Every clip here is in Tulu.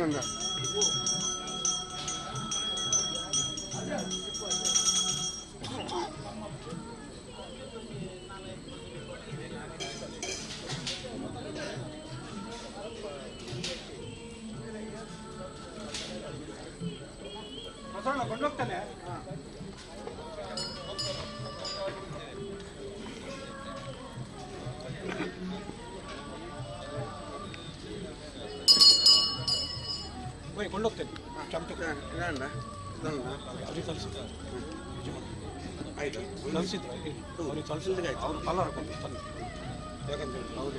ನಂದ ಕೊಂಡೋಗ್ತಾನೆ. ಕೊಂಡೋಗ್ತೇನೆ ಚಮಚ ಅವ್ರಿಗೆ ಕಲಿಸಿದ್ರು ಆಯ್ತು ಕಲಿಸಿದ್ರು ಅವ್ರಿಗೆ ಕಲಿಸಿದ್ರೆ ಆಯ್ತು. ಅವ್ರು ಕಲರ್ ಹಾಕೊಂಡು ತಂದು ಯಾಕಂತ ಅವರು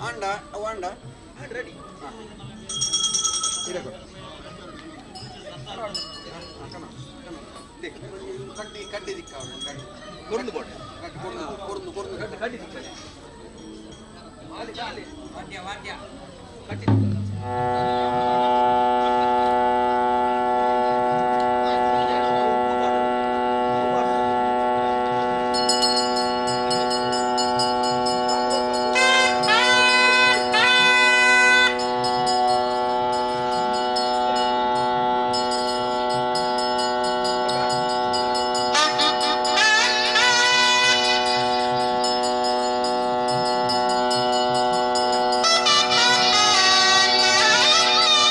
ಅಂಡ ಅವು ಅಂಡ ರೆಡಿ ಕಡ್ಡಿ ಕಡ್ಡಿ ದಿಕ್ಕ ಕೊರ್ದು ಬೋಟೆ ಕೊರ್ದು ಕೊರ್ದು ಕೊರ್ದು ಕಡ್ಡಿ ದಿಕ್ಕನೆ ವಾದ್ಯ ವಾದ್ಯ ಕಡ್ಡಿ Thank you.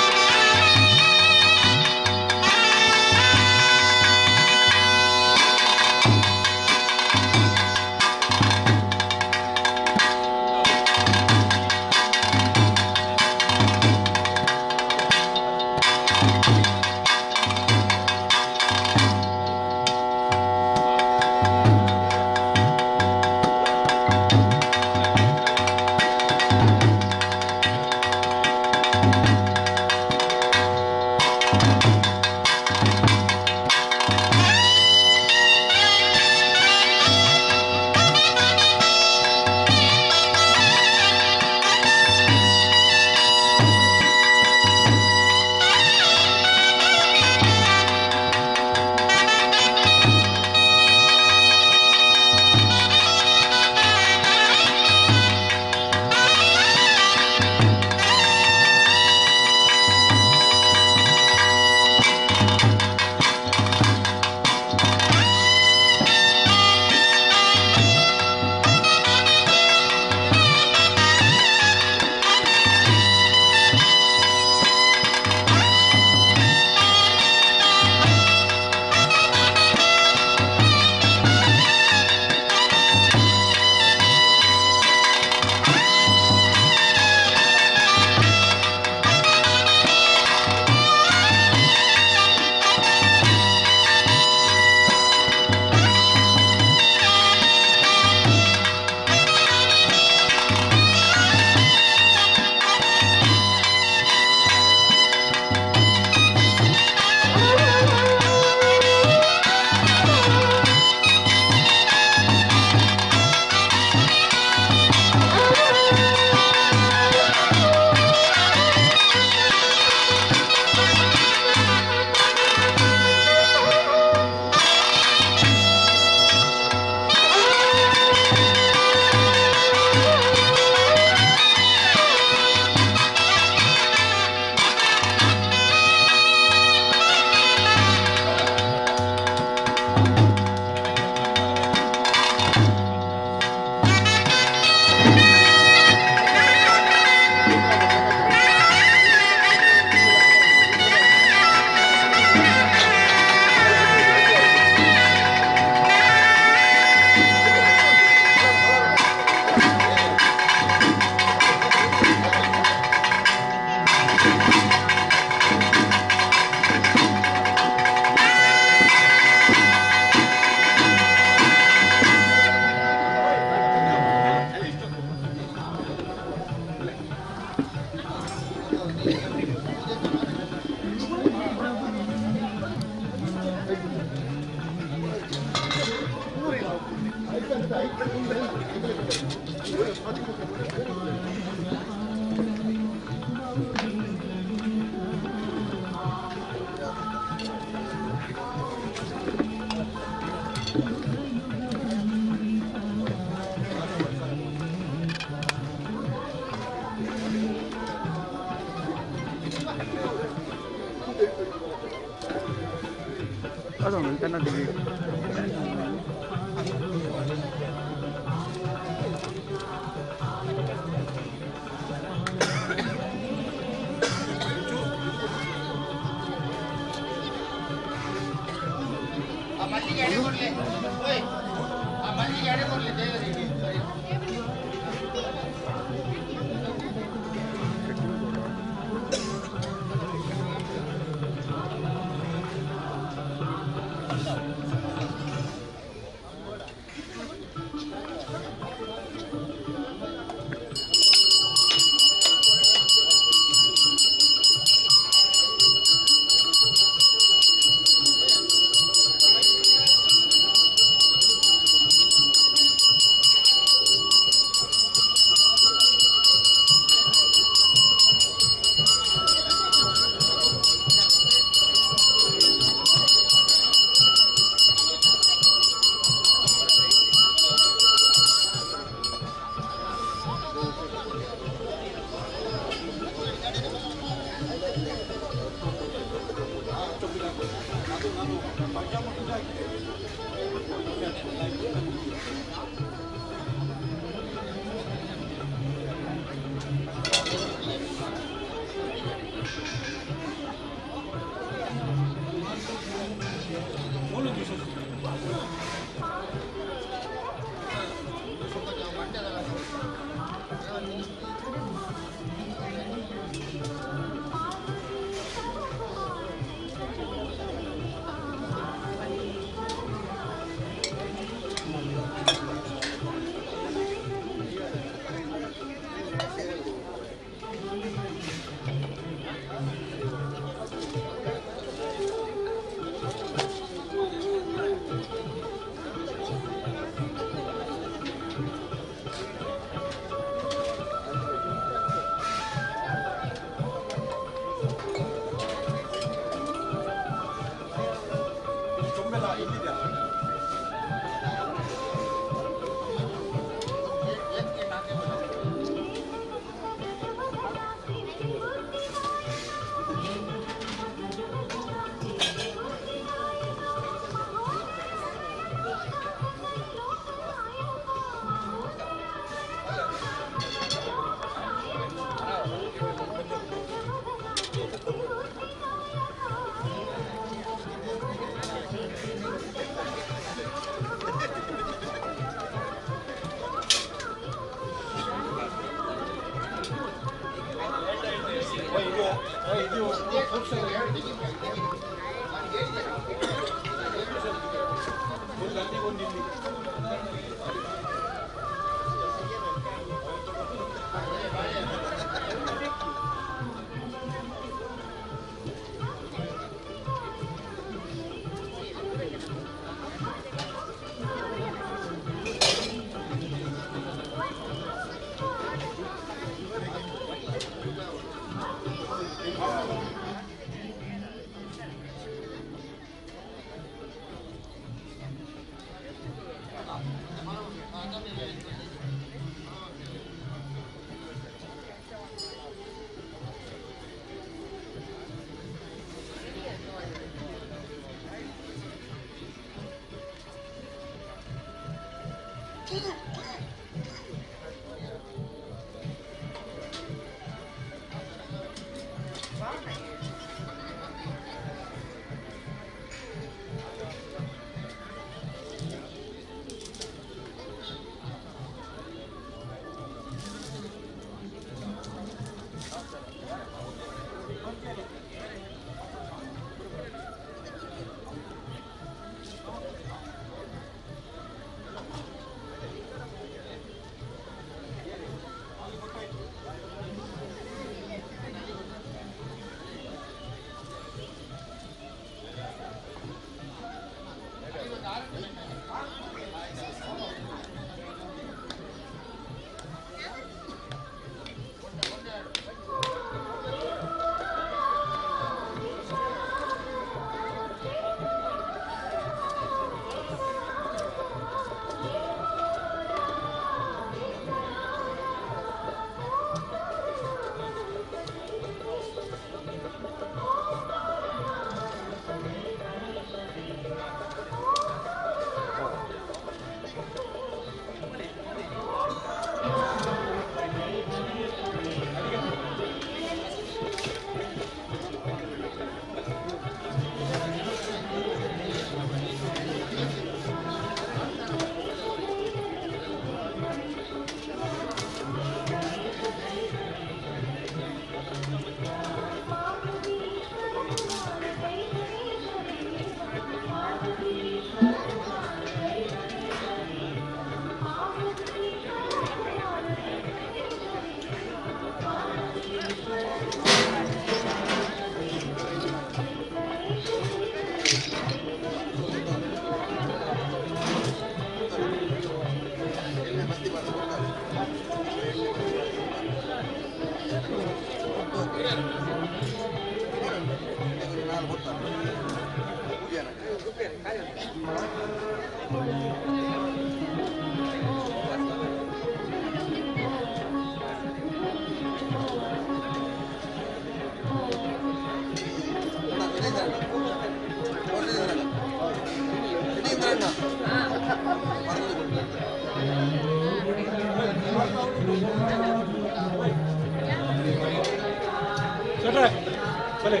ಸರಿ.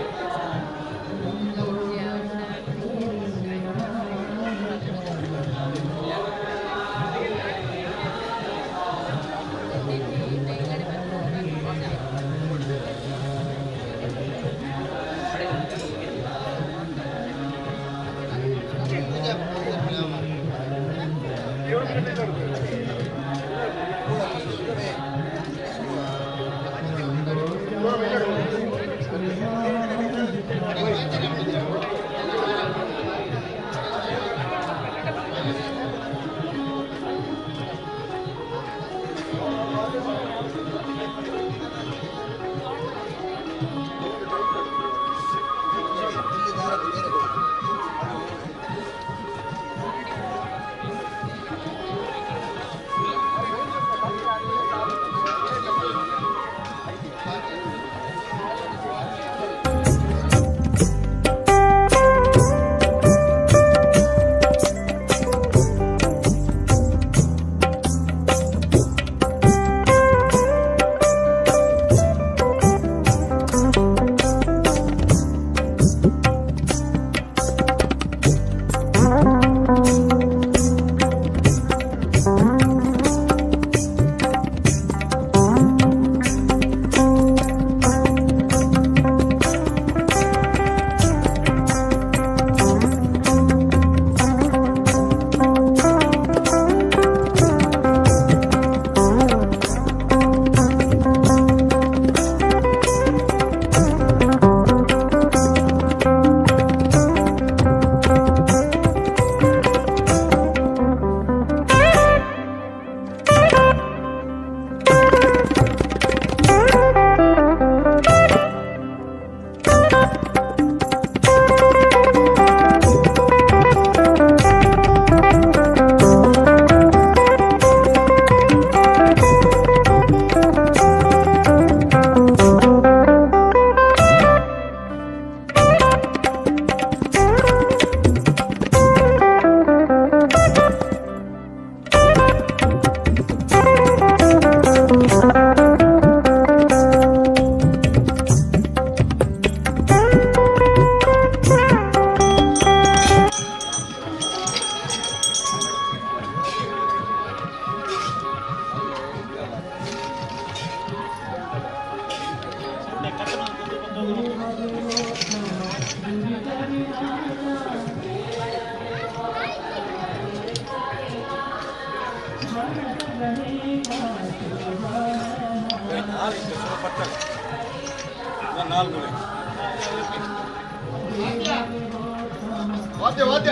ವಾದ್ಯ ವಾದ್ಯ.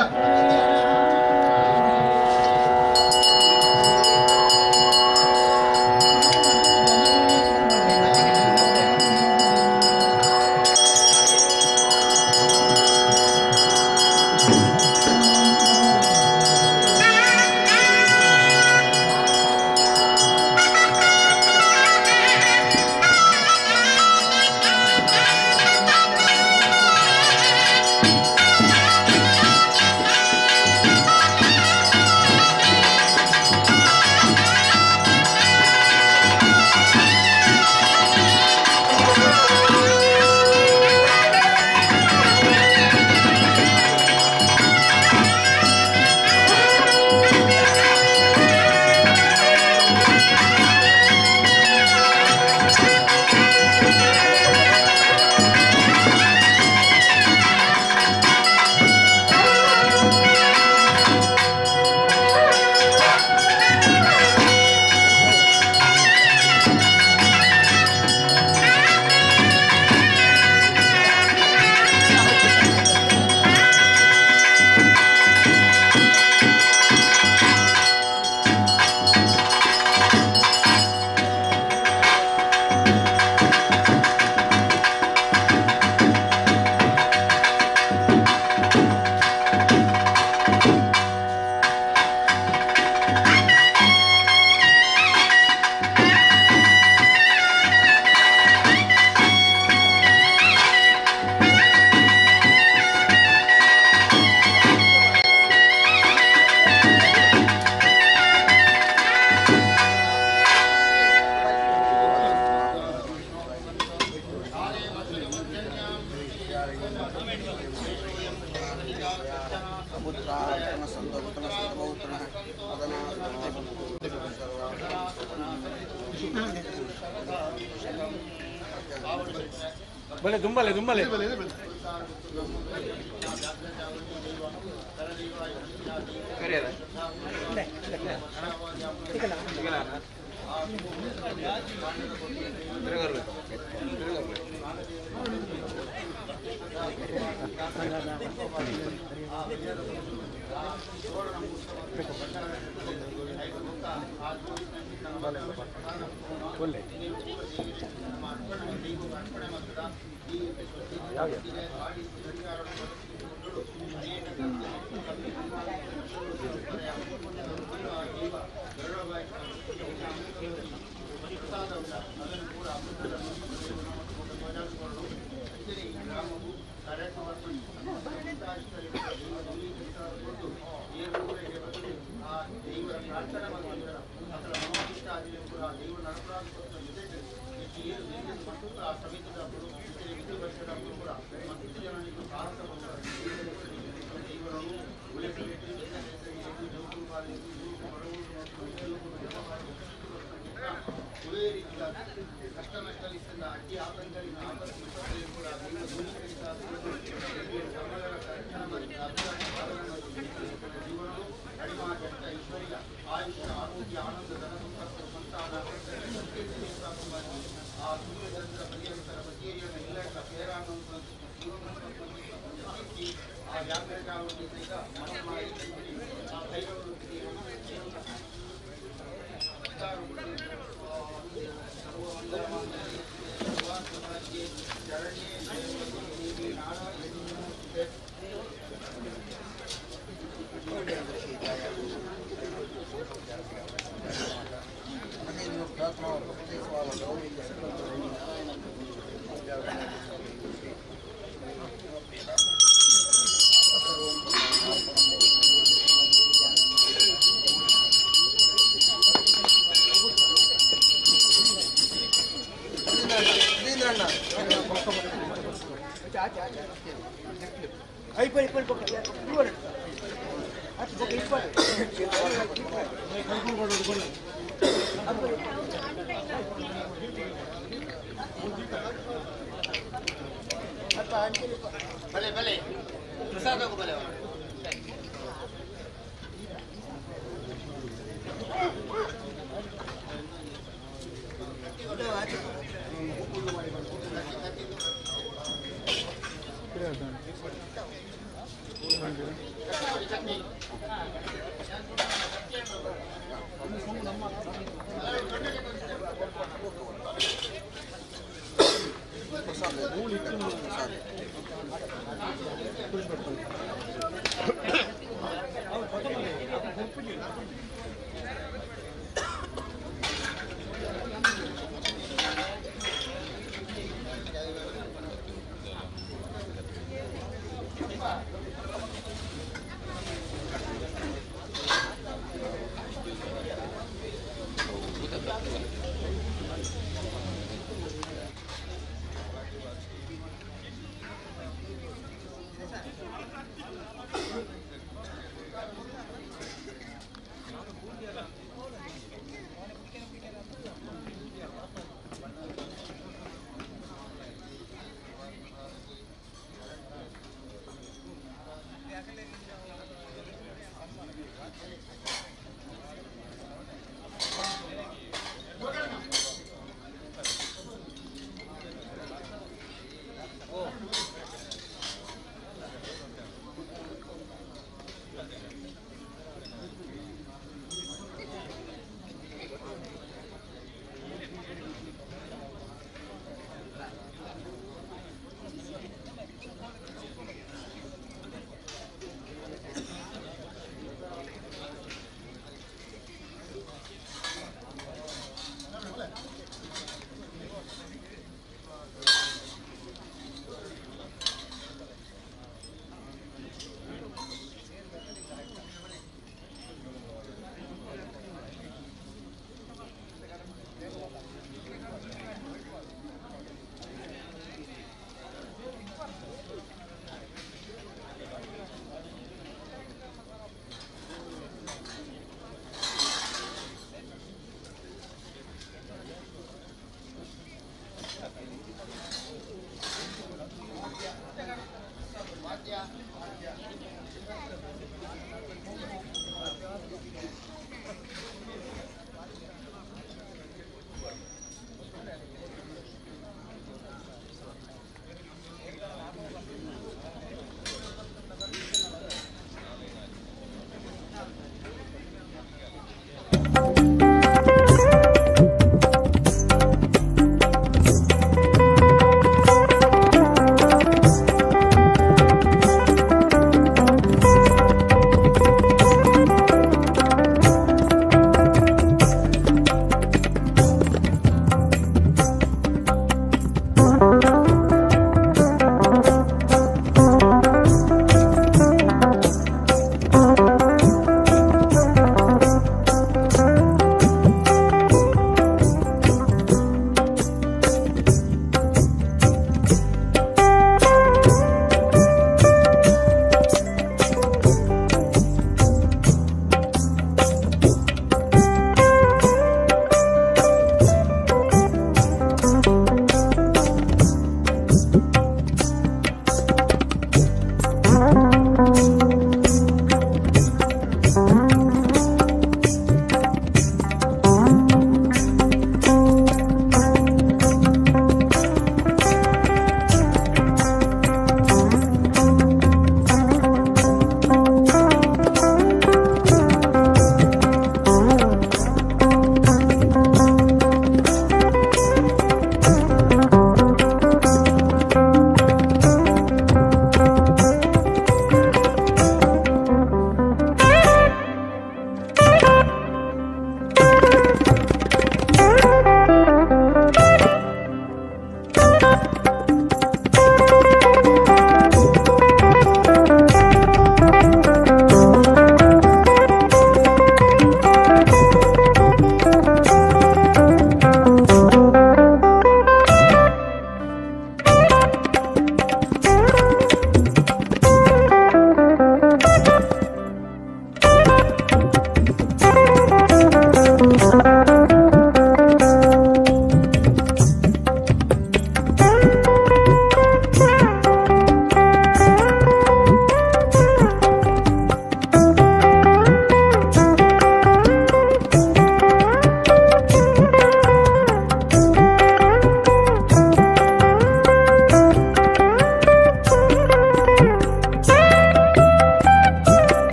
Thank you. ಬಲೆ ದುಂಬಲೆ ದುಂಬಲೆ ಬಲೆ ಬಲೆ ಪ್ರಸಾದ ಬಲೆ.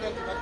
Thank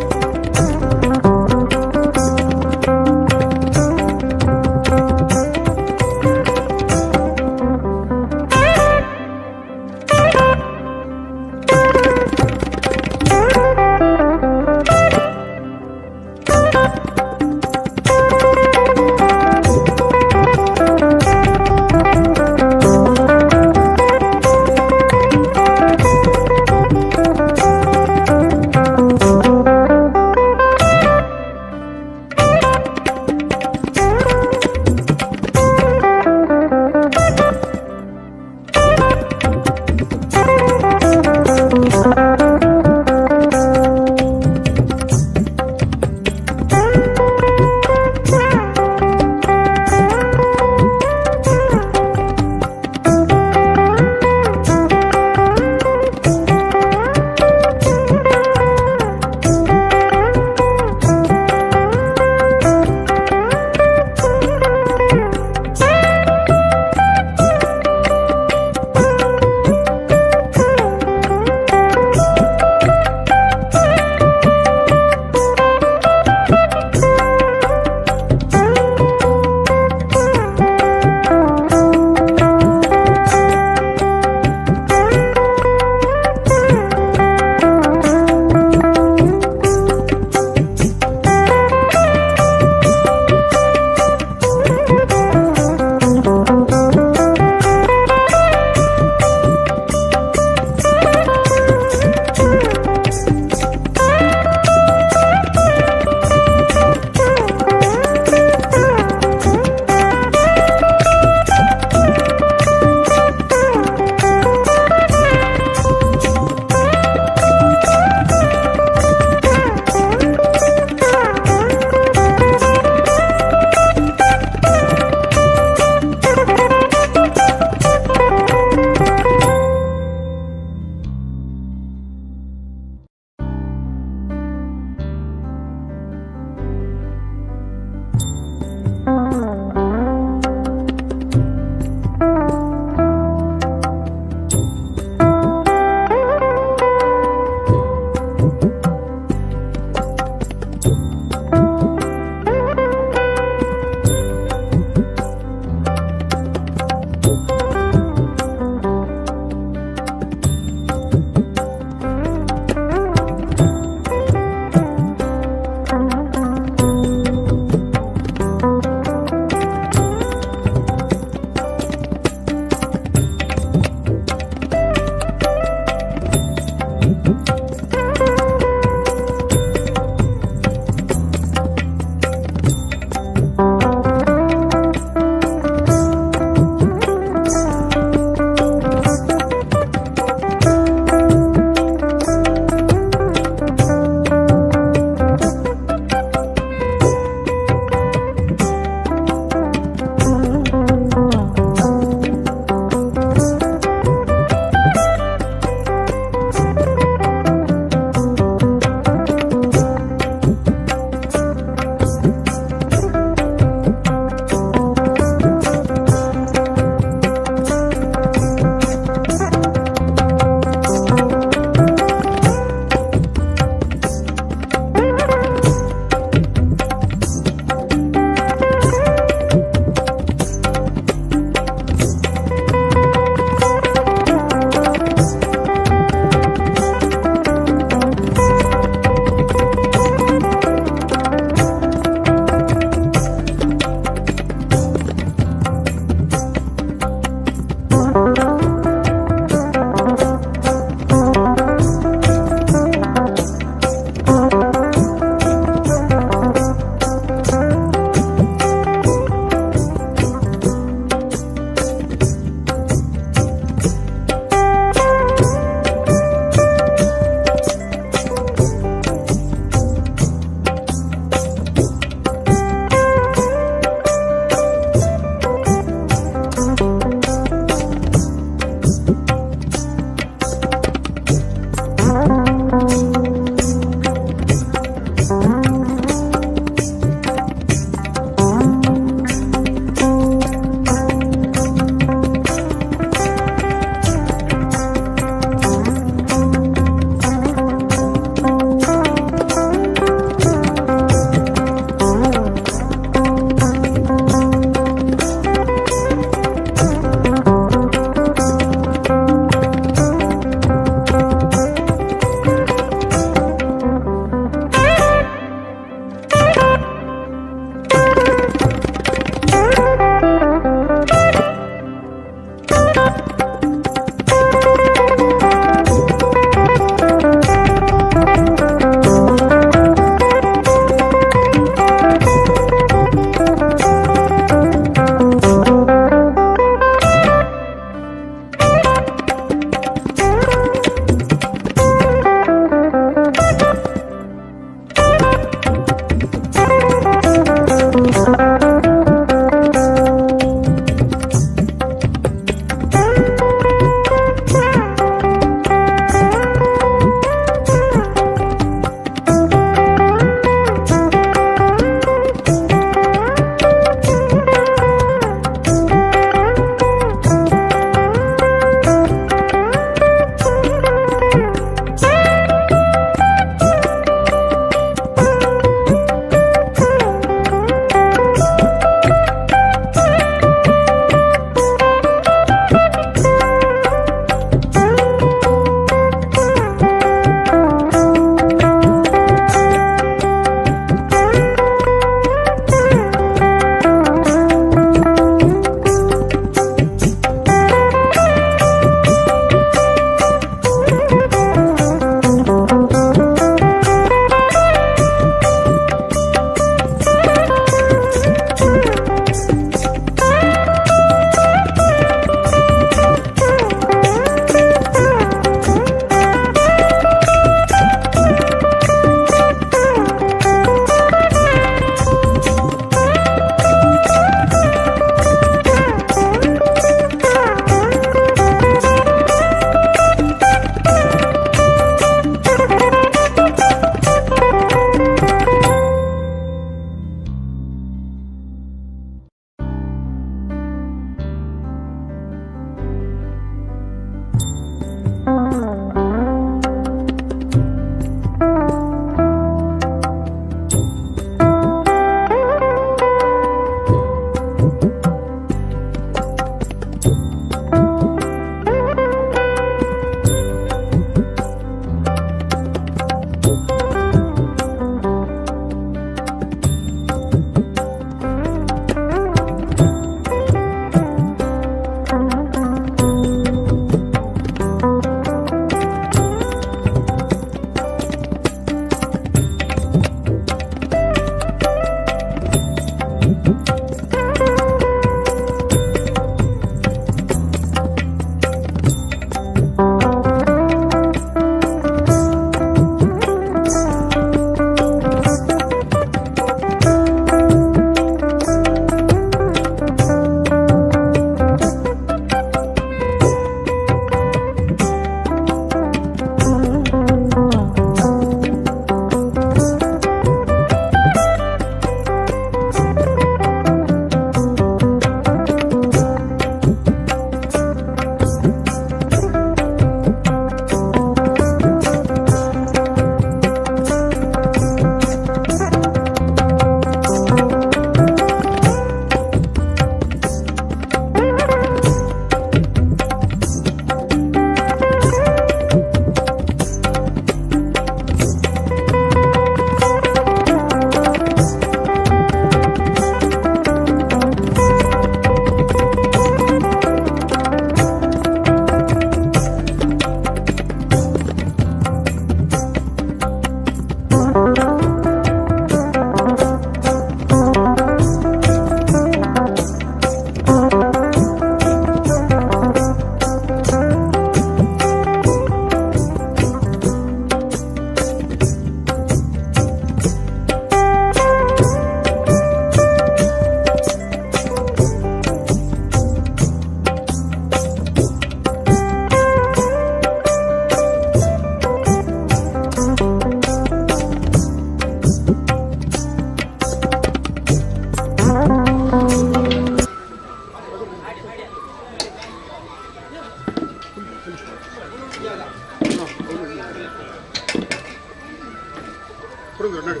ಕುಡಿದ್ರು ನಡಿ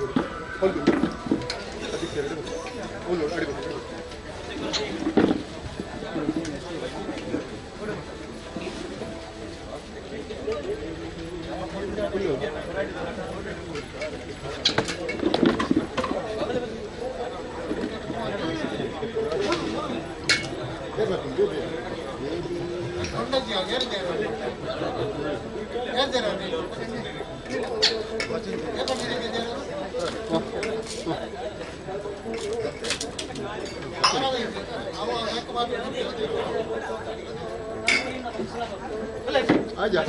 ಒಂದು ಅದಕ್ಕೆ ಎರಡು ಒಂದು ಅಡಿ आजा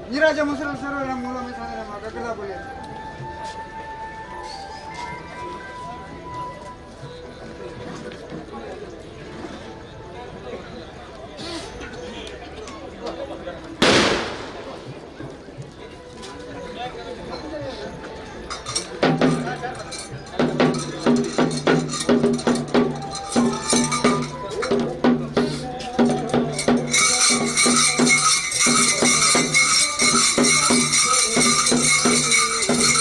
ನೀರಾಜ ಮುಸಲ್ ಸರ್ ನಮ್ಮ ಮೂಲ ನಮ್ಮ ಕಕ್ಕದ ಬಳಿ Thank you.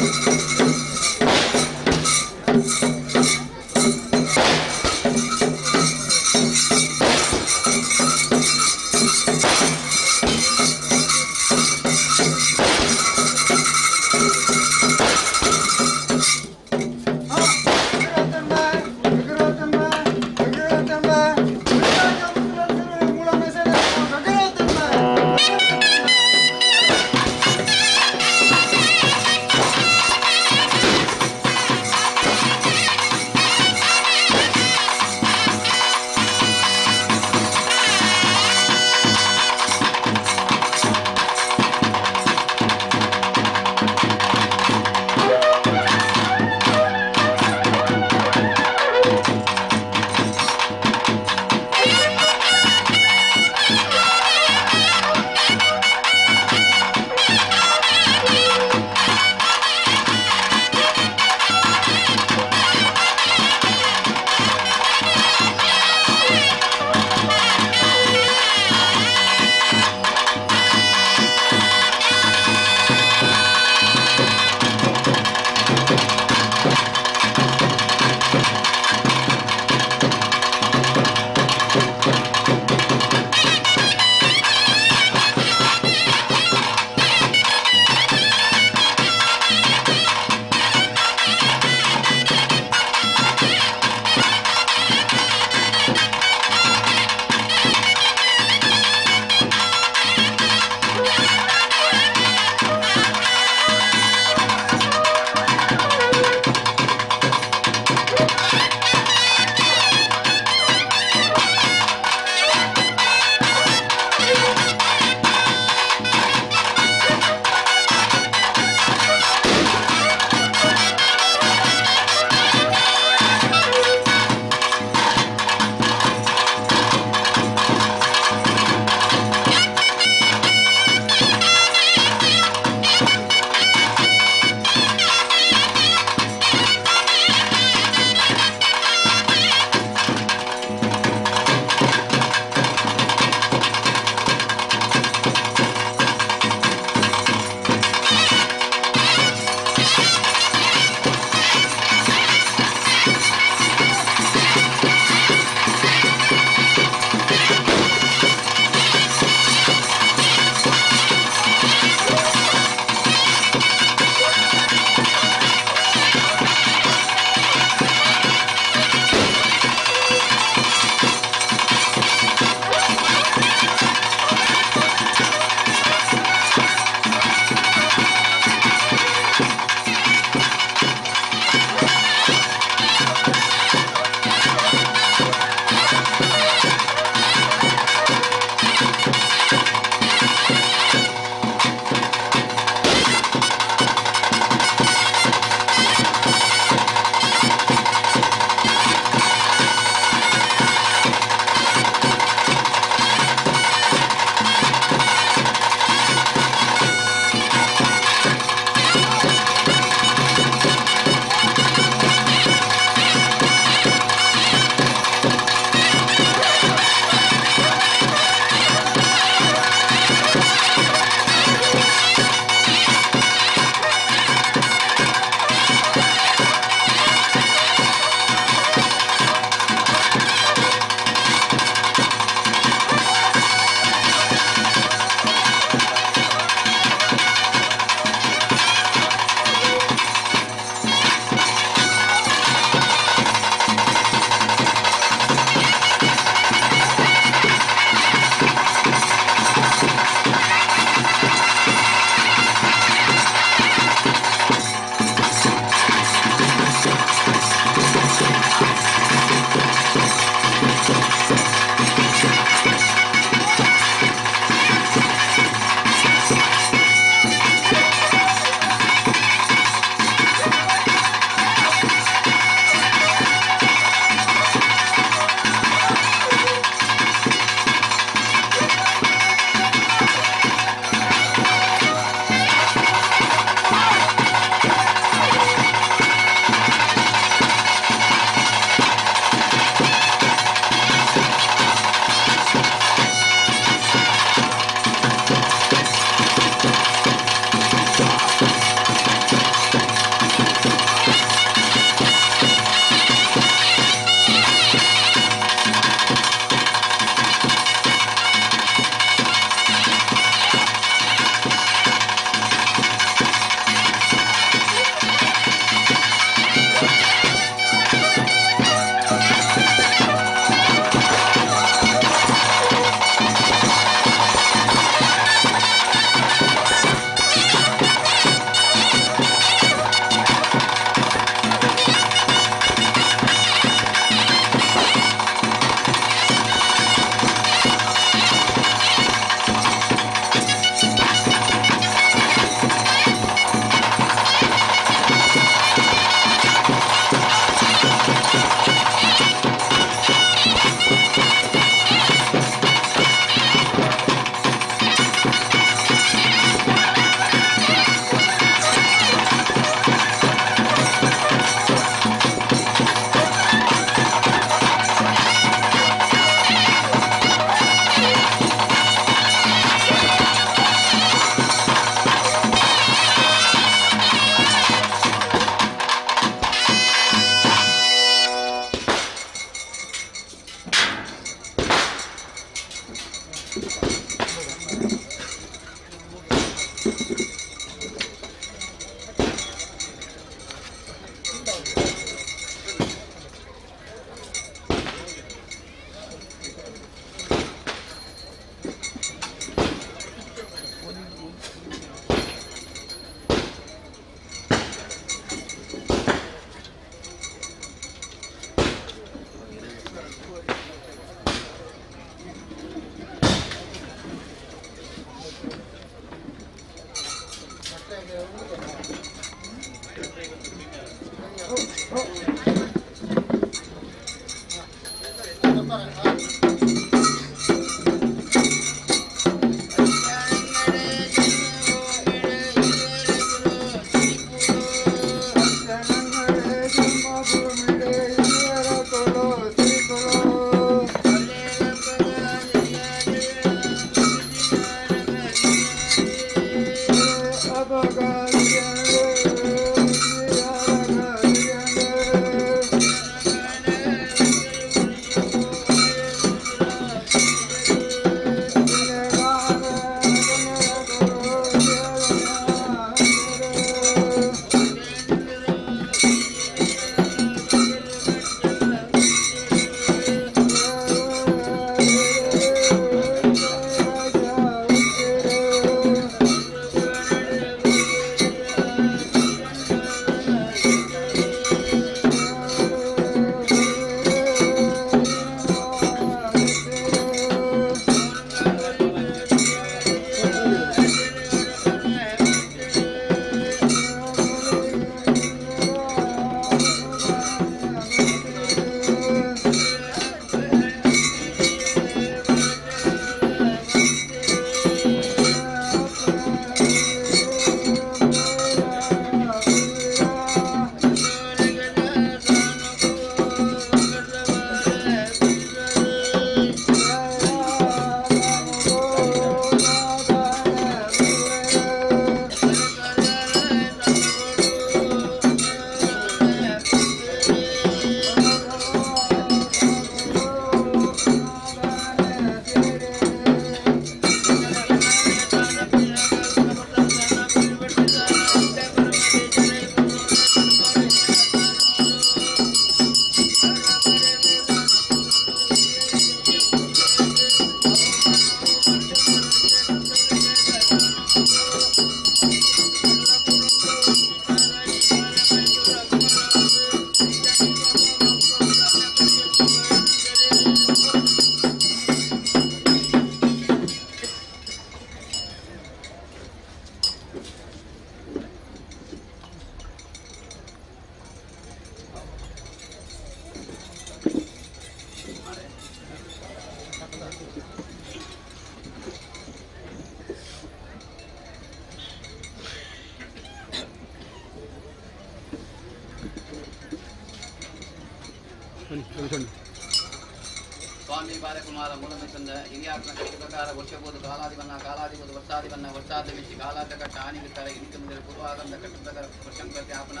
ಸ್ವಾಮಿ ಬಾಲಕುಮಾರ ಮೂಲಮಿಸಂದ ಹಿರಿಯಾತ್ಮ ಕಟ್ಟಿ ಪ್ರಕಾರ ವರ್ಷಬೋದು ಕಾಲಾದಿವನ್ನ ಕಾಲಾದಿಬೋದು ವರ್ಷಾದಿವನ್ನ ವರ್ಷಾದ ಮಿಚ್ಚಿ ಕಾಲಾದ ಕಟ್ಟ ಆನಿಗಿತ್ತಾರೆ ಇನಿತು ಮುಂದೆ ಪೂರ್ವಾಗಮದ ಕಟ್ಟು ಪ್ರಕಾರ ವರ್ಷಂಕೃತಿ ಆಪನ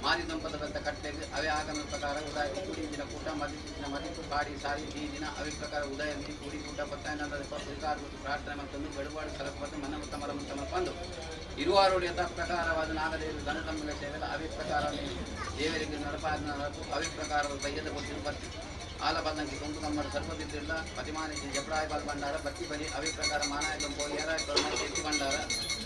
ಮಾದಿ ದಂಪದ ಬೆತ್ತ ಕಟ್ಟೆಗೆ ಅವೇ ಆಗಮದ ಪ್ರಕಾರ ಉದಯ ಕೂಡಿಂಚಿನ ಕೂಟ ಮದಿಸಿನ ಮದಿಪು ಕಾಡಿ ಸಾರಿ ಈ ದಿನ ಅವೇ ಪ್ರಕಾರ ಉದಯ ಮಿತಿ ಕೂಡಿ ಕೂಟ ಪತ್ತಾಯನಂದ ಪರಿಕಾರ ಪ್ರಾರ್ಥನೆ ಮತ್ತೊಂದು ಬೆಳುವಾಡು ಸಲಪತ್ತು ಮನ್ನ ಮುತ್ತ ಮರ ಮುತ್ತ ಬಂದು ಇರುವಾರೋಡಿ ಯಥಾ ಪ್ರಕಾರವಾದ ನಾಗದೇವರು ಧನ ತಮ್ಮಲ ಸೇವೆಲ್ಲ ಅವೇ ಪ್ರಕಾರ ದೇವರಿಗೆ ನಡಪಾದ ನಡಪು ಅವೇ ಪ್ರಕಾರದ ಬಯ್ಯದ ಕೊಟ್ಟಿರು ಬರ್ತಿ ಆಲಬಾದಂಕಿ ಕೊಂಕು ತಮ್ಮರ ಸರ್ವದಿದ್ದಿಲ್ಲ ಪತಿಮಾನಿಸಿ ಜಬ್ರಾಯ ಬಾಲ್ ಭಂಡಾರ ಬತ್ತಿ ಬಲಿ ಅವೇ ಪ್ರಕಾರ ಮಾನಾಯ ಗಂಪೋ ಏರಾಯ ಕರ್ಮ ಶೆಟ್ಟಿ ಭಂಡಾರ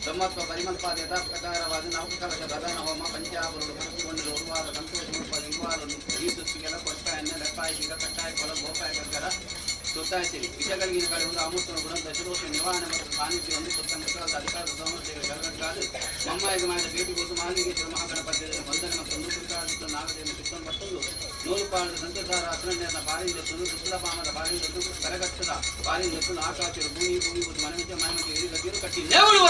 ಬ್ರಹ್ಮತ್ವ ಪರಿಮಲ್ಪಾದ ಯಥಾ ಪ್ರಕಾರವಾದ ನವಕಲಶ ಪ್ರಧಾನ ಹೋಮ ಪಂಚಾಬರುಡು ಕನಸುಗೊಂಡು ಉರುವಾರ ಸಂತೋಷ ಮುಳುಪ ಇರುವಾರ ಈ ಸುತ್ತಿಗೆಲ್ಲ ಕೊಟ್ಟಾಯನ್ನ ಲೆಪ್ಪಾಯ ಬೀಗ ಕಟ್ಟಾಯ ಕೊಲ ಗೋಪಾಯ ಗಗ್ಗರ ಸುತ್ತಾಯಿಸಿರಿ ವಿಷಗಳಿಗಿನ ಕಡೆ ಒಂದು ಅಮೃತನ ಗುಣ ದಶದೋಷ ನಿವಾರಣೆ ಮತ್ತು ಸಾನ್ನಿಧ್ಯವನ್ನು ಸುತ್ತಮುತ್ತಲಾದ ಅಧಿಕಾರ ಸಮಸ್ಯೆಗಳ ಕರ್ನಾಟಕ ಮಮ್ಮಾಯಿಗೆ ಮಾಡಿದ ಭೇಟಿ ಕೊಟ್ಟು ಮಾಲಿಂಗೇಶ್ವರ ಮಹಾಗಣಪತಿ ವಂದನೆ ಮತ್ತು ನೂರು ನಾಗದೇವ ಚಿಕ್ಕನ್ ಮತ್ತೊಂದು ನೂರು ಪಾಲು ಸಂತಸಾರ ಅಸರಣ್ಯದ ಬಾರಿಂದ ಸುನು ಸುತ್ತಲ ಬಾರಿಂದ ಕರಗಟ್ಟದ ಬಾರಿಂದ ಸುನು ಆಕಾಶರು ಭೂಮಿ ಭೂಮಿ ಮತ್ತು ಮನೆ ಮನೆ ಇರು ಕಟ್ಟಿ ನೇವಳು.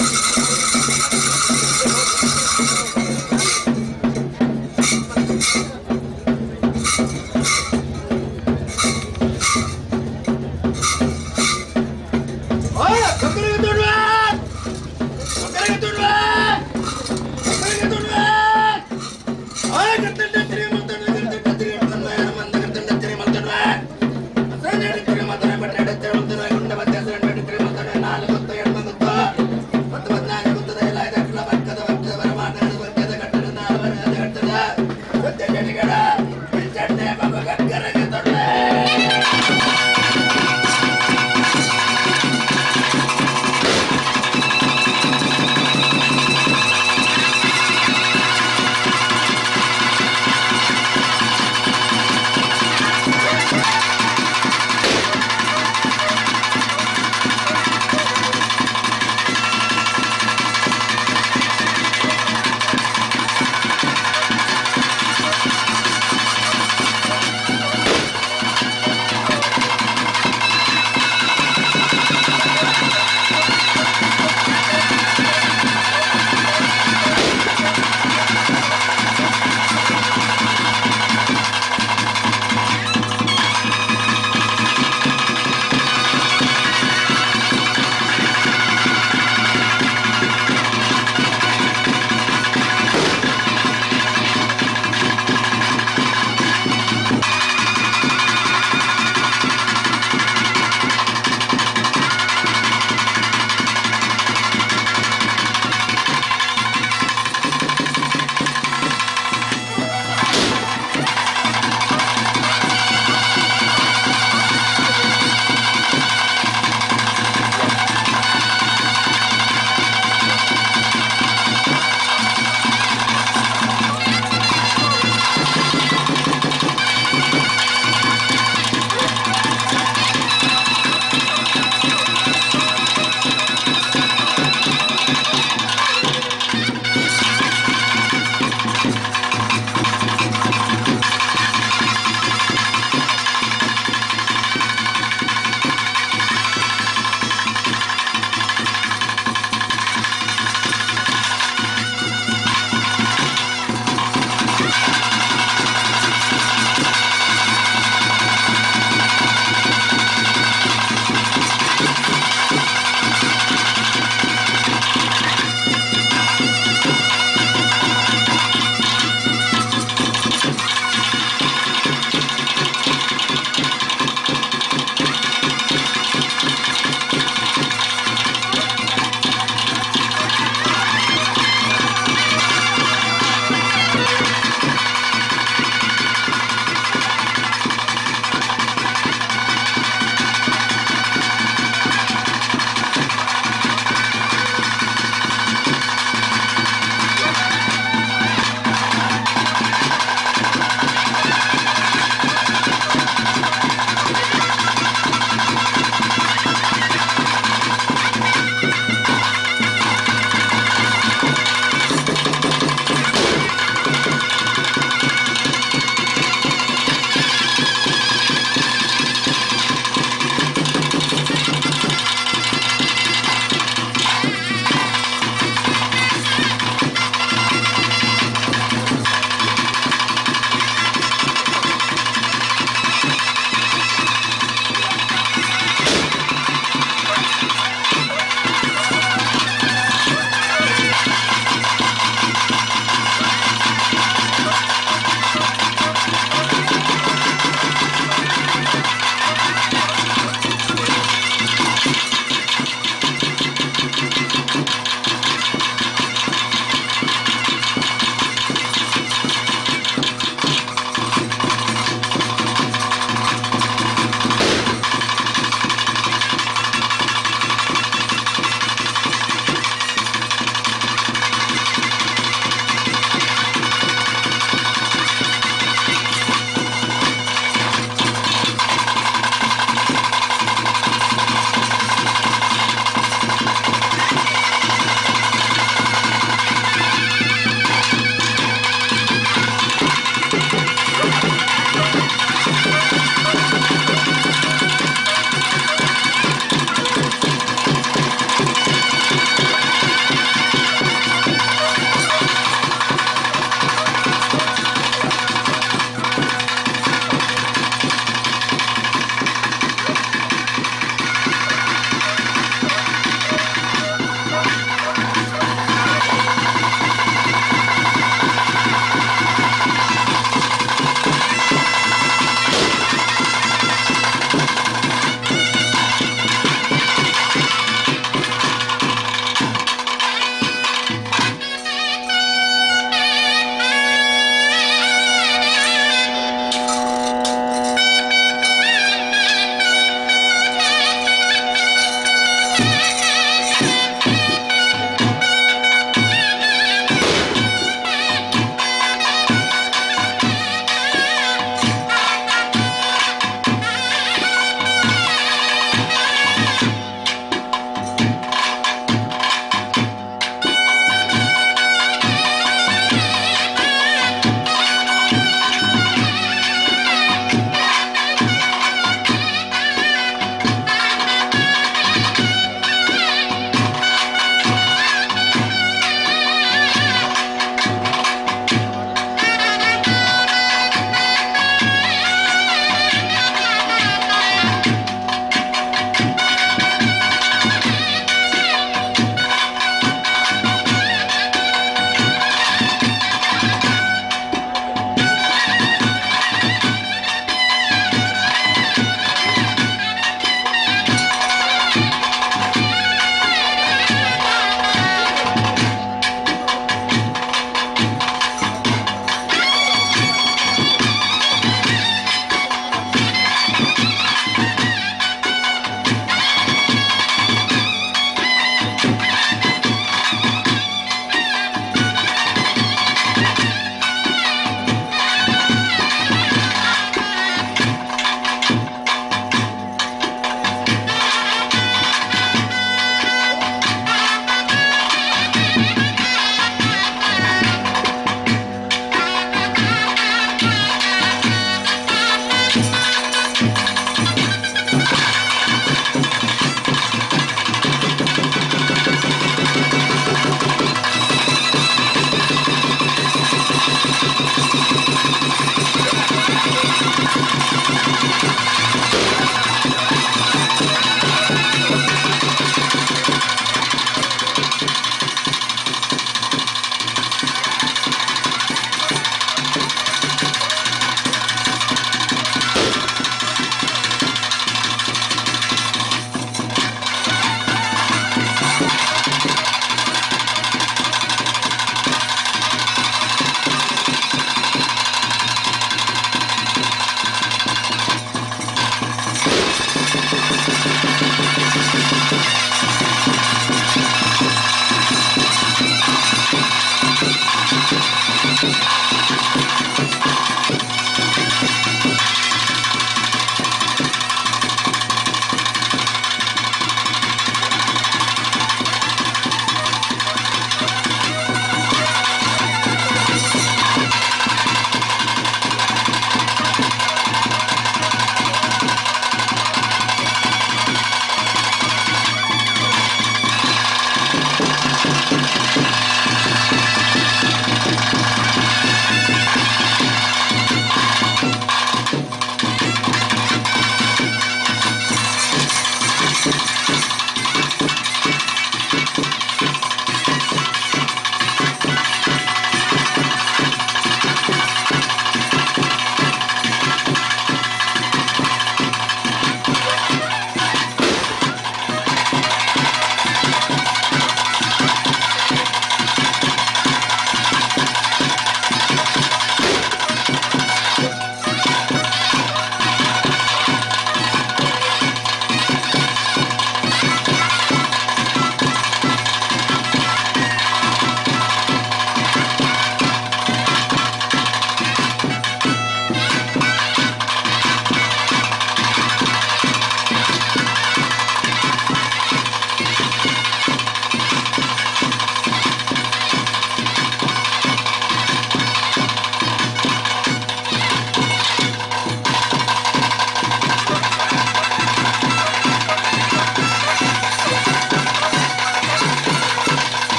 Thank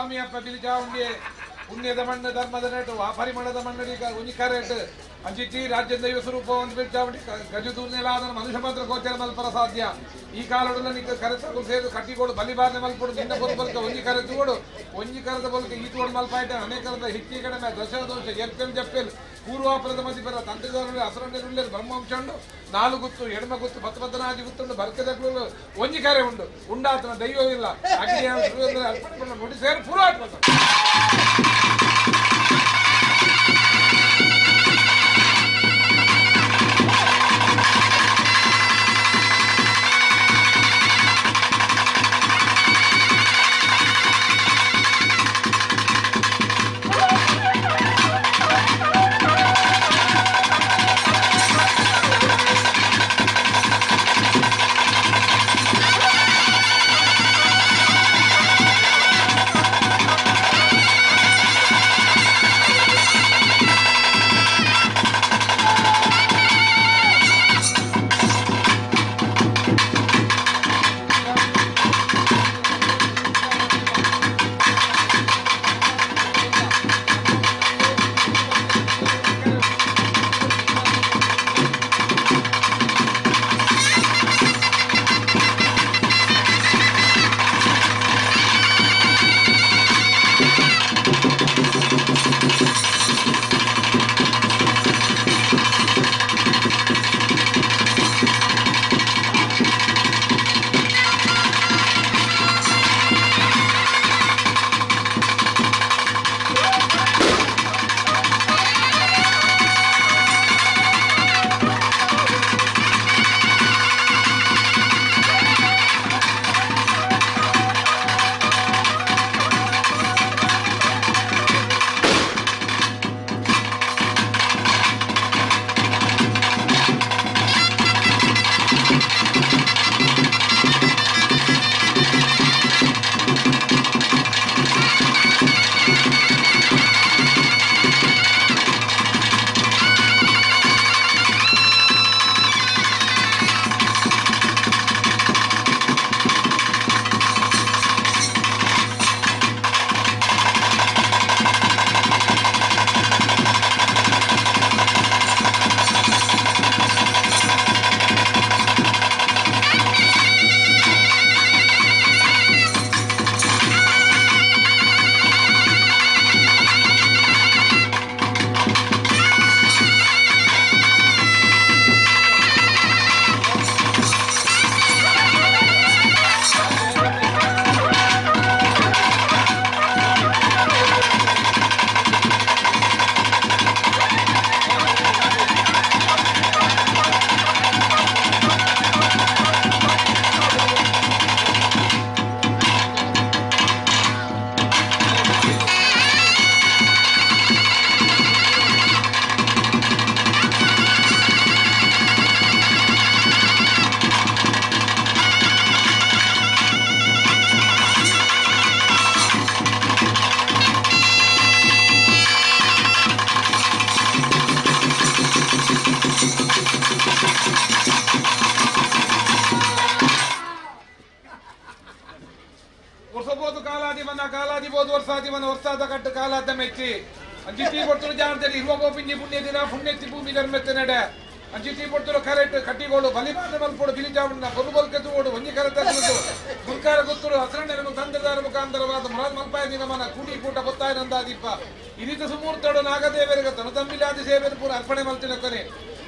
ಸ್ವಾಮಿ ಅಪ್ಪ ಬಿಲಿಚಾವುಂಡಿ ಪುಣ್ಯದ ಮಣ್ಣು ಧರ್ಮದ ನೆಟ್ಟು ಆ ಪರಿಮಳದ ಮಣ್ಣು ಒಂಜಿ ಕರೆಟ್ ಅಂಚಿಚ್ಚಿ ರಾಜ್ಯದ ದೈವ ಸ್ವರೂಪ ಒಂದು ಬಿಲ್ಚಾವುಂಡಿ ಗಜದೂರ್ನೆಲಾದ ಮನುಷ್ಯ ಮಾತ್ರ ಗೋಚರ ಮಲ್ಪರ ಸಾಧ್ಯ ಈ ಕಾಲಡುಲ್ಲ ನಿಕ್ಕ ಕರೆತ ಸೇರು ಕಟ್ಟಿಕೋಡು ಬಲಿಬಾರ್ನೆ ಮಲ್ಪಡು ನಿನ್ನ ಬೊಲ್ ಬಲ್ಕ ಒಂಜಿ ಕರೆ ತೂಡು ಒಂಜಿ ಕರೆದ ಬಲ್ಕ ಈ ತೋಡು ಮಲ್ಪಾಯ್ಟ ಅನೇಕರದ ಹಿಕ್ಕಿ ಕಡಿಮೆ ದಶ ದೋಷ ಎರ್ಪೆಲ್ ಜಪ್ಪೆಲ್ ಪೂರ್ವಾಪರದ ಮಧ್ಯಪರ ತಂತ್ರದಾರರು ಅಸರಣ್ಯರುಳ್ಳೇರು ಬ್ರಹ್ಮವಂಶಂಡು ನಾಲು ಗುತ್ತು ಎಡಮ ಗುತ್ತು ಪತ್ಪತ್ತನಾಜಿ ಗುತ್ತುಂಡು ಬರ್ಕದಗಳು ಒಂಜಿ ಕರೆ ಉಂಡು ಉಂಡಾತನ ದೈವವಿಲ್ಲ ಅಗ್ನಿ ಅರ್ಪಣೆ ನುಡಿ ಸೇರಿ ಪೂರ್ವಾತ್ಮ. ಕಾಲಾದ ಮೆಚ್ಚಿ ಅಂಜಿತಿ ಕೊಡ್ತರು ಜಾಣದಲ್ಲಿ ಇರುವ ಗೋಪಿಂಜಿ ಪುಣ್ಯ ದಿನ ಪುಣ್ಯತಿ ಭೂಮಿ ಧರ್ಮತ್ತೆ ನಡೆ ಅಂಜಿತಿ ಕೊಡ್ತರು ಕರೆಟ್ ಕಟ್ಟಿಗೋಡು ಬಲಿಮಾನ ಮಲ್ಪೋಡು ಬಿಲಿಚಾವಣ್ಣ ಬೊಲ್ಬೊಲ್ಕೆ ತೂಡು ಒಂಜಿ ಕರೆ ತದ್ದು ಗುರ್ಕಾರ ಗೊತ್ತರು ಹಸರಣ್ಣನ ತಂತ್ರದಾರ ಮುಖಾಂತರವಾದ ಮುರಾದ್ ಮಲ್ಪಾಯ ದಿನಮನ ಕೂಡಿ ಕೂಟ ಗೊತ್ತಾಯ ನಂದಾದೀಪ ಇರಿತ ಸುಮೂರ್ತಡು ನಾಗದೇವರಿಗೆ ತನು ತಂಬಿಲಾದಿ ಸೇವೆಯನ್ನು ಪೂರ ಅರ್ಪಣೆ ಮಲ್ತಿನ ಕೊನೆ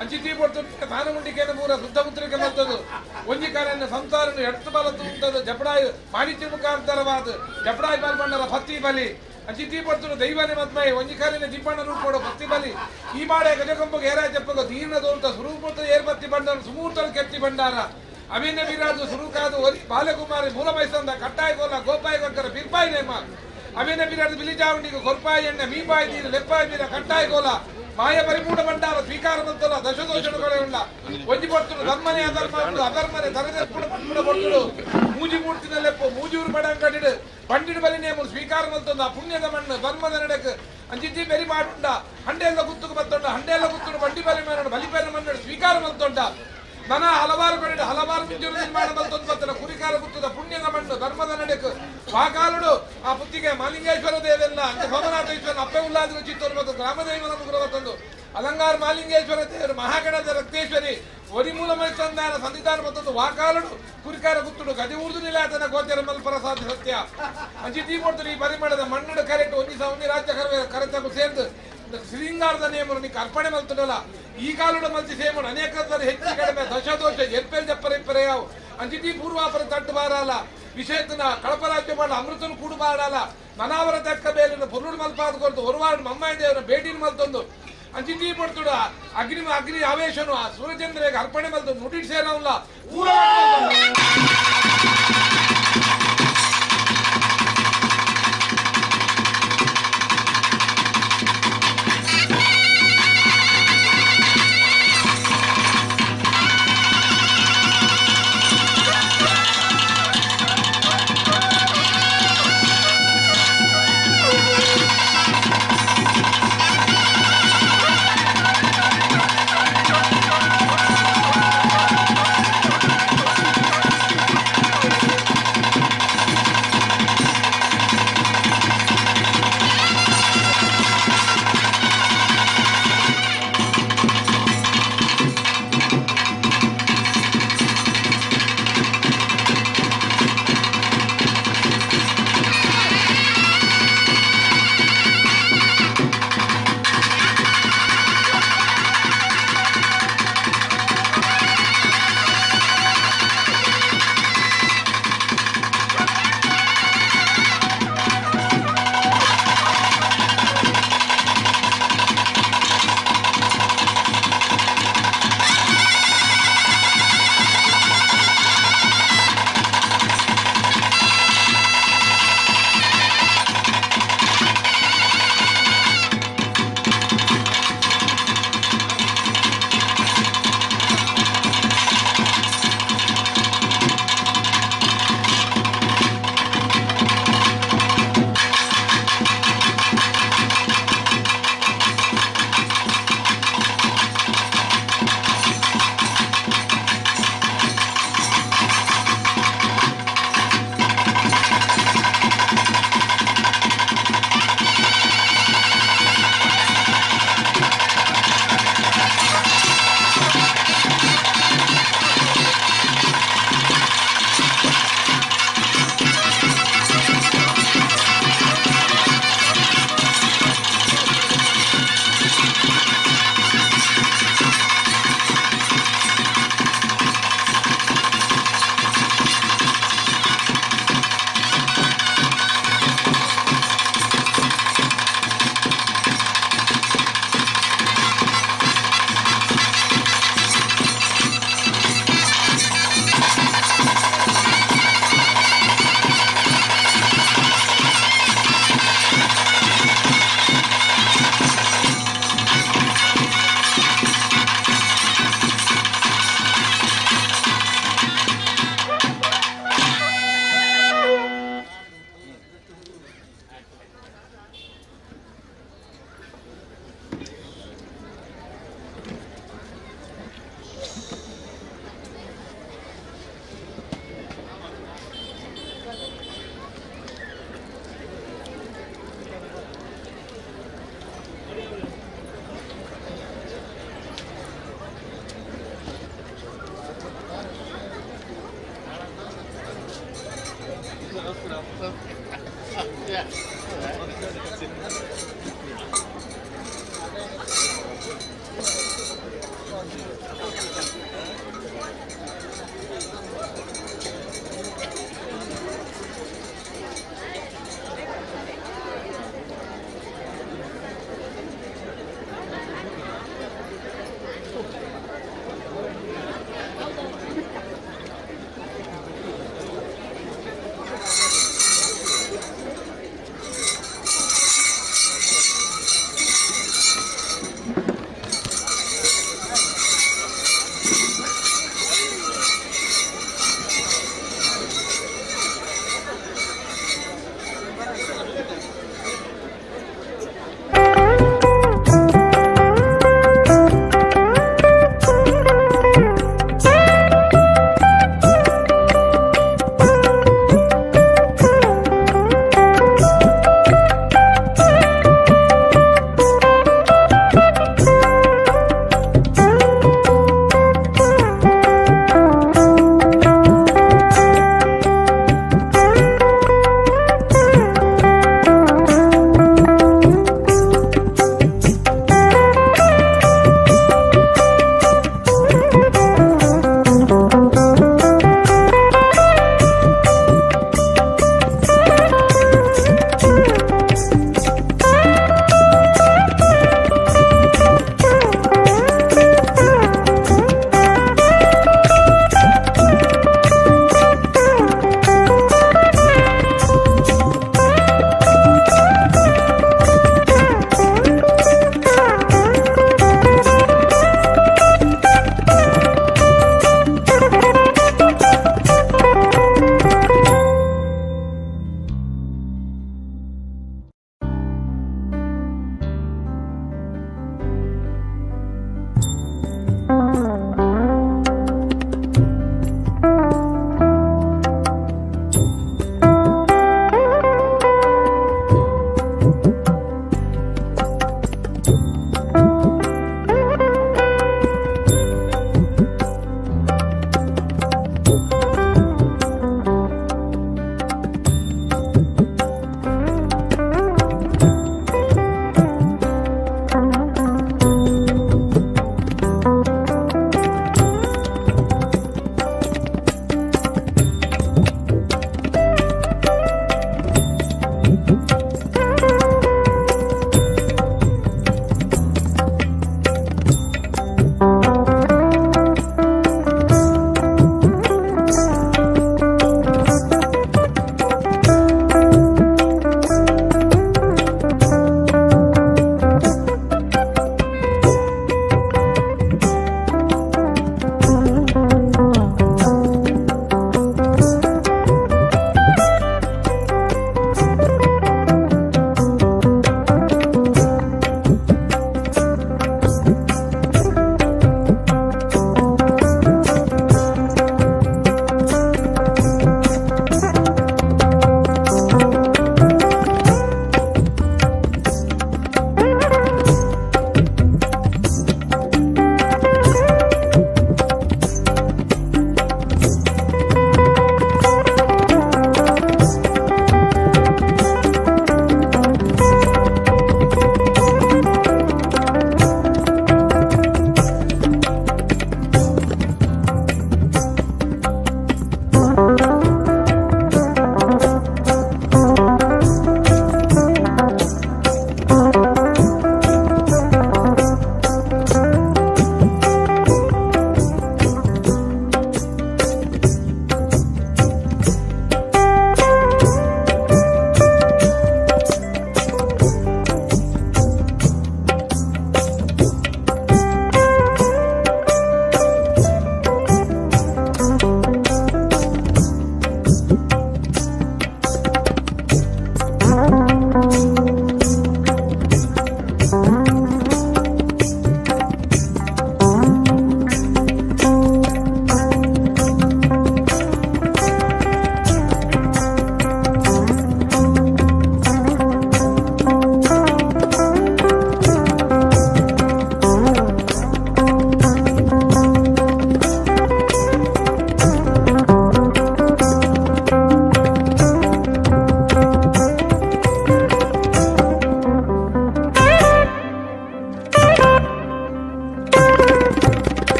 ಅಂಚಿತಿ ಕೊಡ್ತು ತಾನುಂಡಿಕೆಯನ್ನು ಪೂರ ಶುದ್ಧ ಮುದ್ರಿಕೆ ಮಲ್ತದು ಒಂಜಿ ಕಾರನ್ನ ಸಂಸಾರನ್ನು ಎಡ್ತು ಬಲ ತೂಂತದ್ದು ಜಪಡಾಯಿ ಮಾಣಿತ್ಯ ಮುಖಾಂತರವಾದ ಜಪಡಾಯಿ ಬಾಲ್ಬಣ್ಣರ ಭಕ್ತಿ ಬಲಿ ಅಂಚಿತಿ ಪಡ್ತುಡು ದೈವನೇ ಮದ್ಮಯ ಒಂಜಿ ಕಾಲಿನ ದಿಬ್ಬಣ್ಣ ರೂಪೋಡು ಭಕ್ತಿ ಬಲಿ ಈ ಬಾಡೆ ಗಜಕೊಂಬ ಏರ ಜಪ್ಪಗ ದೀರ್ಣ ದೋಂತ ಸುರೂಪುತ ಏರ್ಬತ್ತಿ ಬಂಡಾರ ಸುಮೂರ್ತಲು ಕೆತ್ತಿ ಬಂಡಾರ ಅವಿನ ವಿರಾಜು ಸುರುಕಾದು ಒರಿ ಬಾಲಕುಮಾರಿ ಮೂಲ ಮೈಸಂದ ಕಟ್ಟಾಯ ಕೋಲ ಗೋಪಾಯ ಕಂಕರ ಬಿರ್ಪಾಯಿ ನೇಮ ಅವಿನ ವಿರಾಜು ಬಿಲಿಜಾವಂಡಿಗೆ ಕೊರ್ಪಾಯಿ ಎಣ್ಣೆ ಮೀಪಾಯಿ ನೀರು ಲೆಪ್ಪಾಯಿ ಮೀರ ಕಟ್ಟಾಯ ಕೋಲ ಮಾಯ ಪರಿಪೂರ್ಣ ಭಂಡಾರ ಸ್ವೀಕಾರ ಬಂತಲ್ಲ ದಶದೋಷಣುಗಳೇ ಉಳ್ಳ ಒಂಜಿ ಪಡ್ತುಡು ಧರ್ಮನೇ ಅಧರ್ಮ ಅಧರ್ಮನೇ ತರದೆ ಪುಡ ಪಡ್ತುಡು ಮೂಜಿ ಮೂರ್ತಿನಲ್ಲೆಪ್ಪು ಮೂಜೂರು ಬಡಂಕಡಿಡು ಬಂಡಿಡು ಬಲಿ ನೇಮು ಸ್ವೀಕಾರ ಮಂತೊಂದು ಆ ಪುಣ್ಯದ ಮಣ್ಣು ಧರ್ಮದ ನಡಕ್ ಅಂಚಿತಿ ಬೆರಿ ಮಾಡುಂಡ ಹಂಡೆಲ್ಲ ಗುತ್ತುకు ಬತ್ತೊಂಡ ಹಂಡೆಲ್ಲ ಗುತ್ತುಡು ಬಂಡಿ ಬಲಿ ಮನ್ನಡು ಬಲಿಪೆರ ಮನ್ನಡು ಸ್ವೀಕಾರ ಮಂತೊಂಡ ನನ ಹಲವಾರು ಕಡೆ ಹಲವಾರು ಮಿಂಜೂರು ನಿರ್ಮಾಣ ಮಲ್ತೊಂದು ಕುರಿಕಾರ ಗುತ್ತದ ಪುಣ್ಯದ ಮಣ್ಣು ಧರ್ಮದ ನಡೆಕು ವಾಕಾಲುಡು ಆ ಪುತ್ತಿಗೆ ಮಾಲಿಂಗೇಶ್ವರ ದೇವೆಲ್ಲ ಅಂತ ಸೋಮನಾಥೇಶ್ವರನ ಅಪ್ಪೆ ಉಲ್ಲಾದಿನ ಚಿತ್ತೂರು ಮತ್ತು ಗ್ರಾಮದೇವನ ಅನುಗ್ರಹ ತಂದು ಅಲಂಗಾರ ಮಾಲಿಂಗೇಶ್ವರ ದೇವರು ಮಹಾಗಣದ ರಕ್ತೇಶ್ವರಿ ಒರಿಮೂಲ ಮೈತಂದಾನ ಸಂಧಿದಾನ ಮತ್ತೊಂದು ವಾಕಾಲುಡು ಕುರಿಕಾರ ಗುತ್ತುಡು ಗಜ ಊರ್ದು ನಿಲಾತನ ಗೋಚರ ಮಲ್ಪರ ಸಾಧ್ಯ ಸತ್ಯ ಅಂಚಿತಿ ಕೊಡ್ತಾರೆ ಈ ಪರಿಮಳದ ಮಣ್ಣು ಕರೆಕ್ಟ್ ಒಂದಿಸ ಒಂದಿ ರಾಜ್ಯ ಕರವೇ ಕರೆತಗು ಸೇರ್ದು ಶ್ರೀಂಗಾರದ ನೇಮರು ನೀ ಅರ್ಪಣೆ ಮಲ್ತಡಲ್ಲ ಈ ಕಾಲುಡು ಮಲ್ತಿ ಸೇಮನು ಅನೇಕ ಹೆಚ್ಚು ಕಡಿಮೆ ದಶದೋಷ ಎರ್ಪೇಲ್ ಜಪ್ಪರ ಇಪ್ಪರೆ ಯಾವು ಅಂಚಿತಿ ಪೂರ್ವಾಪರ ತಟ್ಟು ಬಾರಲ್ಲ ವಿಷಯತನ ಕಳಪರಾಜ್ಯ ಮಾಡ ಅಮೃತನು ಕೂಡು ಬಾರಲ್ಲ ಮನಾವರ ತಕ್ಕ ಬೇಲಿನ ಪೊರುಡು ಮಲ್ಪಾದ ಕೊರತು ಹೊರವಾಡು ಮಮ್ಮಾಯಿ ದೇವರ ಬೇಟಿನ ಮಲ್ತೊಂದು ಅಂಚಿತಿ ಪಡ್ತುಡ ಅಗ್ನಿ ಅಗ್ನಿ ಆವೇಶನು ಆ ಸೂರ್ಯಚಂದ್ರಿಗೆ ಅರ್ಪಣೆ ಮಲ್ತು ನುಡಿಟ್ ಸೇರವಲ್ಲ ಪೂರ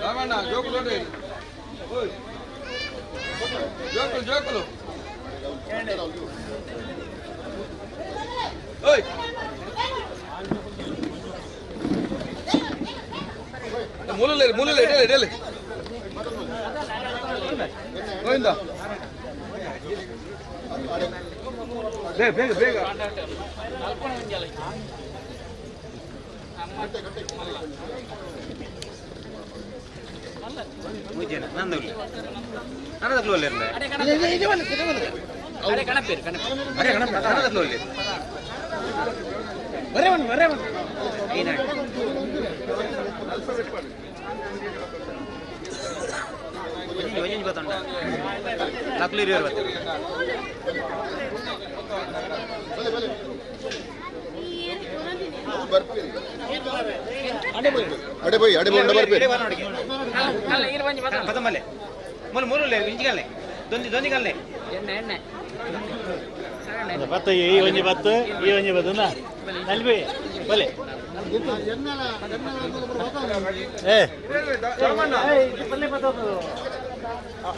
ರಾಮಣ್ಣ ಜೋಕುಲು ನೋಡಿ. ಓಯ್ ಜೋಕುಲು ಜೋಕುಲು. ಓಯ್ ಮೂಲಲೆ ಮೂಲಲೆ ಎಡೆಲೆ ಎಡೆಲೆ ಗೋವಿಂದ ಬೇಗ ಬೇಗ ಬೇಗ ಅಡೆ ಬೈ ಅಡೆ ಬೈ ಬರ್ಪೇರು ಪದಮಲೆ ಮೂರು ಮೂರು ಇಂಚಿಗಲ್ಲೆ ದೊಂದಿ ದೊಂದಿಗಲ್ಲೆ ಬತ್ತು ಈ ಒಂಜಿ ಬತ್ತು ಈ ಒಂಜಿ ಬತ್ತು ನಲ್ಬಿ ಬಲೆ ಏ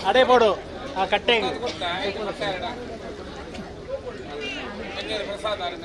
ಅಡೆ ಬೋಡು ಆ ಕಟ್ಟೆ ಪ್ರಸಾದ. ಅಡ್ಡ.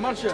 ಹಿಮಾಂಶು.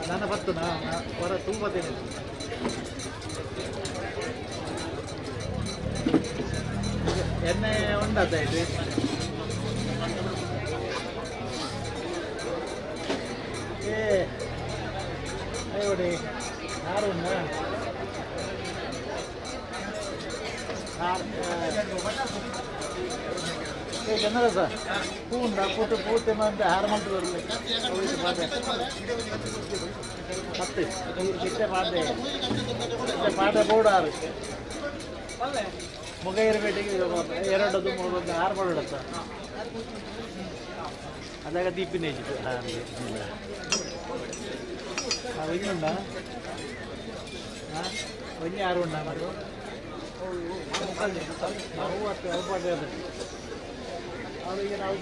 ನನ್ನ ಬರ್ತನ ಹೊರ ತುಂಬ ಎಣ್ಣೆ ಉಂಡದ ಇದು ಏ ಅಯ್ಯೋಡಿ ಯಾರು ಉಂಡ ಚಂದ್ರ ಸರ್ ಪೂ ಉಂಡ ಪೂತು ಪೂತೆ ಮಂತೆ ಹಾರ ಮಂತು ಬರಲಿ ಹತ್ತು ಇಟ್ಟೆ ಪಾದೆ ಇಟ್ಟೆ ಪಾದೆ ಬೋರ್ಡ್ ಆರು ಮುಗೈರಪೇಟೆಗೆ ಎರಡು ಮೂರು ಆರು ಮಾಡೋಣ ಸರ್ ಅದಾಗ ದೀಪಿನ ಒಂಜಿ ಉಂಡ ಒಂಜಿ ಆರು ಉಂಡ ಮತ್ತು ಅವು ಅಷ್ಟು ಅವು ಪಾದೆ ಅದು ಈಗ ನಾವು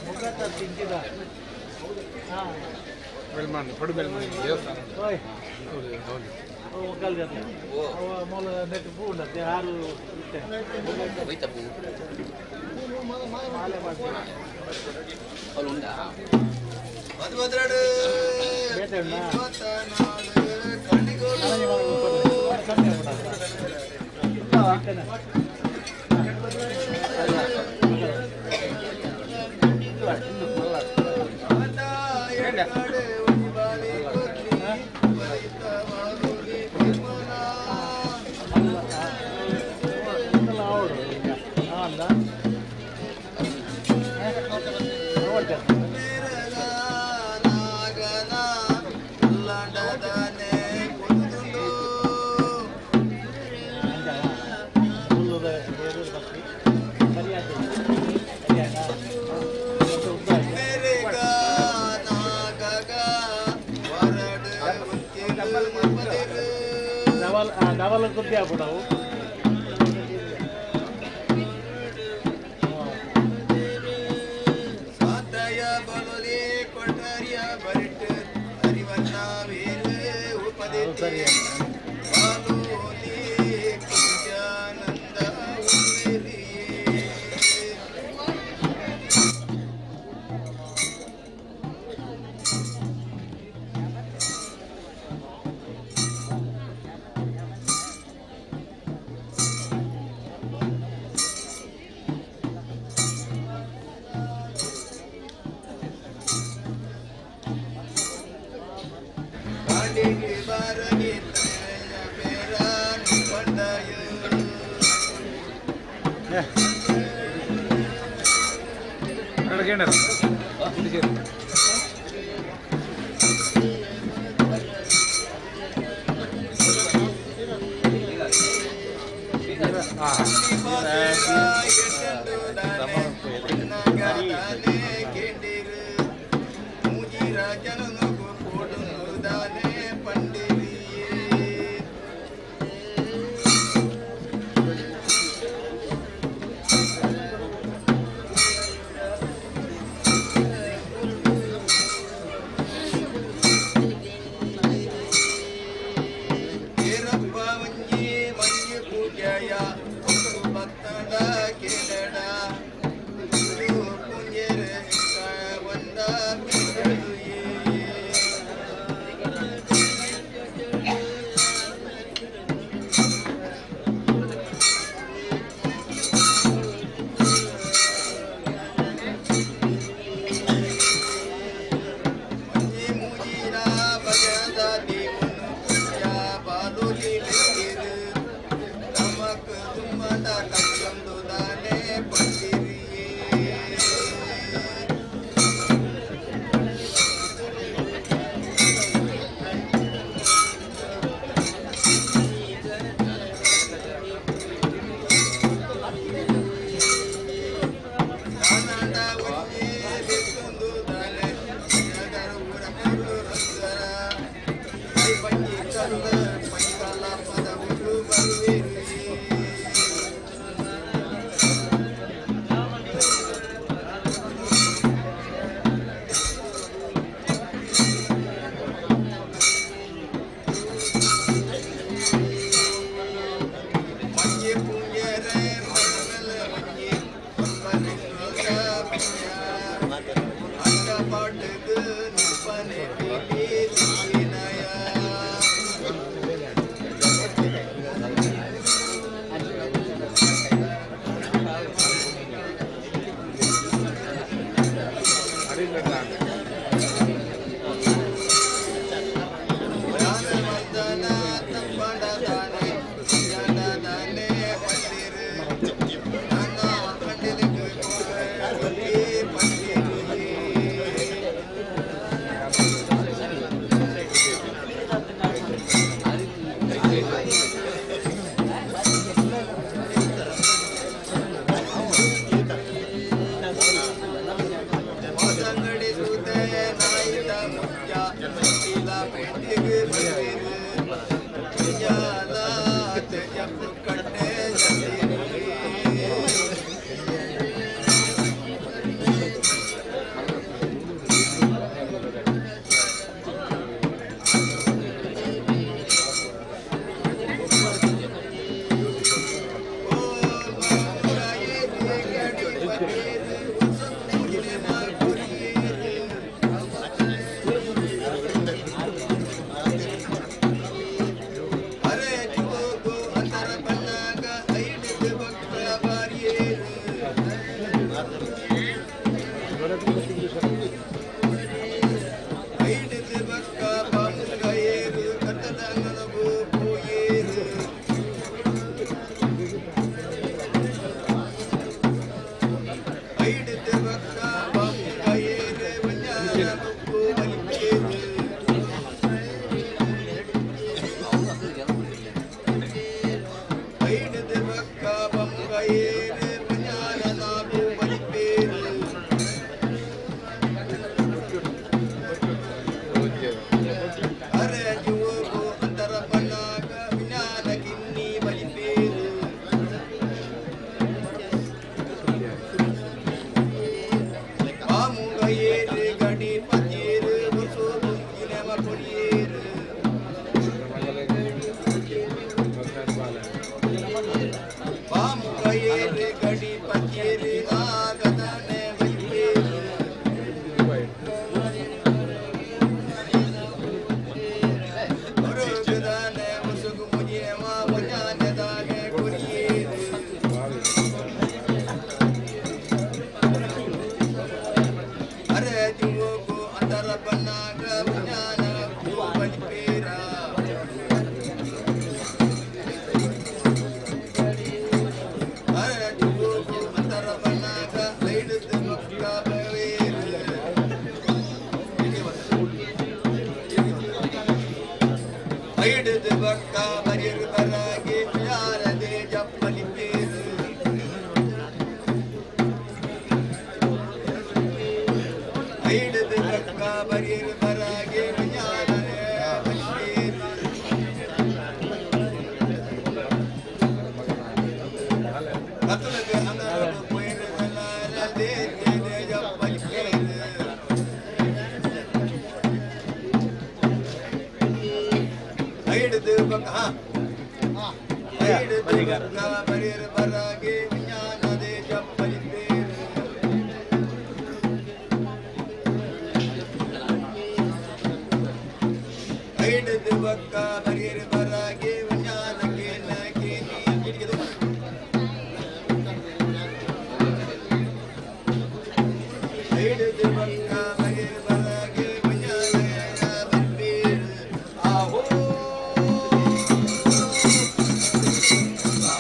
ಮುಖ ತಿಂಕಿದ ಹಾಂ ಬೆಳ್ಮಾಣಿ ಪಡು ಬೆಳ್ಮಾಣಿ ದೇವಸ್ಥಾನ ಓಯ್ ಹೌದು ಹೌದು ಮುಕ್ಕಾಲ್ ಜೊತೆ ಅವ ಮೂಲ ನೆಟ್ ಪೂ ಉಂಡತ್ತೆ ಆರು ಇತ್ತೆ ಹೋಯ್ತಾ ಪೂ ಮಾಲೆ ಮಾಡ್ತೀವಿ ಅವ್ರು ಉಂಡಾ ಬೇತೆ ಉಂಡಾ ಡಬಲ್ ಕುರ್ತಿ ಹಾಕ್ಬಿಡವು ಸರಿ.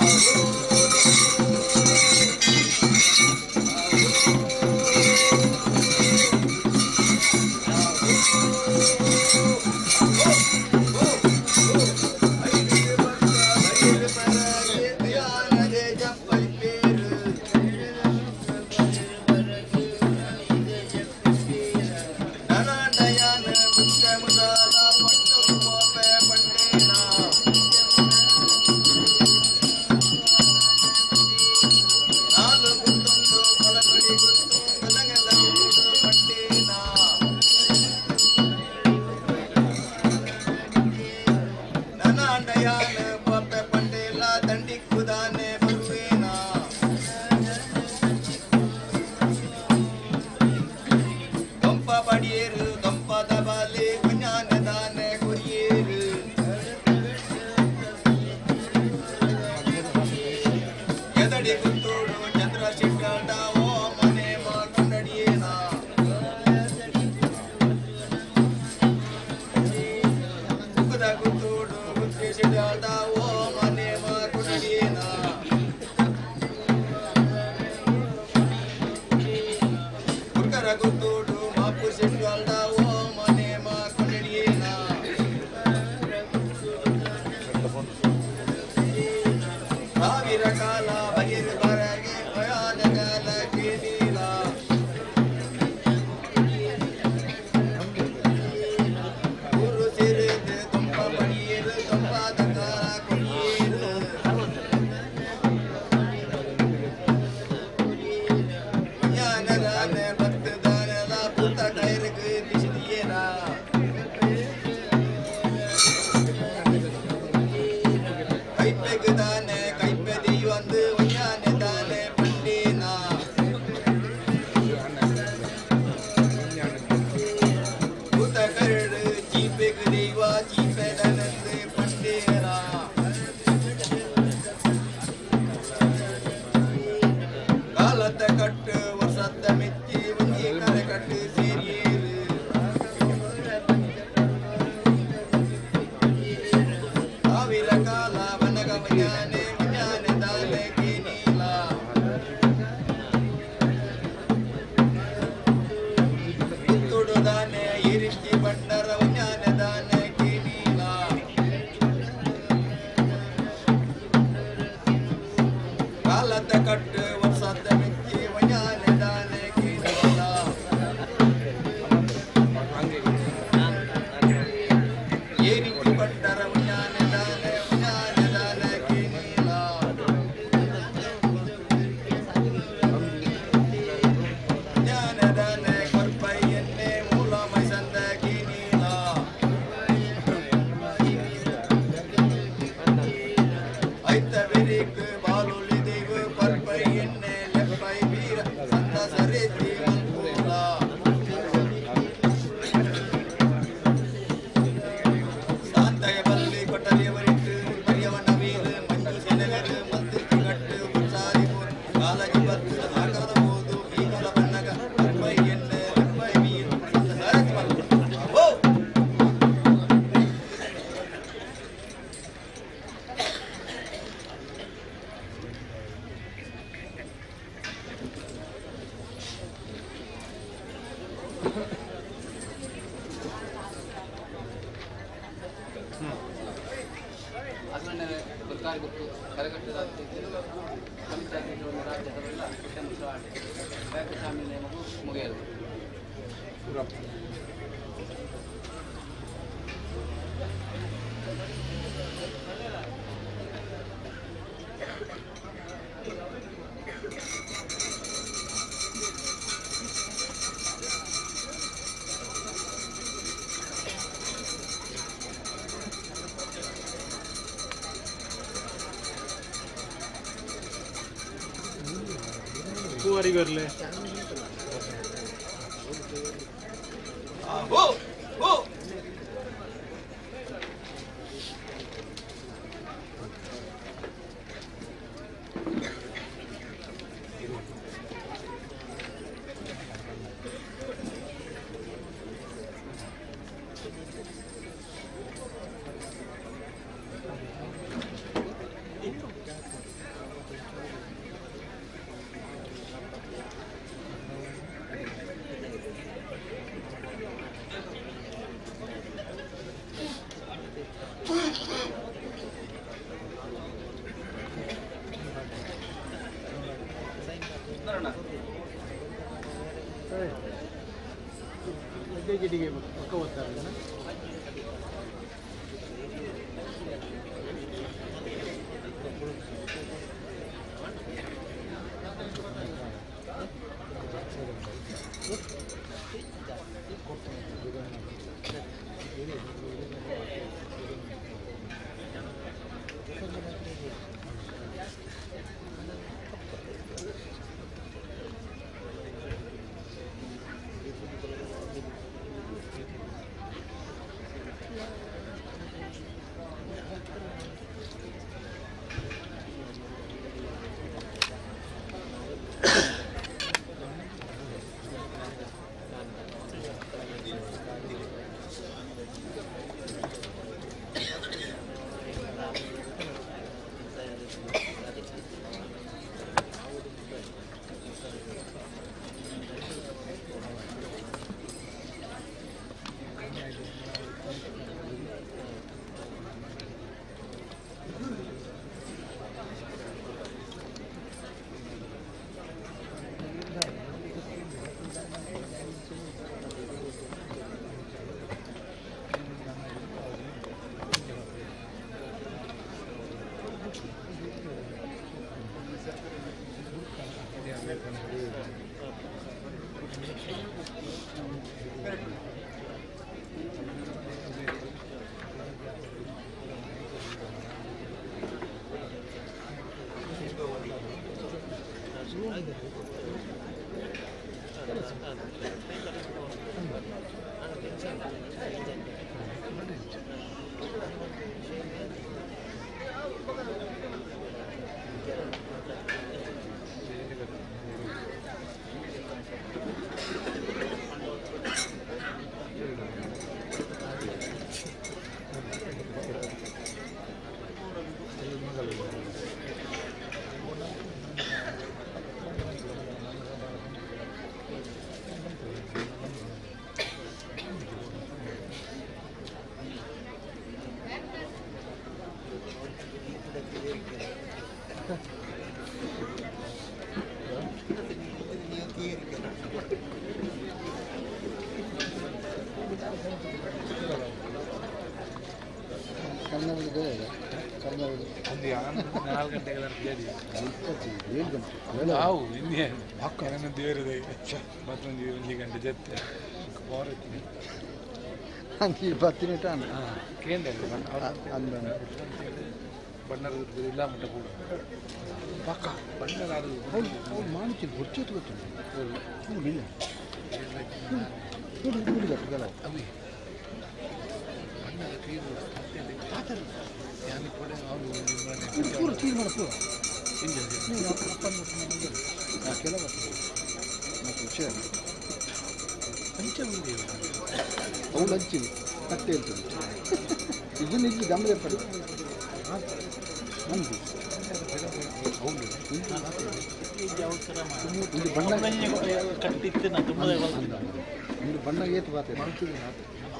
Oh!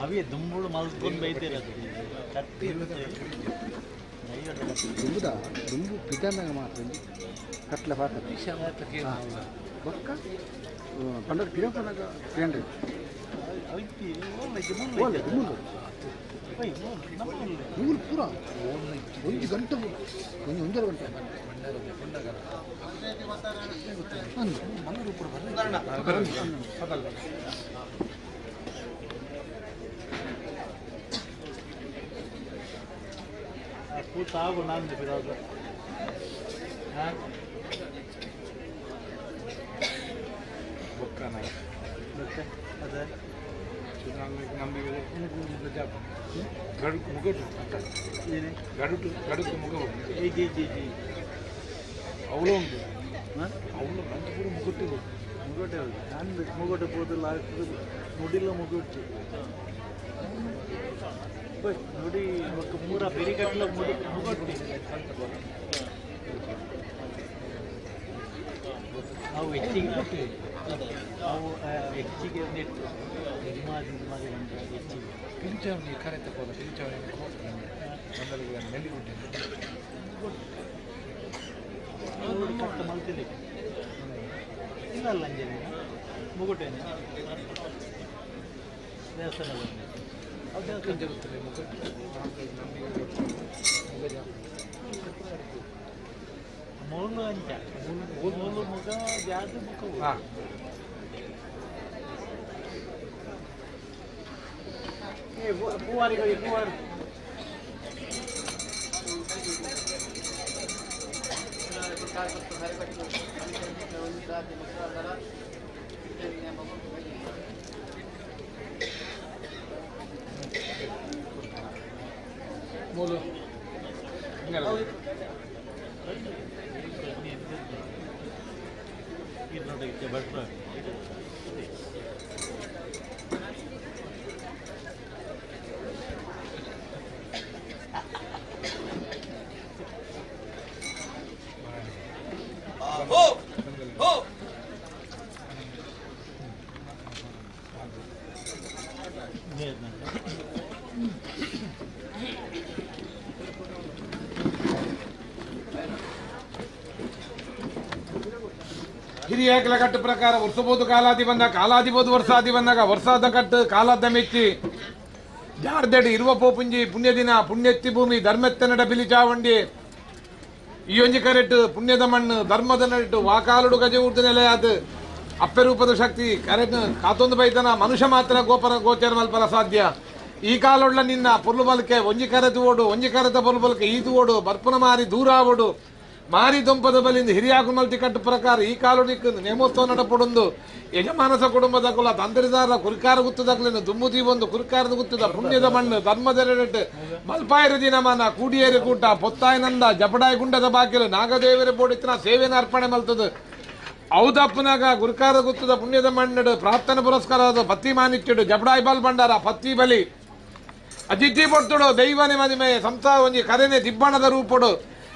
ಅವೇ ದುಂಬುಳು ಮಲ್ಕೊಂಡು ಬೈತಿರೋದು ಕಟ್ಟಿ ದುಂಬುದ ದುಂಬು ಪಿದನಾಗ ಮಾತ್ರ ಕಟ್ಲ ಪಾತ್ರ ಬೊಕ್ಕ ಪಂಡ ಪಿರಪನಾಗ ಕೇಂದ್ರ ಮೂರು ಪೂರ ಒಂದು ಗಂಟೆ ಒಂದು ಒಂದೂವರೆ ಗಂಟೆ. ತಾವು ನಾನು ಬಿಡೋದು ಅದೇ ಮುಗಟೆ ನಾನು ಮುಗಟೆ ಪೋದಿಲ್ಲ ಮುಡಿಲ್ಲ ಮುಗುಟ್ಟು ನೋಡಿ ಪೂರ ಬೆರಿಗಟ್ಟಲ ಮುಗಟ್ಟಿ. ಅವು ಹೆಚ್ಚಿಗೆ ಅವು ಹೆಚ್ಚಿಗೆ ಒಂದಿಟ್ಟು ಇದು ಮಾಡಿ ಒಂದು ಹೆಚ್ಚಿಗೆ ಪಿಂಚವನಿ ಕರೆ ತಗೋದ ಪಿಂಚವನಿ ಕಟ್ಟ ಮಲ್ತಿಲ್ಲ ಇಲ್ಲ ಅಲ್ಲ ಅಂಜನೆ ಮುಗುಟೇನೆ ದೇವಸ್ಥಾನ ಮೂಲು ಅಂಚ ಮೂಲು ಮುಗ ಜಾದು ಮುಖ. ಪೂವಾರಿ ಪೂವಾರಿ ಮೂಲು ಹಿರಿಯ ಕಟ್ಟು ಪ್ರಕಾರ ವರ್ಷಬೋದು ಕಾಲಾದಿ ಬಂದಾಗ ಕಾಲಾದಿಬೋದು ವರ್ಷಾದಿ ಬಂದಾಗ ವರ್ಷಾದ ಕಟ್ಟು ಕಾಲಾದ ಮೆಚ್ಚಿ ಜಾರ್ದೆಡ್ ಇರುವ ಪೋಪುಂಜಿ ಪುಣ್ಯದಿನ ಪುಣ್ಯತ್ತಿ ಭೂಮಿ ಧರ್ಮೆತ್ತ ನಡ ಬಿಲಿ ಚಾವಂಡಿ ಈ ಒಂಜಿ ಕರೆಟ್ಟು ಪುಣ್ಯದ ಮಣ್ಣು ಧರ್ಮದ ನಟ್ಟು ವಾಕಾಲುಡು ಗಜ ಊರ್ದ ನೆಲೆಯಾದ ಅಪ್ಪೆ ರೂಪದ ಶಕ್ತಿ ಕರೆಟ್ ಕಾತೊಂದು ಬೈತನ ಮನುಷ್ಯ ಮಾತ್ರ ಗೋಪರ ಗೋಚರ ಮಲ್ಪರ ಸಾಧ್ಯ. ಈ ಕಾಲೊಳ್ಳ ನಿನ್ನ ಪೊರ್ಲು ಬಲ್ಕೆ ಒಂಜಿ ಕರೆತು ಓಡು ಒಂಜಿ ಕರೆತ ಪೊರ್ಲು ಬಲ್ಕೆ ಈತು ಓಡು ಬರ್ಪುನ ಮಾರಿ ದೂರ ಓಡು ಮಾರಿ ದೊಂಪದ ಬಲಿಂದ ಹಿರಿಯಾಕು ಮಲ್ತಿ ಕಟ್ಟು ಪ್ರಕಾರ ಈ ಕಾಲೋನಿಕ್ ನೇಮೋತ್ಸವ ನಡಪಡೊಂದು ಯಜಮಾನಸ ಕುಟುಂಬದ ಕುಲ ತಂತ್ರಿದಾರ ಕುರಿಕಾರ ಗುತ್ತದಕ್ಲಿನ ದುಮ್ಮು ದೀವೊಂದು ಕುರಿಕಾರದ ಗುತ್ತದ ಪುಣ್ಯದ ಮಣ್ಣು ಧರ್ಮದೆರಡು ಮಲ್ಪಾಯರ ದಿನಮಾನ ಕೂಡಿಯೇರಿ ಕೂಟ ಪೊತ್ತಾಯನಂದ ಜಪಡಾಯ ಗುಂಡದ ಬಾಕಿಲು ನಾಗದೇವರ ಬೋಡಿತನ ಸೇವೆನ ಅರ್ಪಣೆ ಮಲ್ತದ ಔದಪ್ಪನಾಗ ಗುರುಕಾರ ಗುತ್ತದ ಪುಣ್ಯದ ಮಣ್ಣಡು ಪ್ರಾರ್ಥನೆ ಪುರಸ್ಕಾರದ ಪತ್ತಿ ಮಾನಿಚ್ಚಿಡು ಜಪಡಾಯಿ ಬಲ್ ಭಂಡಾರ ಪತ್ತಿ ಬಲಿ ಅತಿಥಿ ಪೊರ್ತುಡು ದೈವನೆ ಮದಿಮೆ ಸಂಸಾರ ಒಂಜಿ ಕರೆನೆ ದಿಬ್ಬಣದ ರೂಪುಡು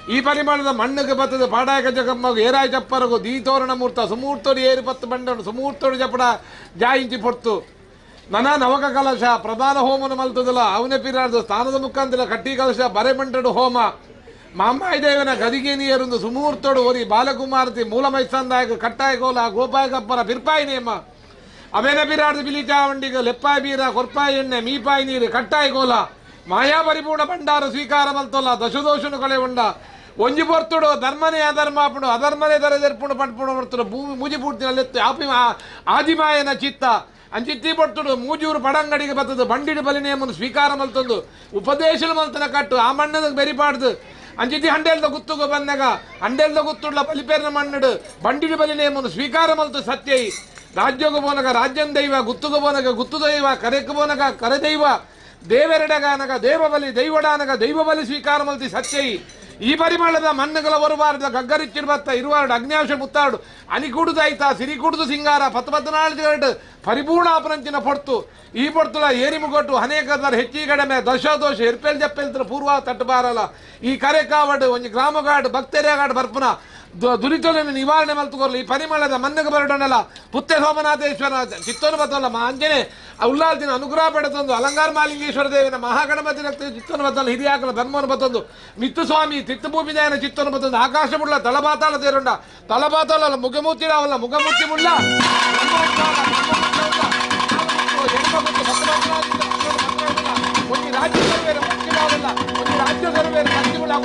ಈ ಪರಿಮಾಣದ ಮಣ್ಣುಗೆ ಬತ್ತದ ಪಾಡಾಯಕ ಜಗಮ್ಮಗು ಏರಾಯ ಚಪ್ಪರಗು ದೀತೋರಣ ಮೂರ್ತ ಸುಮೂರ್ತೋಡು ಏರು ಪತ್ತು ಬಂಡನು ಸುಮೂರ್ತೋಡು ಜಪಡ ಜಾಯಿಂಚಿ ಪೊರ್ತು ನನ ನವಕ ಕಲಶ ಪ್ರಧಾನ ಹೋಮನ ಮಲ್ತದಲ್ಲ ಅವನೇ ಪಿರಾರ್ದು ಸ್ಥಾನದ ಮುಖಾಂತರ ಕಟ್ಟಿ ಕಲಶ ಬರೆ ಮಂಟಡು ಹೋಮ ಮಾಮ್ಮಾಯಿ ದೇವನ ಗದಿಗೆ ನೀರುಂದು ಸುಮೂರ್ತೋಡು ಒರಿ ಬಾಲಕುಮಾರತಿ ಮೂಲ ಮೈಸಂದಾಯಕ ಕಟ್ಟಾಯ ಕೋಲ ಗೋಪಾಯಕಪ್ಪರ ಬಿರ್ಪಾಯಿ ನೇಮ ಅವೇನ ಬಿರಾರ್ದು ಬಿಲಿ ಚಾವಂಡಿಗೆ ಲೆಪ್ಪಾಯಿ ಬೀರ ಕೊರ್ಪಾಯಿ ಎಣ್ಣೆ ಮೀಪಾಯಿ ನೀರು ಕಟ್ಟಾಯ ಕೋಲ ಮಾಯಾ ಪರಿಪೂರ್ಣ ಭಂಡಾರ ಸ್ವೀಕಾರ ಮಲ್ತೊಲ್ಲ ದಶದೋಷನು ಕಳೆ ಉಂಡ ಒಂಜಿ ಪೊರ್ತುಡು ಧರ್ಮನೇ ಅಧರ್ಮಾಪುಡು ಅಧರ್ಮನೇ ದರದರ್ಪುಡು ಪಟ್ಪುಡು ಪಡ್ತುಡು ಭೂಮಿ ಮುಜಿ ಪೂರ್ತಿನಲ್ಲೆತ್ತು ಆಪಿ ಆದಿಮಾಯನ ಚಿತ್ತ ಅಂಚಿತ್ತಿ ಪೊರ್ತುಡು ಮೂಜೂರು ಪಡಂಗಡಿಗೆ ಬತ್ತದು ಬಂಡಿಡು ಬಲಿನೇಮನ್ನು ಸ್ವೀಕಾರ ಮಲ್ತೊಂದು ಉಪದೇಶಲು ಮಲ್ತನ ಕಟ್ಟು ಆ ಮಣ್ಣದ ಬೆರಿಪಾಡ್ದು ಅಂಚಿತಿ ಹಂಡೇಲ್ದ ಗುತ್ತುಗು ಬಂದಾಗ ಹಂಡೇಲ್ದ ಗುತ್ತುಡ್ಲ ಬಲಿಪೇರ್ನ ಮಣ್ಣಡು ಬಂಡಿಡು ಬಲಿನೇಮನ್ನು ಸ್ವೀಕಾರ ಮಲ್ತು ಸತ್ಯೈ ರಾಜ್ಯಗು ಬೋನಗ ರಾಜ್ಯಂ ದೈವ ಗುತ್ತುಗು ಬೋನಗ ಗುತ್ತು ದೈವ ಕರೆಕು ಬೋನಗ ಕರೆದೈವ ದೇವರೆಡಗಾನಗ ದೇವ ಬಲಿ ದೈವಡಾನಗ ದೈವ ಬಲಿ ಸ್ವೀಕಾರ ಮಲ್ತಿ ಸತ್ಯೈ ಈ ಪರಿಮಳದ ಮಣ್ಣುಗಳ ಒರುವಾರದ ಗಗ್ಗರಿಚ್ಚಿರ್ಬತ್ತ ಇರುವಾರಡು ಅಗ್ನ್ಯಾಂಶ ಮುತ್ತಾಡು ಅನಿಕೂಡುದಾಯ್ತ ಸಿರಿಕೂಡುದು ಸಿಂಗಾರ ಪತ್ತು ಪರಿಪೂರ್ಣ ಅಪರಂಚಿನ ಪೊರ್ತು ಈ ಪೊರ್ತುಲ ಏರಿಮುಗೊಟ್ಟು ಅನೇಕದರ ಹೆಚ್ಚಿ ಕಡಿಮೆ ದಶದೋಷ ಎರ್ಪೆಲ್ ಜಪ್ಪೆಲ್ತ್ರ ಪೂರ್ವ ತಟ್ಟಬಾರಲ್ಲ ಈ ಕರೆಕಾವಡು ಒಂಜಿ ಗ್ರಾಮಗಾಡು ಭಕ್ತರೇಗಾಡು ಬರ್ಪುನ ದುರಿತೊಲೆನ ನಿವಾರಣೆ ಮಲ್ತುಕೊರ್ಲು ಈ ಪರಿಮಳದ ಮಣ್ಣುಗೆ ಬರಡೋಣಲ್ಲ ಪುತ್ತೆ ಸೋಮನಾಥೇಶ್ವರ ಚಿತ್ತೋನು ಬತ್ತಲ್ಲ ಅಂಜನೆ ಉಲ್ಲಾಲ್ದಿನ ಅನುಗ್ರಹ ಪಡೆತೊಂದು ಅಲಂಗಾರ ಮಾಲಿಂಗೇಶ್ವರ ದೇವಿನ ಮಹಾಗಣಪತಿ ರಕ್ತ ಚಿತ್ತೋನು ಬತ್ತಲ್ಲ ಹಿರಿಯಾಕಲ ಧರ್ಮನು ಬತ್ತೊಂದು ಮಿತ್ತು ಸ್ವಾಮಿ ತಿತ್ತಭೂಮಿ ದೇವನ ಚಿತ್ತೋನು ಬತ್ತೊಂದು ಆಕಾಶ ಮುಳ್ಳ ತಳಬಾತಾಳ ತೇರುಂಡ ತಳಬಾತಾಳ ಮುಗಮೂರ್ತಿ ಮುಗಮೂರ್ತಿ ಮುಳ್ಳ ಒಂದು ರಾಜ್ಯ ಸರ್ವೇರ ಮುಖ್ಯವಾಗಲ್ಲ ಒಂದು ರಾಜ್ಯ ಸರ್ವೇರ ಮುಖ್ಯಗಳಾಗ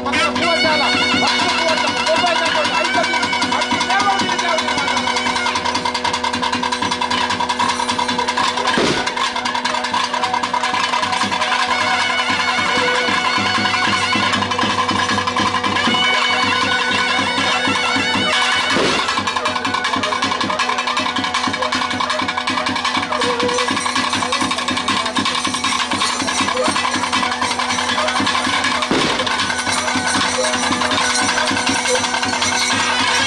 Thank you.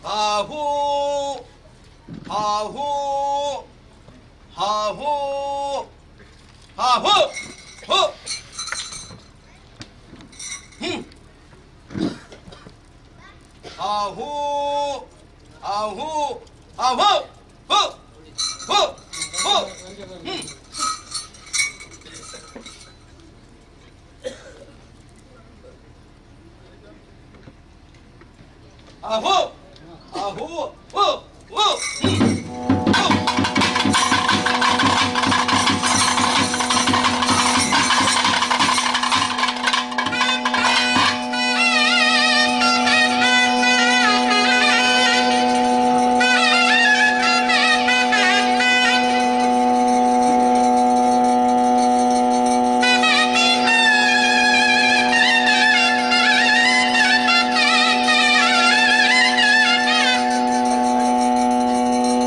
ಹಾಹೂ ಹಾಹೂ ಹಾಹೂ ಹಾಹೂ who hmm ಹಾಹೂ ಹಾಹೂ ಹಾಹೂ who who who hmm ಹಾಹೂ ಹಾಹೂ who who hmm who. Thank you.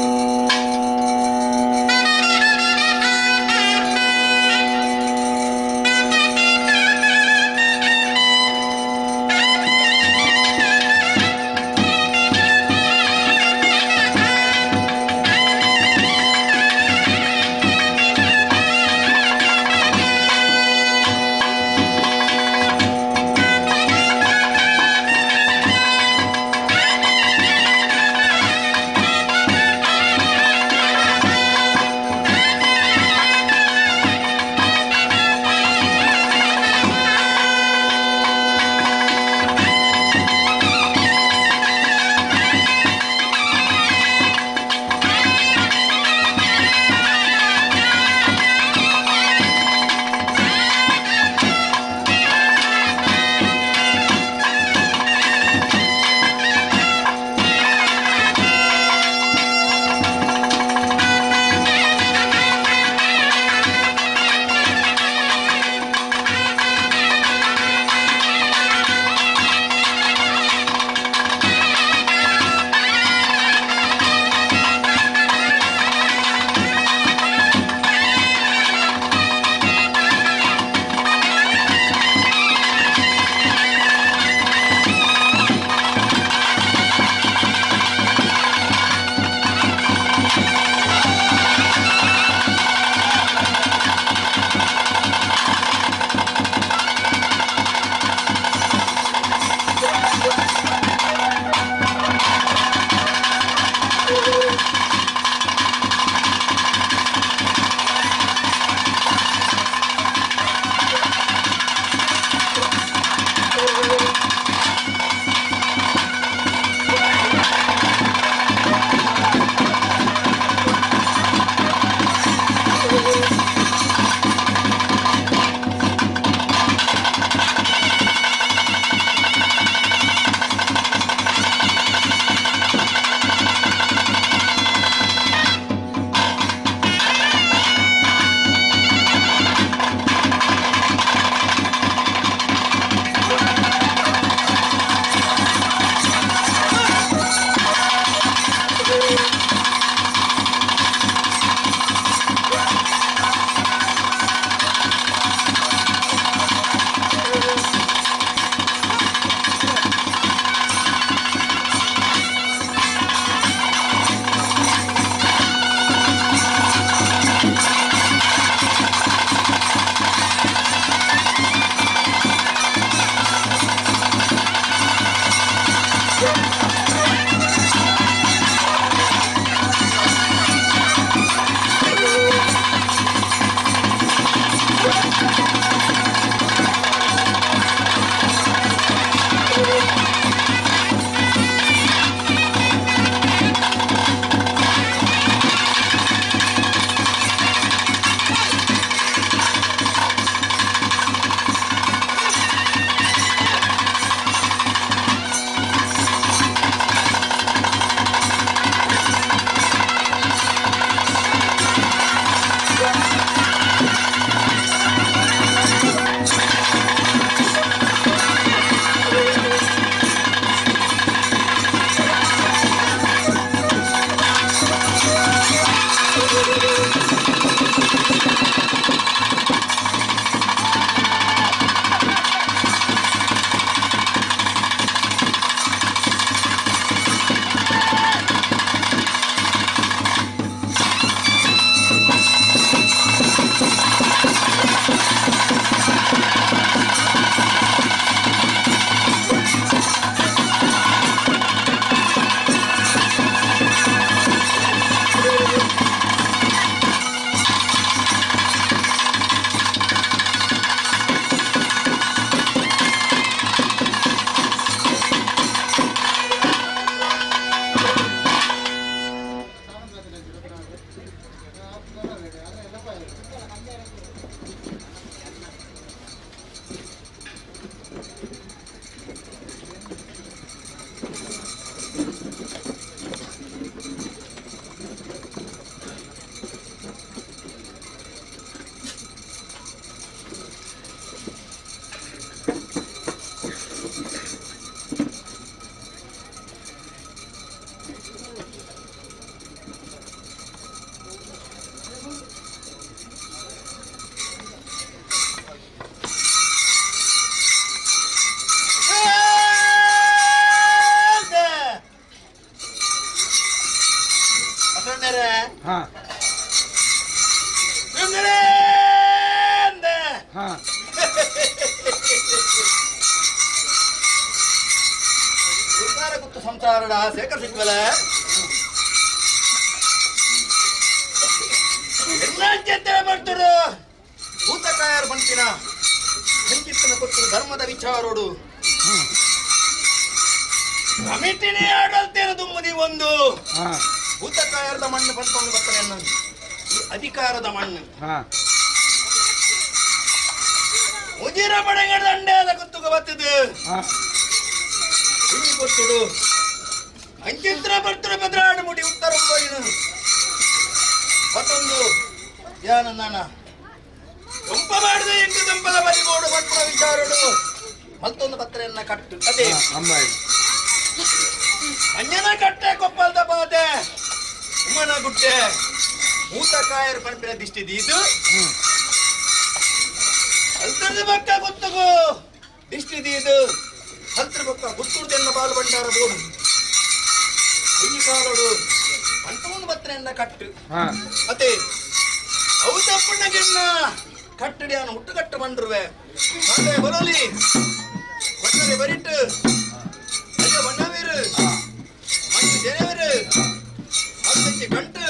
ಸಂಸಾರಡ Shekhar ಸಿಕ್ವಲ್ಲ ಎಲ್ಲ ಚೆತ್ತನೆ ಬರ್తుడు ಭೂತಕಾಯರು ಬಂತಿನ ಸಂಚಿತ್ತನ ಕೊಟ್ಟು ಧರ್ಮದ ವಿಚಾರೋಡು ಕಮಿಟಿನೇ ಆಡಲ್ತೇನೆ ದುಮ್ಮದಿ ಒಂದು ಭೂತಕಾಯರದ ಮಣ್ಣು ಪಡ್ಕೊಂಡು ಬರ್ತಾನೆ ಈ ಅಧಿಕಾರದ ಮಣ್ಣು ಮುಜಿರ ಪಡೆಗಳ ದಂಡೇದ ಗುತ್ತುಗ ಬತ್ತಿದ್ದು ಕೊಟ್ಟುಡು ಅಂಚಿತ್ರ ಬರ್తుಡ ಪದ್ರಾಡು ಮುಡಿ ಉತ್ತರ ಮತ್ತೊಂದು ಯಾನ ನಾನ ದೊಂಪ ಮಾಡಿದ ಎಂಟು ದೊಂಪದ ಬರಿಬೋಡು ಪಟ್ಪುರ ವಿಚಾರಡು ಮತ್ತೊಂದು ಪತ್ರೆಯನ್ನ ಕಟ್ಟು ಅದೇ ಅಂಜನ ಕಟ್ಟೆ ಕೊಪ್ಪಲ್ದ ಬಾದೆ ಉಮ್ಮನ ಗುಟ್ಟೆ ಮೂತಕಾಯರು ಪಂಪಿನ ದಿಷ್ಟಿ ದೀದು ಅಲ್ತರದ ಬಕ್ಕ ಗೊತ್ತಗೋ ದಿಷ್ಟಿ ದೀದು ಹತ್ರ ಬೊಕ್ಕ ಗುತ್ತುಡ್ದೆನ್ನ ಬಾಲು ಭಂಡಾರ ಬೋಡು ಈ ಕಾಲೋಡು ಅಂತ ಒಂದು ಪತ್ರೆಯನ್ನ ಕಟ್ಟು ಅದೇ ಅವು ತಪ್ಪಣ್ಣಗೆನ್ನ ಕಟ್ಟಡಿ ಅವನು ಹುಟ್ಟುಕಟ್ಟು ಬಂಡ್ರುವೆ ಮತ್ತೆ ಬರೋಲಿ ಕೊಟ್ಟರೆ ಬರಿಟ್ಟು ಅಯ್ಯೋ ಬಣ್ಣವೀರು ಮಂಜು ಜನವೀರು ಹತ್ತಂಚಿ ಗಂಟು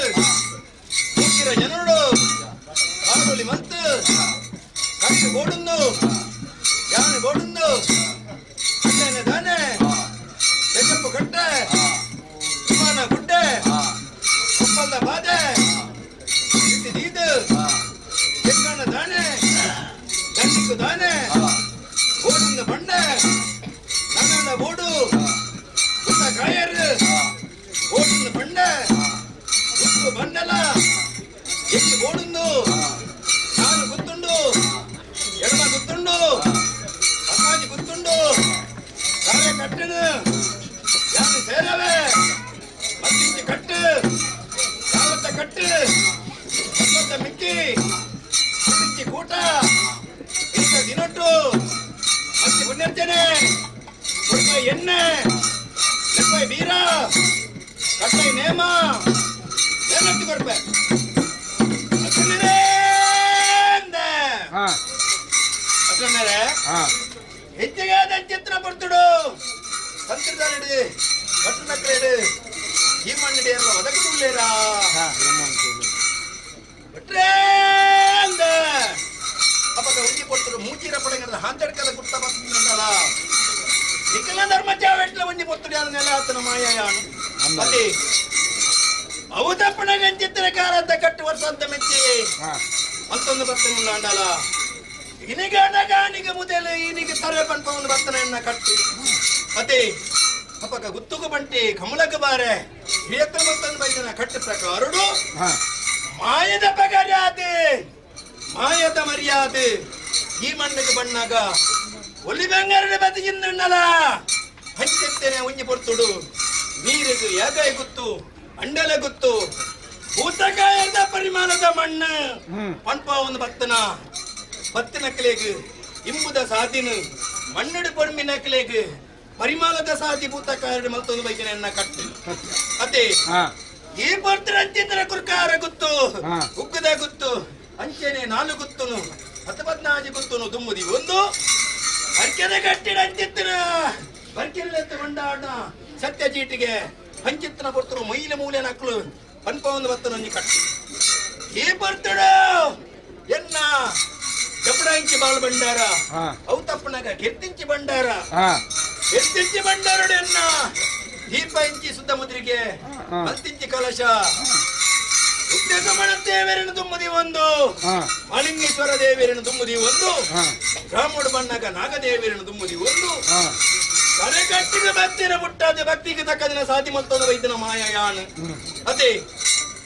ಮೂಗಿರ ಜನರುಡು ಕಾಡೋಲಿ ಮಂತು ಕಟ್ಟು ಗೋಡುಂದು ಯಾನೆ ಗೋಡುಂದು ಅಣ್ಣನ ದಾನೆ ಬೆಕ್ಕಪ್ಪು ಕಟ್ಟೆ ವಿಮಾನ ಗುಡ್ಡೆ ಕೊಪ್ಪಲ್ದ ಬಾದೆ ಇಟ್ಟಿದೀದು ಚೆಕ್ಕಣ್ಣ ದಾನೆ ದಂಡಿಕ್ಕು ದಾನೆ ಬೋಡುಂದ ಬಂಡೆ ನನ್ನ ಬೋಡು ಗುಟ್ಟ ಕಾಯರು ಬೋಡುಂದ ಬಂಡೆ ಗುಟ್ಟು ಬಂಡಲ ಎಷ್ಟು ಬೋಡುಂದು ನಾನು ಗುತ್ತುಂಡು ಎಡಮ ಗುತ್ತುಂಡು ಅಪ್ಪಾಜಿ ಗುತ್ತುಂಡು ಕಾರ್ಯ ಕಟ್ಟನು ಯಾರು ಸೇರವೆ ಮತ್ತಿಂಚಿ ಕಟ್ಟು ಯಾವತ್ತ ಕಟ್ಟು ಮತ್ತ ಮಿಕ್ಕಿ ಮತ್ತಿಂಚಿ ಕೂಟ ಇಂಥ ದಿನೊಟ್ಟು ಮತ್ತಿ ಪುಣ್ಯರ್ಚನೆ ಕೊಡ್ಪಾಯಿ ಎಣ್ಣೆ ನೆಪ್ಪಾಯಿ ಬೀರ ಕಟ್ಟಾಯಿ ನೇಮ ಏನಟ್ಟು ಕೊಡ್ಪಾಯಿ ಅಷ್ಟೇ ಹೆಚ್ಚಿಗೆ ಚಿತ್ರ ಬರ್ತುಡು ತಂತ್ರದಾರಡಿ ಕಟ್ಟುನಕ್ರೇಡು ಈ ಮಣ್ಣಿಡಿ ಎಲ್ಲ ಒದಗುಲ್ಲೇರಾ ಬಿಟ್ರೇ ಅಂದ ಅಪ್ಪಗ ಉಂಜಿ ಕೊಡ್ತರು ಮೂಚಿರ ಪಡೆಗದ ಹಾಂತಡ್ಕದ ಗುಟ್ಟ ಬರ್ತದಲ್ಲ ನಿಖಲ ಧರ್ಮ ಚಾವೆಟ್ಲ ಉಂಜಿ ಪೊತ್ತುಡಿ ನೆಲ ಆತನ ಮಾಯಾನು ಅತಿ ಅವು ತಪ್ಪಣಗಂಚಿತ್ರ ಕಾರಂತ ಕಟ್ಟು ವರ್ಷ ಅಂತ ಮೆಚ್ಚಿ ಮತ್ತೊಂದು ಬರ್ತನಿಲ್ಲ ಅಂಡಲ ಇನಿಗಾನಗಾನಿಗೆ ಮುದಲು ಈನಿಗೆ ತರೆ ಪನ್ಪವನ್ನು ಬರ್ತನ ಕಟ್ಟಿ ಅತಿ ಅಪ್ಪಕ ಗುತ್ತುಗು ಬಂಟಿ ಕಮಲಕ್ಕೆ ಬಾರೆ ಹಿರಿಯತ್ರ ಮತ್ತೊಂದು ಬೈದನ ಕಟ್ಟು ಪ್ರಕಾರಡು ಮಾಯದ ಪಗರ್ಯಾದೆ ಮಾಯದ ಮರ್ಯಾದೆ ಈ ಮಣ್ಣಿಗೆ ಬಣ್ಣಾಗ ಒಲಿ ಬೆಂಗಾರಡೆ ಬದಿಗಿಂದಣ್ಣಲ ಹಂಚೆತ್ತೇನೆ ಉಂಜಿ ಪೊರ್ತುಡು ನೀರಿಗೆ ಯಾಕಾಯಿ ಗುತ್ತು ಅಂಡಲ ಗುತ್ತು ಭೂತಕಾಯದ ಪರಿಮಾಣದ ಮಣ್ಣು ಪನ್ಪ ಒಂದು ಬತ್ತನ பத்து ಇಂಬುದ ಸಾದಿನ ಮಣ್ಣಡು ಪೊರ್ಮಿನಕ್ಲೆಗ್ ಪರಿಮಾಲದ ಸಾದಿ ಭೂತಕಾರಡು ಮಲ್ತೊಂದು ಬೈದಿನ ಕಟ್ಟು ಅದೇ ಈ ಪೊರ್ತರ ಅಂಚಿತರ ಕುರ್ಕಾರ ಗುತ್ತು ಉಗ್ಗದ ಗುತ್ತು ಅಂಚೆನೆ ನಾಲು ಗುತ್ತುನು ಹತ್ತಪದ್ನಾಜಿ ಗುತ್ತುನು ದುಮ್ಮುದಿ ಒಂದು ಅರ್ಕೆದ ಕಟ್ಟಿಡ ಅಂಚಿತ್ತಿನ ಬರ್ಕೆಲ್ಲ ಕೊಂಡಾಡ ಸತ್ಯ ಚೀಟಿಗೆ ಅಂಚಿತ್ತನ ಪೊರ್ತರು ಮೈಲ ಮೂಲೆ ನಕ್ಲು ಪನ್ಪ ಒಂದು ಬತ್ತನೊಂಜಿ ಕಟ್ಟು ಈ ಪೊರ್ತಡು ಎನ್ನ ಕಪಡಾಂಚಿ ಬಾಲ್ ಭಂಡಾರ ಅವು ತಪ್ಪನಾಗ ಕೆತ್ತಿಂಚಿ ಭಂಡಾರ ಕೆತ್ತಿಂಚಿ ಭಂಡಾರಡು ಎನ್ನ ದೀಪ ಇಂಚಿ ಸುದ್ದ ಮುದ್ರಿಗೆ ಮತ್ತಿಂಚಿ ಕಲಶ ಉದ್ದೇಶಮಣ ದೇವರನ್ನು ದುಮ್ಮದಿ ಒಂದು ಮಾಲಿಂಗೇಶ್ವರ ದೇವರನ್ನು ದುಮ್ಮದಿ ಒಂದು ರಾಮೋಡು ಬಣ್ಣಗ ನಾಗದೇವರನ್ನು ದುಮ್ಮದಿ ಒಂದು ಕರೆಕಟ್ಟಿಗೆ ಭಕ್ತಿನ ಮುಟ್ಟಾದ ಭಕ್ತಿಗೆ ತಕ್ಕದಿನ ಸಾಧಿ ಮಲ್ತೊಂದ ವೈದ್ಯನ ಮಾಯಾಯಾನ್ ಅದೇ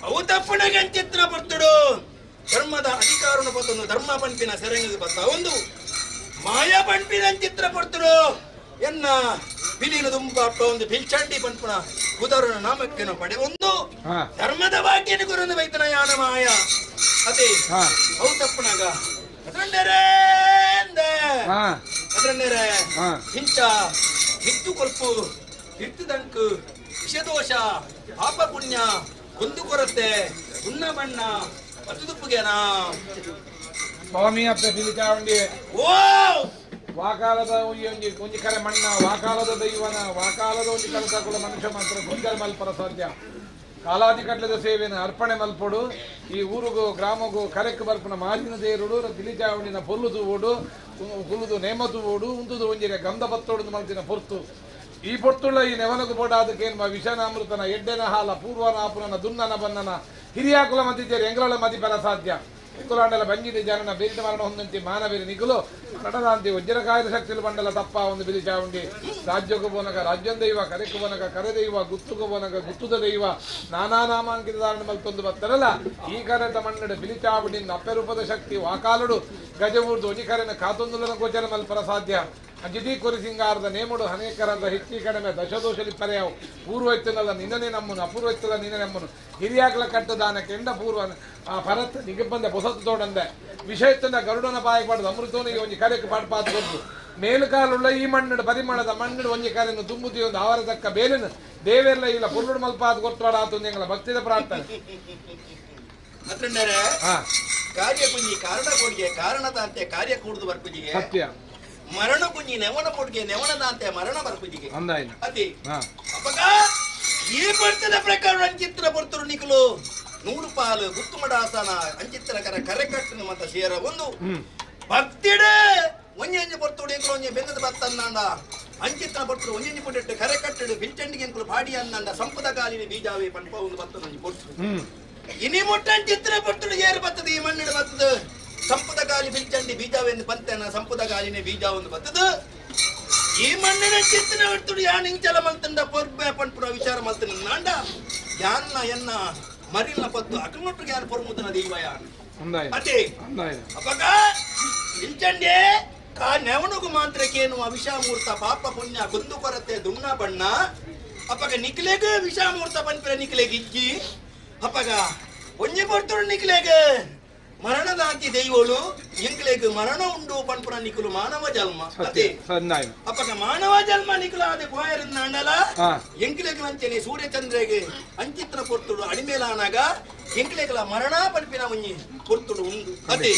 ಅವು ತಪ್ಪಣಗಂಚಿತ್ರ ಬರ್ತುಡು ಧರ್ಮದ ಅಧಿಕಾರನ ಪತ್ತೊಂದು ಧರ್ಮ ಪಂಪಿನ ಸೆರಂಗದ ಪತ್ತ ಒಂದು ಮಾಯಾ ಪಂಪಿನ ಚಿತ್ರ ಪಡ್ತರು ಎನ್ನ ಬಿಲಿನ ದುಂಬ ಅಪ್ಪ ಒಂದು ಬಿಲ್ಚಂಡಿ ಪಂಪುಣ ಕುದರನ ನಾಮಕ್ಕೇನು ಪಡೆವೊಂದು ಧರ್ಮದ ವಾಕ್ಯನ ಗುರುಂದು ಬೈತನ ಯಾನ ಮಾಯ ಅದೇ ಅವು ತಪ್ಪುನಾಗ ಅದ್ರನ್ನೆರೆ ಹಿಂಚ ಹಿತ್ತು ಕೊಲ್ಪು ಹಿತ್ತದಂಕು ವಿಷದೋಷ ಪಾಪ ಪುಣ್ಯ ಒಂದು ಕೊರತೆ ಉನ್ನ ಬಣ್ಣ ಬದುಕುಗೆನಾ ಸ್ವಾಮಿ ಅಪ್ಪೆ ಬಿಲಿಚಾವಂಡಿ ಓ ವಾಕಾಲದ ಒಂಜಿ ಒಂಜಿ ಕರೆ ಮಣ್ಣ ವಾಕಾಲದ ದೈವನ ವಾಕಾಲದ ಒಂಜಿ ಕರೆ ಕೂಡ ಮನುಷ್ಯ ಮಾತ್ರ ಗೊಂಜಲ್ ಮಲ್ಪರ ಸಾಧ್ಯ ಕಾಲಾದಿ ಕಟ್ಲದ ಸೇವೆನ ಅರ್ಪಣೆ ಮಲ್ಪೊಡು ಈ ಊರುಗು ಗ್ರಾಮಗೂ ಕರೆಕ್ ಬರ್ಪುನ ಮಾಜಿನ ದೇರುಡು ಬಿಲಿಚಾವಣಿನ ಪೊಲ್ಲುದು ಓಡು ಕುಲ್ಲುದು ನೇಮದು ಓಡು ಉಂದುದು ಒಂಜಿರೆ ಗಂಧ ಬತ್ತೋಡು ಮಲ್ತಿನ ಪೊರ್ತು ಈ ಪೊರ್ತುಳ್ಳ ಈ ನೆವನಗು ಬೋಡಾದಕ್ಕೇನ್ಮ ವಿಷನಾಮೃತನ ಎಡ್ಡೆನ ಹಾಲ ಪೂರ್ವನ ದುನ್ನನ ಬನ್ನನ ಹಿರಿಯಾಕುಲ ಮತಿದ್ದೇರು ಎಂಗ್ರಳ ಮತಿ ಪರ ಸಾಧ್ಯ ಕುಲಾಂಡಲ ಬಂಜಿಡಿ ಜನನ ಬೇರಿದ ಮರಣ ಹೊಂದಂತಿ ಮಾನವೀರ ನಿಗುಲು ನಟದಾಂತಿ ವಜ್ರಕಾಯದ ಶಕ್ತಿಲು ಬಂಡಲ ತಪ್ಪ ಒಂದು ಬಿಲಿಚಾವುಂಡಿ ರಾಜ್ಯಕ್ಕೂ ಬೋನಕ ರಾಜ್ಯಂದೈವ ಕರೆಕು ಬೋನಕ ಕರೆದೈವ ಗುತ್ತುಕು ಬೋನಕ ಗುತ್ತುದ ದೈವ ನಾನಾ ನಾಮಾಂಕಿತ ಧಾರಣ ಮಲ್ತೊಂದು ಬತ್ತರಲ್ಲ ಈ ಕರೆತ ಮಣ್ಣಡು ಬಿಲಿಚಾವುಂಡಿ ಅಪ್ಪೆರೂಪದ ಶಕ್ತಿ ವಾಕಾಲುಡು ಗಜವೂರ್ದು ಒಜಿಕರೆನ ಕಾತೊಂದುಲನ ಗೋಚರ ಮಲ್ಪರ ಸಾಧ್ಯ ಅಂಜಿತಿ ಕೊರಿಸಿಂಗಾರದ ನೇಮುಡು ಅನೇಕರಂತ ಹೆಚ್ಚಿ ಕಡಿಮೆ ದಶದೋಷಲಿ ಪರ್ಯಾವು ಪೂರ್ವ ಇತ್ತನಲ್ಲ ನಿನ್ನನೇ ನಮ್ಮನು ಅಪೂರ್ವ ಇತ್ತಲ್ಲ ನಿನ್ನೆ ನಮ್ಮನು ಹಿರಿಯಾಗ್ಲ ಕಟ್ಟದಾನ ಕೆಂಡ ಪೂರ್ವ ಆ ಭರತ್ ನಿಗಬ್ಬಂದ ಬೊಸತ್ತು ತೋಡಂದೆ ವಿಷಯ ಇತ್ತಂದ ಗರುಡನ ಬಾಯಿಗೆ ಪಡೆದು ಅಮೃತೋನಿಗೆ ಒಂಜಿ ಕರೆಕ್ ಪಾಡ್ಪಾದ ಕೊಟ್ಟು ಮೇಲುಕಾಲುಳ್ಳ ಈ ಮಣ್ಣು ಪರಿಮಳದ ಮಣ್ಣು ಒಂಜಿ ಕರೆಯನ್ನು ತುಂಬುತ್ತಿ ಒಂದು ಆವರ ತಕ್ಕ ಬೇಲಿನ ದೇವೆಲ್ಲ ಇಲ್ಲ ಪುರುಡು ಮಲ್ಪಾದ ಕೊರ್ತವಾಡ ಆತು ಎಂಗಳ ಭಕ್ತಿದ ಪ್ರಾರ್ಥನೆ ಕಾರ್ಯ ಕುಂಜಿ ಕಾರಣ ಕೊಡಿಗೆ ಕಾರಣದಂತೆ ಕಾರ್ಯ ಕೂಡುದು ಬರ್ಪುಜಿಗೆ ಸತ್ಯ ಮರಣ ಕುಂಜಿ ನೆವನ ಕೊಡ್ಗೆ ನೆವನದಂತೆ ಮರಣ ಬರ್ಪುಜಿಗೆ ಅತಿ ಅಪಗ ಈ ಬರ್ತದ ಪ್ರಕಾರ ಅಂಚಿತ್ರ ಬರ್ತರು ನಿಕಲು ನೂರು ಪಾಲು ಗುತ್ತುಮಡಾಸನ ಅಂಚಿತ್ರ ಕರ ಕರೆ ಕಟ್ಟನು ಮತ್ತ ಸೇರ ಒಂದು ಭಕ್ತಿಡ ಒಂಜಿ ಬರ್ತುಡು ಎಂಕಲು ಒಂಜಿ ಬೆನ್ನದ ಬತ್ತನ್ನಾಂಡ ಅಂಚಿತ್ರ ಬರ್ತರು ಒಂಜಿ ಪುಟ್ಟಿಟ್ಟು ಕರೆ ಕಟ್ಟಡು ಬಿಲ್ಚಂಡಿಗೆ ಎಂಕಲು ಪಾಡಿ ಅನ್ನಂಡ ಸಂಪದ ಕಾಲಿನ ಬೀಜಾವೆ ಪನ್ಪ ಒಂದು ಬತ್ತನ ಒಂಜಿ ಪೊಟ್ಟು ಇನಿ ಮುಟ್ಟ ಅಂಚಿತ್ರ ಬರ್ತುಡು ಏರು ಬತ್ತದ ಈ ಮಣ್ಣಿಡು ಬತ್ತದ ಸಂಪದ ಗಾಲಿ ಬಿಲ್ಚಂಡಿ ಬೀಜವೆಂದು ಪಂತನ ಸಂಪದ ಗಾಲಿನೇ ಬೀಜ ಒಂದು ಬತ್ತದ ಈ ಮಣ್ಣಿನ ಚಿತ್ತನ ಹೊರ್ತುಡು ಯಾನ್ ಇಂಚಲ ಮಲ್ತಂಡ ಪೊರ್ಬೆ ಪನ್ಪುಡ ವಿಚಾರ ಮಲ್ತನ ನಾಂಡ ಯಾನ್ನ ಎನ್ನ ಮರಿಲ್ನ ಪತ್ತು ಅಕಲ್ನೊಟ್ಟಿಗೆ ಯಾನ್ ಪೊರ್ಮುತನ ದೈವ ಯಾನ್ ಅದೇ ಅಪಗ ಬಿಲ್ಚಂಡೆ ಕಾ ನೆವಣಗು ಮಾಂತ್ರಕ್ಕೇನು ಅವಿಷಾಮೂರ್ತ ಪಾಪ ಪುಣ್ಯ ಕುಂದು ಕೊರತೆ ದುಣ್ಣ ಬಣ್ಣ ಅಪಗ ನಿಕ್ಲೆಗ್ ವಿಷಾಮೂರ್ತ ಪನ್ಪಿರ ನಿಕ್ಲೆಗ್ ಇಜ್ಜಿ ಅಪಗ ಒಂಜಿ ಪೊರ್ತುಡು ನಿಕ್ಲೆಗ್ ಮರಣದಾಂತಿ ದೈವಳು ಎಂಕ್ಲೆಗ್ ಮರಣ ಉಂಡು ಪನ್ಪುನ ನಿಕುಲು ಮಾನವ ಜನ್ಮ ಅದೇ ಅಪಗ ಮಾನವ ಜನ್ಮ ನಿಕುಲು ಅದೇ ಪೋಯರಿಂದಾಂಡಲ ಎಂಕ್ಲೆಗ್ ಅಂಚನೆ ಸೂರ್ಯಚಂದ್ರೆಗೆ ಅಂಚಿತ್ರ ಪೊರ್ತುಡು ಅಡಿಮೇಲಾನಾಗ ಎಂಕ್ಲೆಗ್ಲ ಮರಣ ಪನ್ಪಿನ ಒಂಜಿ ಪೊರ್ತುಡು ಉಂಡು ಅದೇ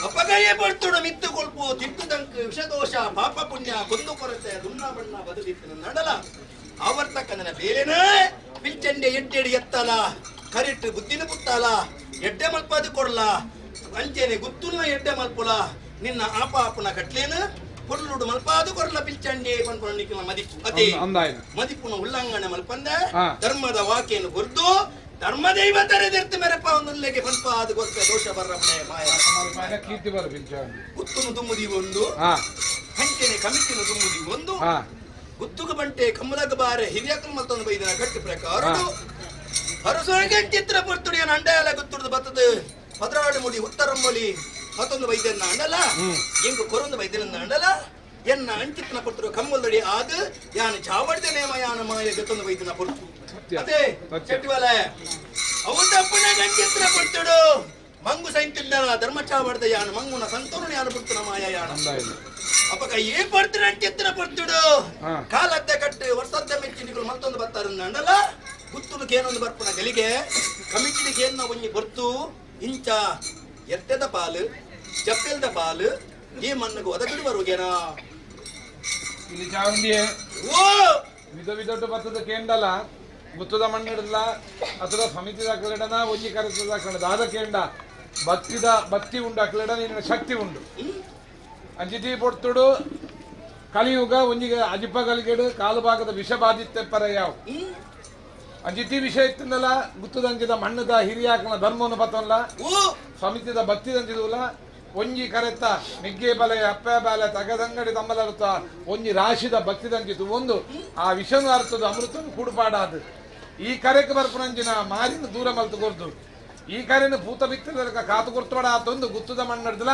ಅಪಗಯೇ ಪೊರ್ತುಡು ಮಿತ್ತು ಕೊಲ್ಪು ತಿಟ್ಟುದಂಕ್ ವಿಷದೋಷ ಪಾಪ ಪುಣ್ಯ ಕೊಂದು ಕೊರತೆ ದುಣ್ಣ ಬಣ್ಣ ಬದುಕಿತ್ತಿನ ನಡಲ ಆವರ್ತಕ್ಕಂದನ ಬೇರೆನೇ ಬಿಲ್ಚಂಡೆ ಎಡ್ಡೆಡಿ ಎತ್ತಲ ಕರಿಟ್ಟು ಬುದ್ಧಿನ ಪುತ್ತಲ ಎಡ್ಡೆ ಮಲ್ಪಾದು ಕೊಡ್ಲ ಅಂಚೆನೆ ಗುತ್ತುಲ್ನ ಎಡ್ಡೆ ಮಲ್ಪುಲ ನಿನ್ನ ಆಪ ಆಪನ ಕಟ್ಲೇನು ಪೊರ್ಲುಡು ಮಲ್ಪಾದು ಕೊರ್ಲ ಬಿಲ್ಚಂಡೆ ಪನ್ಪುನ ನಿಕ್ಕಿನ ಮದಿಪು ಅದೇ ಮದಿಪುನ ಉಲ್ಲಂಘನೆ ಮಲ್ಪಂದ ಧರ್ಮದ ವಾಕ್ಯನು ಕೊರ್ದು ಧರ್ಮ ದೈವ ತರೆದಿರ್ತು ಮೆರಪ ಒಂದೊಂದಿಗೆ ಪನ್ಪ ಅದು ಗೊತ್ತ ದೋಷ ಬರ್ರಮನೆ ಮಾಯ ಕೀರ್ತಿ ಬರ ಬಿಲ್ಚಂಡಿ ಗುತ್ತುನು ತುಂಬುದಿ ಒಂದು ಅಂಚೆನೆ ಕಮಿಟಿನ ತುಂಬುದಿ ಒಂದು ಗುತ್ತುಗು ಬಂಟೆ ಕಮ್ಮಲಗ ಬಾರೆ ಹಿರಿಯಕಲ್ ಮಲ್ತೊಂದು ಬೈದಿನ ಕಟ್ಟು ಪ್ರಕಾರ ಹರಸೊಳಗೆ ಚಿತ್ರ ಪೊರ್ತುಡಿಯ ಅಂಡಲ ಗುತ್ತುಡ್ದು ಬತ್ತದು ಪದ್ರಾಡು ಮುಡಿ ಉತ್ತರಂಬೊಲಿ ಮತ್ತೊಂದು ವೈದ್ಯನ ಅಂಡಲ ಎಂಕು ಕೊರೊಂದು ವೈದ್ಯನ ಅಂಡಲ ಎನ್ನ ಅಂಚಿತ್ನ ಪೊರ್ತುಡು ಕಮ್ಮಲ್ದಡಿ ಆದ ಯಾನು ಚಾವಡ್ದ ನೇಮ ಯಾನ ಮಾಯ ಗೊತ್ತೊಂದು ವೈದ್ಯನ ಪೊರ್ತು ಅದೇ ಚಟ್ಟಿವಲೆ ಅವು ತಪ್ಪುನ ಅಂಚಿತ್ರ ಪೊರ್ತುಡು ಮಂಗು ಸೈಂತಿದ್ದನ ಧರ್ಮ ಚಾವಡ್ದ ಯಾನು ಮಂಗುನ ಸಂತೋನು ಯಾನು ಪುರ್ತುನ ಮಾಯ ಯಾನ ಅಪಕ ಏ ಪಡ್ತಿರ ಅಂಚಿತ್ರ ಪೊರ್ತುಡು ಕಾಲದ್ದ ಕಟ್ಟು ವರ್ಷದ್ದ ಮೆಚ್ಚಿನಿಗಳು ಮತ್ತೊಂದು ಬರ್ತಾರನ್ನ ಅಂಡಲ ಗುತ್ತುನು ಏನೊಂದು ಬರ್ಪುನ ಗಲಿಗೆ ಕಮಿಟಿಗೆ ಏನ ಒಂಜಿ ಗೊತ್ತು ಇಂಚ ಎತ್ತೆದ ಪಾಲು ಚಪ್ಪೆಲ್ದ ಪಾಲು ಈ ಮಣ್ಣುಗು ಒದಗಿಡು ಬರುಗೇನಾ ಇಲ್ಲಿ ಚಾವಂಡಿಯೇ ಓ ವಿಧ ವಿಧಟ್ಟು ಬತ್ತದ ಕೇಂಡಲ ಗುತ್ತದ ಮಣ್ಣಿಡಲ್ಲ ಅಥವಾ ಸಮಿತಿದ ಕಲೆಡನ ಒಂಜಿ ಕರೆತದ ಕಣದ ಆದ ಕೇಂಡ ಭಕ್ತಿದ ಭಕ್ತಿ ಉಂಡು ಅಕ್ಲೆಡ ನಿನ್ನ ಶಕ್ತಿ ಉಂಡು ಅಂಜಿತಿ ಪೊರ್ತುಡು ಕಲಿಯುಗ ಒಂಜಿಗೆ ಅಜಿಪ ಗಲಿಗೆಡು ಕಾಲು ಭಾಗದ ವಿಷ ಬಾಧಿತ್ತೆ ಪರ ಯಾವ ಅಂಜಿತಿ ವಿಷಯ ಇತ್ತಂದಲ್ಲ ಗುತ್ತದಂಚಿದ ಮಣ್ಣದ ಹಿರಿಯಾಕನ ಧರ್ಮವನ್ನು ಪತ್ತಲ್ಲ ಸಮಿತಿದ ಭಕ್ತಿದಂಚಿದಲ್ಲ ಒಂಜಿ ಕರೆತ ಮಿಗ್ಗೆ ಬಲೆ ಅಪ್ಪೆ ಬಾಲೆ ತಗದಂಗಡಿ ತಮ್ಮಲರ್ಥ ಒಂಜಿ ರಾಶಿದ ಭಕ್ತಿದಂಚಿತು ಒಂದು ಆ ವಿಷನು ಅರ್ಥದ ಅಮೃತನು ಕೂಡುಪಾಡಾದು ಈ ಕರೆಕ್ ಬರ್ಪುನಂಚಿನ ಮಾರಿನ ದೂರ ಮಲ್ತು ಕೊರ್ದು ಈ ಕರೆನ ಭೂತ ಬಿತ್ತದ ಕಾತು ಕೊರ್ತೋಡ ಆತೊಂದು ಗುತ್ತದ ಮಣ್ಣಡ್ದಲ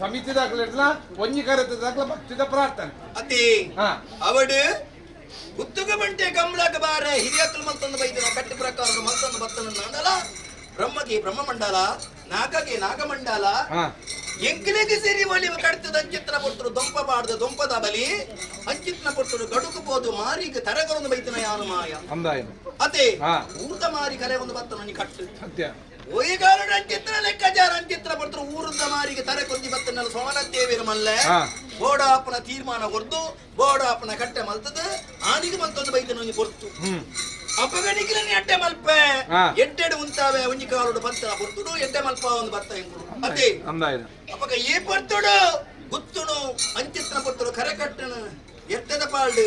ಸಮಿತಿದಾಗಲಿಡ್ದಲ ಒಂಜಿ ಕರೆತದಾಗಲ ಭಕ್ತಿದ ಪ್ರಾರ್ಥನೆ ಅತಿ ಅವಡು ಗುತ್ತುಗ ಬಂಟೆ ಕಮಲಕ ಬಾರೆ ಹಿರಿಯಕ್ಕಲು ಮಲ್ತೊಂದು ಬೈದಿನ ಕಟ್ಟು ಪ್ರಕಾರ ಮಲ್ತೊಂದು ಬತ್ತನ ನಾಡಲ ಬ್ರಹ್ಮಗೆ ಬ್ರಹ್ಮಮಂಡಲ ನಾಗಗೆ ನಾಗಮಂಡಲ ಎಂಕಲಿಗೆ ಸೇರಿ ಒಲಿ ಕಡ್ತದ ಅಂಚಿತ್ನ ಪೊರ್ತರು ದೊಂಪ ಬಾಡ್ದ ದೊಂಪದ ಬಲಿ ಅಂಚಿತ್ನ ಪೊರ್ತರು ಗಡುಕು ಪೋದು ಮಾರಿಗೆ ತರಗರೊಂದು ಬೈತನ ಯಾನು ಮಾಯ ಅದೇ ಊರ್ದ ಮಾರಿ ಕಲೆ ಒಂದು ಬತ್ತನ ನೀ ಕಟ್ಟು ಸತ್ಯ ಒಯ್ಗಾರಡು ಅಂಚಿತ್ರ ಲೆಕ್ಕಾಚಾರ ಅಂಚಿತ್ರ ಪೊರ್ತರು ಊರುದ ಮಾರಿಗೆ ತರೆ ಕೊಂಜಿ ಬತ್ತನಲ್ಲ ಸೋಮನದೇವಿರ ಮಲ್ಲೆ ಬೋಡಾಪನ ತೀರ್ಮಾನ ಕೊರ್ದು ಬೋಡಾಪನ ಕಟ್ಟೆ ಮಲ್ತದ ಆನಿಗೆ ಮಲ್ತೊಂದು ಬೈತನ ಒಂಜಿ ಪೊರ್ತು ಅಪಗಣಿಕಲನಿ ಅಡ್ಡೆ ಮಲ್ಪೆ ಎಡ್ಡೆಡು ಉಂತಾವೆ ಒಂಜಿ ಕಾಲುಡು ಪತ್ತನ ಪೊರ್ತುಡು ಎಡ್ಡೆ ಮಲ್ಪ ಒಂದು ಬತ್ತ ಎಂಕುಡು ಅದೇ ಅಪಗ ಈ ಪೊರ್ತುಡು ಗುತ್ತುನು ಅಂಚಿತ್ನ ಪೊರ್ತುಡು ಕರೆ ಕಟ್ಟನು ಎತ್ತದ ಪಾಲ್ಡು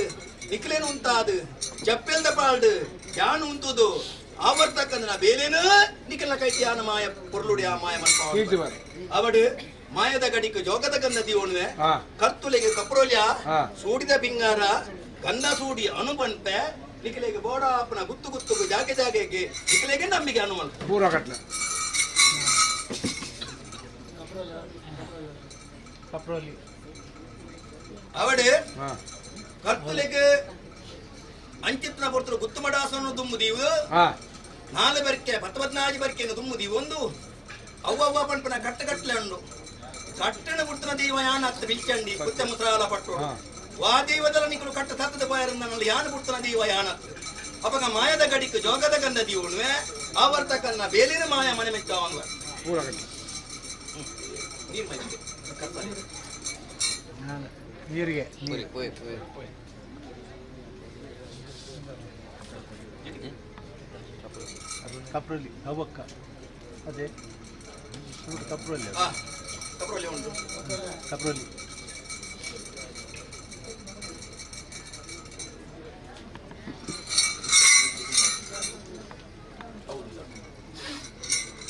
ನಿಕ್ಲೇನು ಉಂತಾದು ಚಪ್ಪೆಲ್ದ ಪಾಲ್ಡು ಯಾನು ಉಂತುದು ಆವರ್ತಕ್ಕಂದ್ರ ಬೇಲೇನು ನಿಖಲ ಕೈತಿ ಯಾನ ಮಾಯ ಪೊರ್ಲುಡಿ ಆ ಮಾಯ ಮಲ್ಪ ಅವಡು ಮಾಯದ ಗಡಿக்கு ಜೋಗದ ಗಂಧ ದಿವಣುವೆ ಕರ್ತುಲೆಗೆ ಕಪ್ರೋಲ್ಯ ಸೂಡಿದ ಪಿಂಗಾರ ಗಂಧ ಸೂಡಿ ಅನುಬಂತೆ ನಿಖಲೆಗೆ ಬೋಡಾಪನ ಗುತ್ತು ಗುತ್ತುಗು ಜಾಗೆ ಜಾಗೆಗೆ ನಿಖಲೆಗೆ ನಂಬಿಕೆ ಅನುಮನ್ ಪೂರ ಕಟ್ಲ ಅವಡು ಕರ್ತುಲೆಗೆ ಅಂಚಿತ್ನ ಪೊರ್ತರು ಗುತ್ತು ಮಡಾಸನ್ನು ದುಮ್ಮುದೀವು ನಾಲು ಬರ್ಕೆ ಪತ್ತಪತ್ನಾಜಿ ಬರ್ಕೆ ದುಮ್ಮುದೀವು ಒಂದು ಅವ್ವ ಪಂಪನ ಕಟ್ಟ ಕಟ್ಲೆ ಉಂಡು ಕಟ್ಟಣ ಪುರ್ತನ ದೀವ ಯಾನ ಅತ್ತ ಬಿಲ್ಚಂಡಿ ಕುತ್ತೆ ಮುತ್ರಾಲ ಪಟ್ಟು ವಾ ದೈವದಲ ನಿಕಲು ಕಟ್ಟ ತತ್ತದ ಬಾಯರಂದ ಯಾನ ಪುರ್ತನ ದೀವ ಯಾನತ್ ಅಪಗ ಮಾಯದ ಗಡಿக்கு ಜೋಗದ ಗಂಧ ದೀವಣುವೆ ಆವರ್ತಕನ್ನ ಬೇಲಿನ ಮಾಯ ಮನೆ ಮೆಚ್ಚಾವಂಗ ನೀರು ನೀರಿಗೆ ಕಪ್ರೋಲಿ ಅವಕ್ಕ ಅದೇ ಕಪ್ರೋಲಿ ಕಪ್ರೋಲಿ ಉಂಟು ಕಪ್ರೋಲಿ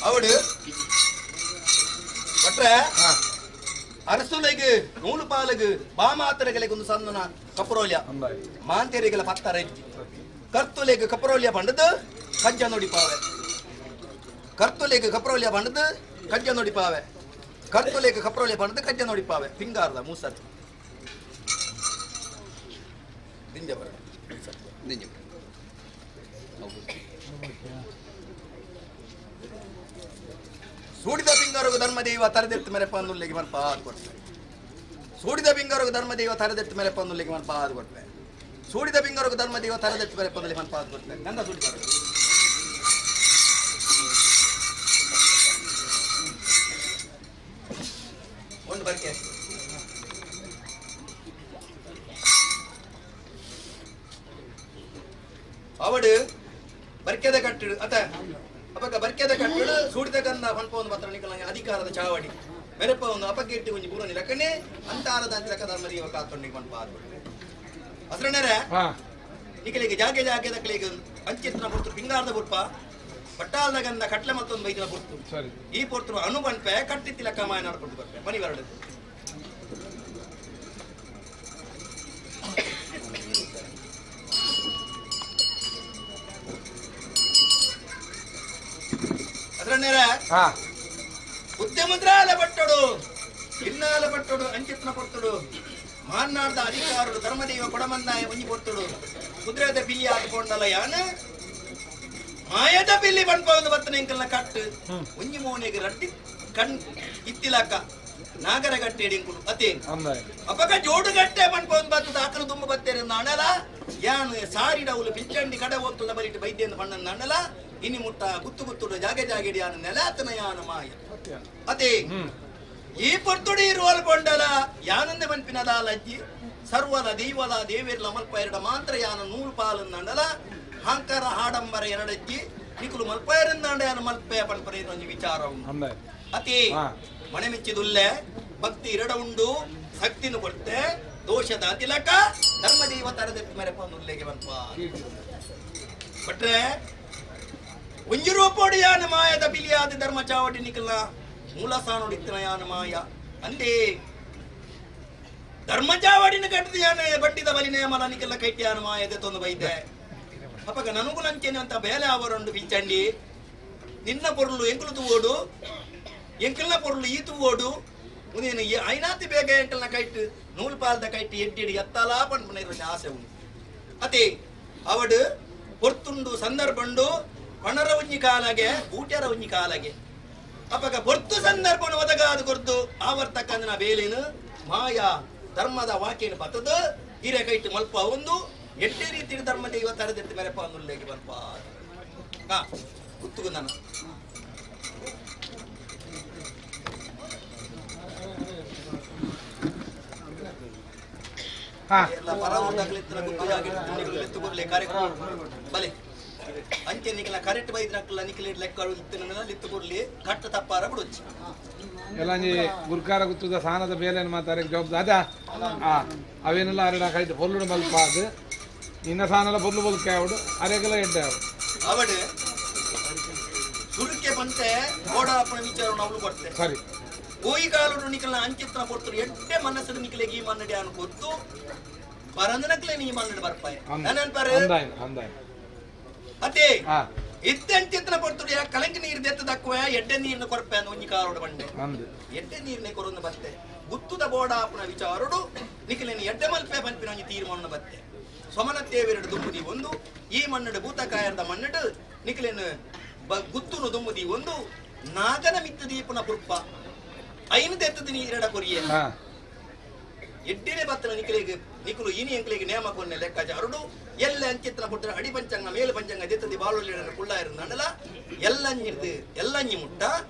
ಅವಡು ಭಟ್ರೆ ಅರಸುಲೆಗ್ ನೂಲು ಪಾಲಗ್ ಬಾಮಾತರಗಳಿಗೆ ಒಂದು ಸಂದನ ಕಪ್ರೋಲಿಯ ಮಾಂತೇರಿಗಳ ಪತ್ತರ ಕರ್ತುಲೆಗ್ ಕಪ್ರೋಲಿಯ ಬಂಡದು ಕಜ್ಜ ನೋಡಿಪಾವೆ ಕರ್ತುಲೆಗ್ ಕಪ್ರೋಲಿಯ ಬಂಡದು ಕಜ್ಜ ನೋಡಿಪಾವೆ ಕರ್ತುಲೆಗ್ ಕಪ್ರೋಲಿಯ ಬಂಡದು ಕಜ್ಜ ನೋಡಿಪಾವೆ ಪಿಂಗಾರದ ಮೂಸತ್ ದಿಂಜ ಬರ ದಿಂಜ ಸೂಡಿದ ಪಿಂಗಾರಗು ಧರ್ಮದೇವ ತರದೆತ್ತು ಮೇರೆ ಪಂದುಲ್ಲಿಗೆ ಮಲ್ಪ ಅದು ಕೊಡ್ತೇವೆ ಸೂಡಿದ ಪಿಂಗಾರಗು ಧರ್ಮದೇವ ತರದೆತ್ತು ಮೇರೆ ಪಂದುಲ್ಲಿಗೆ ಮಲ್ಪ ಅದು ಕೊಡ್ತೇವೆ ಸೂಡಿದ ಪಿಂಗಾರಗು ಧರ್ಮದೇವ ತರದೆತ್ತು ಮೇರೆ ಪಂದುಲ್ಲಿಗೆ ಮಲ್ಪ ಅದು ಕೊಡ್ತೇವೆ ಗಂಧ ಸೂಡಿ ಒಂದು ಬರ್ಕೆ ಅವಡು ಬರ್ಕೆದ ಕಟ್ಟಿಡು ಅತ ಅಪಕ ಬರ್ಕೆದ ಕಟ್ಟಿಡು ಸೂಡಿದ ಗಂಧ ಪನ್ಪೊಂದು ಮಾತ್ರ ನಿಕಲ ಅಧಿಕಾರದ ಚಾವಡಿ ಮೆರಪ ಒಂದು ಅಪಕ್ಕೆ ಇಟ್ಟು ಒಂಜಿ ಪೂರ ನಿಲಕನೆ ಅಂತಾರದ ಅಂತಿಲಕ ಧರ್ಮದೇವ ಕಾತೊಂಡಿಗೆ ಪನ್ಪ ಆದ್ಬಿಟ್ರೆ ಅಸ್ರಣ್ಣರೇ ನಿಕಲಿಗೆ ಜಾಗೆ ಜಾಗೆ ದಕ್ಕಲಿಗೆ ಅಂಚಿತ್ನ ಪೊರ್ತು ಪಿಂಗಾರದ ಪುರ್ಪ ಪಟ್ಟಾಲದ ಗಂಧ ಕಟ್ಲೆ ಮತ್ತೊಂದು ಬೈದಿನ ಪೊರ್ತು ಈ ಪೊರ್ತರು ಅನು ಪನ್ಪೆ ಕಟ್ಟಿತ್ತಿಲಕ್ಕ ಮಾಯ ನಡ್ಕೊಂಡು ಬರ್ಪೆ ಮನಿ ಬರಡು ಉದ್ಯಮದ್ರಾಲ ಪಟ್ಟಡು ಇನ್ನಾಲ ಪಟ್ಟಡು ಅಂಚಿತ್ನ ಪೊರ್ತುಡು ಮಾನ್ನಾರ್ದ ಅಧಿಕಾರಡು ಧರ್ಮದೇವ ಕೊಡಮನ್ನಾಯ ಒಂಜಿ ಪೊರ್ತುಡು ಕುದುರೆದ ಬಿಲ್ಲಿ ಆದುಕೊಂಡಲ್ಲ ಯಾನ ಮಾಯದ ಬಿಲ್ಲಿ ಬಣ್ಪೊಂದು ಬತ್ತನ ಎಂಕಲ್ನ ಕಟ್ಟು ಒಂಜಿ ಮೋನೆಗೆ ರಡ್ಡಿ ಕಣ್ ಇತ್ತಿಲಾಕ ನಾಗರ ಗಟ್ಟೆ ಎಂಕುಲು ಅತೇ ಅಪಗ ಜೋಡುಗಟ್ಟೆ ಬಣ್ಪೊಂದು ಬತ್ತದ ಆಕಲು ತುಂಬ ಬತ್ತೇರೆ ಅಣಲ ಯಾನ್ ಸಾರಿ ಡೌಲು ಪಿಲ್ಚಂಡಿ ಕಡೆ ಒತ್ತುಲ ಬರಿಟ್ಟು ಬೈದ್ಯಂದು ಬಣ್ಣನ ಅಣಲ ಇನಿ ಮುಟ್ಟ ಗುತ್ತು ಗುತ್ತುಡು ಜಾಗೆ ಜಾಗೆಡಿ ಯಾನು ನೆಲಾತನ ಯಾನು ಮಾಯ ಅದೇ ಈ ಪೊರ್ತುಡಿ ಇರುವಲ್ ಕೊಂಡಲ ಯಾನಂದೆ ಮನ್ಪಿನದ ಲಜ್ಜಿ ಸರ್ವದ ದೈವದ ದೇವಿರ್ಲ ಮಲ್ಪ ಎರಡ ಮಾತ್ರ ಯಾನ ನೂಲು ಪಾಲನ್ನಂಡಲ ಹಾಂಕಾರ ಹಾಡಂಬರ ಎರಡಜ್ಜಿ ನಿಕುಲು ಮಲ್ಪ ಎರಡಂದಾಂಡ ಯಾನ ಮಲ್ಪೆ ಪನ್ಪರೆ ಒಂಜಿ ವಿಚಾರ ಉಂಡು ಅತಿ ಮಣೆ ಮೆಚ್ಚಿದುಲ್ಲೆ ಭಕ್ತಿ ಎರಡ ಉಂಡು ಶಕ್ತಿನು ಕೊಡ್ತೆ ದೋಷದ ತಿಲಕ ಧರ್ಮದೇವ ತರದೆತ್ತು ಮೆರೆಪ ನುಲ್ಲೆಗೆ ಬಂಪ ಬಟ್ರೆ ಒಂಜಿ ರೂಪೋಡಿ ಯಾನ ಮಾಯದ ಬಿಲಿಯಾದ ಧರ್ಮ ಚಾವಟಿ ನಿಕಲ ಮೂಲ ಸಾನುಡಿತ್ತಿನ ಯಾನ ಮಾಯ ಅಂದೇ ಧರ್ಮ ಚಾವಡಿನ ಕಟ್ಟದ ಯಾನ ಬಟ್ಟಿದ ಬಲಿನೇ ಮಲ ನಿಕಲ ಕೈಟಿ ಯಾನ ಮಾಯದ ತೊಂದು ಬೈದೆ ಅಪಗ ನನಗುಲಂಚೇನೆ ಅಂತ ಬೇಲೆ ಅವರೊಂಡು ಪಿಂಚಂಡಿ ನಿನ್ನ ಪೊರುಳು ಎಂಕುಲು ತೂವೋಡು ಎಂಕಲ್ನ ಪೊರುಳು ಈ ತೂವೋಡು ಉನೇನು ಐನಾತಿ ಬೇಗ ಎಂಕಲ್ನ ಕೈಟ್ ನೂಲು ಪಾಲ್ದ ಕೈಟ್ ಎಡ್ಡಿಡಿ ಎತ್ತಲಾ ಪನ್ಪುನ ಇರೋ ಆಸೆ ಉಂಟು. ಅತಿ ಅವಡು ಪೊರ್ತುಂಡು ಸಂದರ್ಭಂಡು ಪಣರ ಒಂಜಿ ಕಾಲಗೆ ಬೂಟ್ಯರ ಒಂಜಿ ಕಾಲಗೆ ಅಪಗ ಪೊರ್ತು ಸಂದರ್ಭನು ಒದಗಾದ ಕೊರ್ತು ಆವರ್ತಕ್ಕಂದನ ಬೇಲೇನು ಮಾಯಾ ಧರ್ಮದ ವಾಕ್ಯನ ಬತ್ತದು ಹಿರೇ ಕೈಟ್ ಮಲ್ಪ ಒಂದು ಎಟ್ಟೆ ರೀತಿ ಧರ್ಮ ದೈವ ತರದೆತ್ತು ಮೆರೆಪ ಅಂದುಲ್ಲೇಗೆ ಬರ್ಪ ಹಾ ಗುತ್ತುಗು ನಾನು ಎಲ್ಲ ಪರವರ್ದಾಗಲಿತ್ತಿನ ಗುತ್ತು ಗುರ್ಲೆ ಕಾರ್ಯಕ್ರಮ ಬಲೆ ಅಂಚೆ ನಿಕಲ ಕರೆಕ್ಟ್ ಬೈದ್ರಕ್ಕಲ್ಲ ನಿಕಲ ಲೆಕ್ಕ ಲಿತ್ತು ಕೊರ್ಲಿ ಕಟ್ಟ ತಪ್ಪಾರ ಬಿಡೊಚ್ಚಿ ಎಲ್ಲ ಗುರ್ಕಾರ ಗುತ್ತದ ಸಾನದ ಬೇಲೆನ ಮಾತಾರೆ ಜವಾಬ್ದಾರಿ ಆ ಅವೇನೆಲ್ಲ ಅರೆಡ ಕೈಟ್ ಪೊಲ್ಲು ಮಲ್ಪ ಅದು ನಿನ್ನ ಸಾನಲ ಪೊಲ್ಲು ಬೊಲ್ಕೆ ಅವಡು ಅರೆಗಲ ಎಡ್ಡೆ ಅವಡು ಅವಡು ಸುರುಕೆ ಬಂತೆ ಓಡಾಪಣ ವಿಚಾರ ಅವಳು ಕೊಡ್ತೆ ಸರಿ ಓಯಿ ಕಾಲುಡು ನಿಕಲ ಅಂಚಿತ್ರ ಕೊಡ್ತರು ಎಡ್ಡೆ ಮನಸ್ಸು ನಿಕಲೆಗೆ ಈ ಮನ್ನಡಿ ಅನು ಕೊತ್ತು ಪರಂದನಕ್ಲೆ ನೀ ಮನ್ನಡಿ ಬರ್ಪಾಯ ನನ್ನ ಅದೇ ಇದ್ದ ಅಂಚಿತ್ರ ಕೊಡ್ತರು ಯಾ ಕಲಂಕಿ ನೀರು ದೆತ್ತದಕ್ಕುವ ಎಡ್ಡೆ ನೀರಿನ ಕೊರಪೆ ಅಂದ ಒಂಜಿ ಕಾಲೋಡು ಬಂಡೆ ಎಡ್ಡೆ ನೀರನ್ನೇ ಕೊರೊಂದು ಬತ್ತೆ ಗುತ್ತುದ ಬೋಡಾಪುನ ವಿಚಾರಡು ನಿಕಲೇನು ಎಡ್ಡೆ ಮಲ್ಪೆ ಪನ್ಪಿನ ಒಂಜಿ ತೀರ್ಮಾನ ಬತ್ತೆ ಸೊಮನ ದೇವೆರಡು ದುಂಬುದಿ ಒಂದು ಈ ಮಣ್ಣಡು ಭೂತಕಾಯರದ ಮಣ್ಣಡು ನಿಕಲೇನು ಗುತ್ತುನು ದುಂಬುದಿ ಒಂದು ನಾಗನ ಮಿತ್ತ ದೀಪನ ಪುರ್ಪ ಐನು ದೆತ್ತದ ನೀರಡ ಕೊರಿಯೆ ಎಡ್ಡೆನೆ ಬತ್ತನ ನಿಕಲಿಗೆ ನಿಕಲು ಇನಿ ಎಂಕಲಿಗೆ ನೇಮ ಕೊನ್ನೆ ಲೆಕ್ಕಾಚಾರಡು ಎಲ್ಲ ಅಂಚಿತ್ರ ಕೊಟ್ಟರೆ ಅಡಿ ಪಂಚಾಂಗ ಮೇಲು ಪಂಚಾಂಗ ದೆತ್ತದಿ ಬಾಳುಳ್ಳಿ ಕುಳ್ಳ ಇರುಂದಲ್ಲ ಎಲ್ಲಂಜಿರ್ದು ಎಲ್ಲಂಜಿ ಮುಟ್ಟ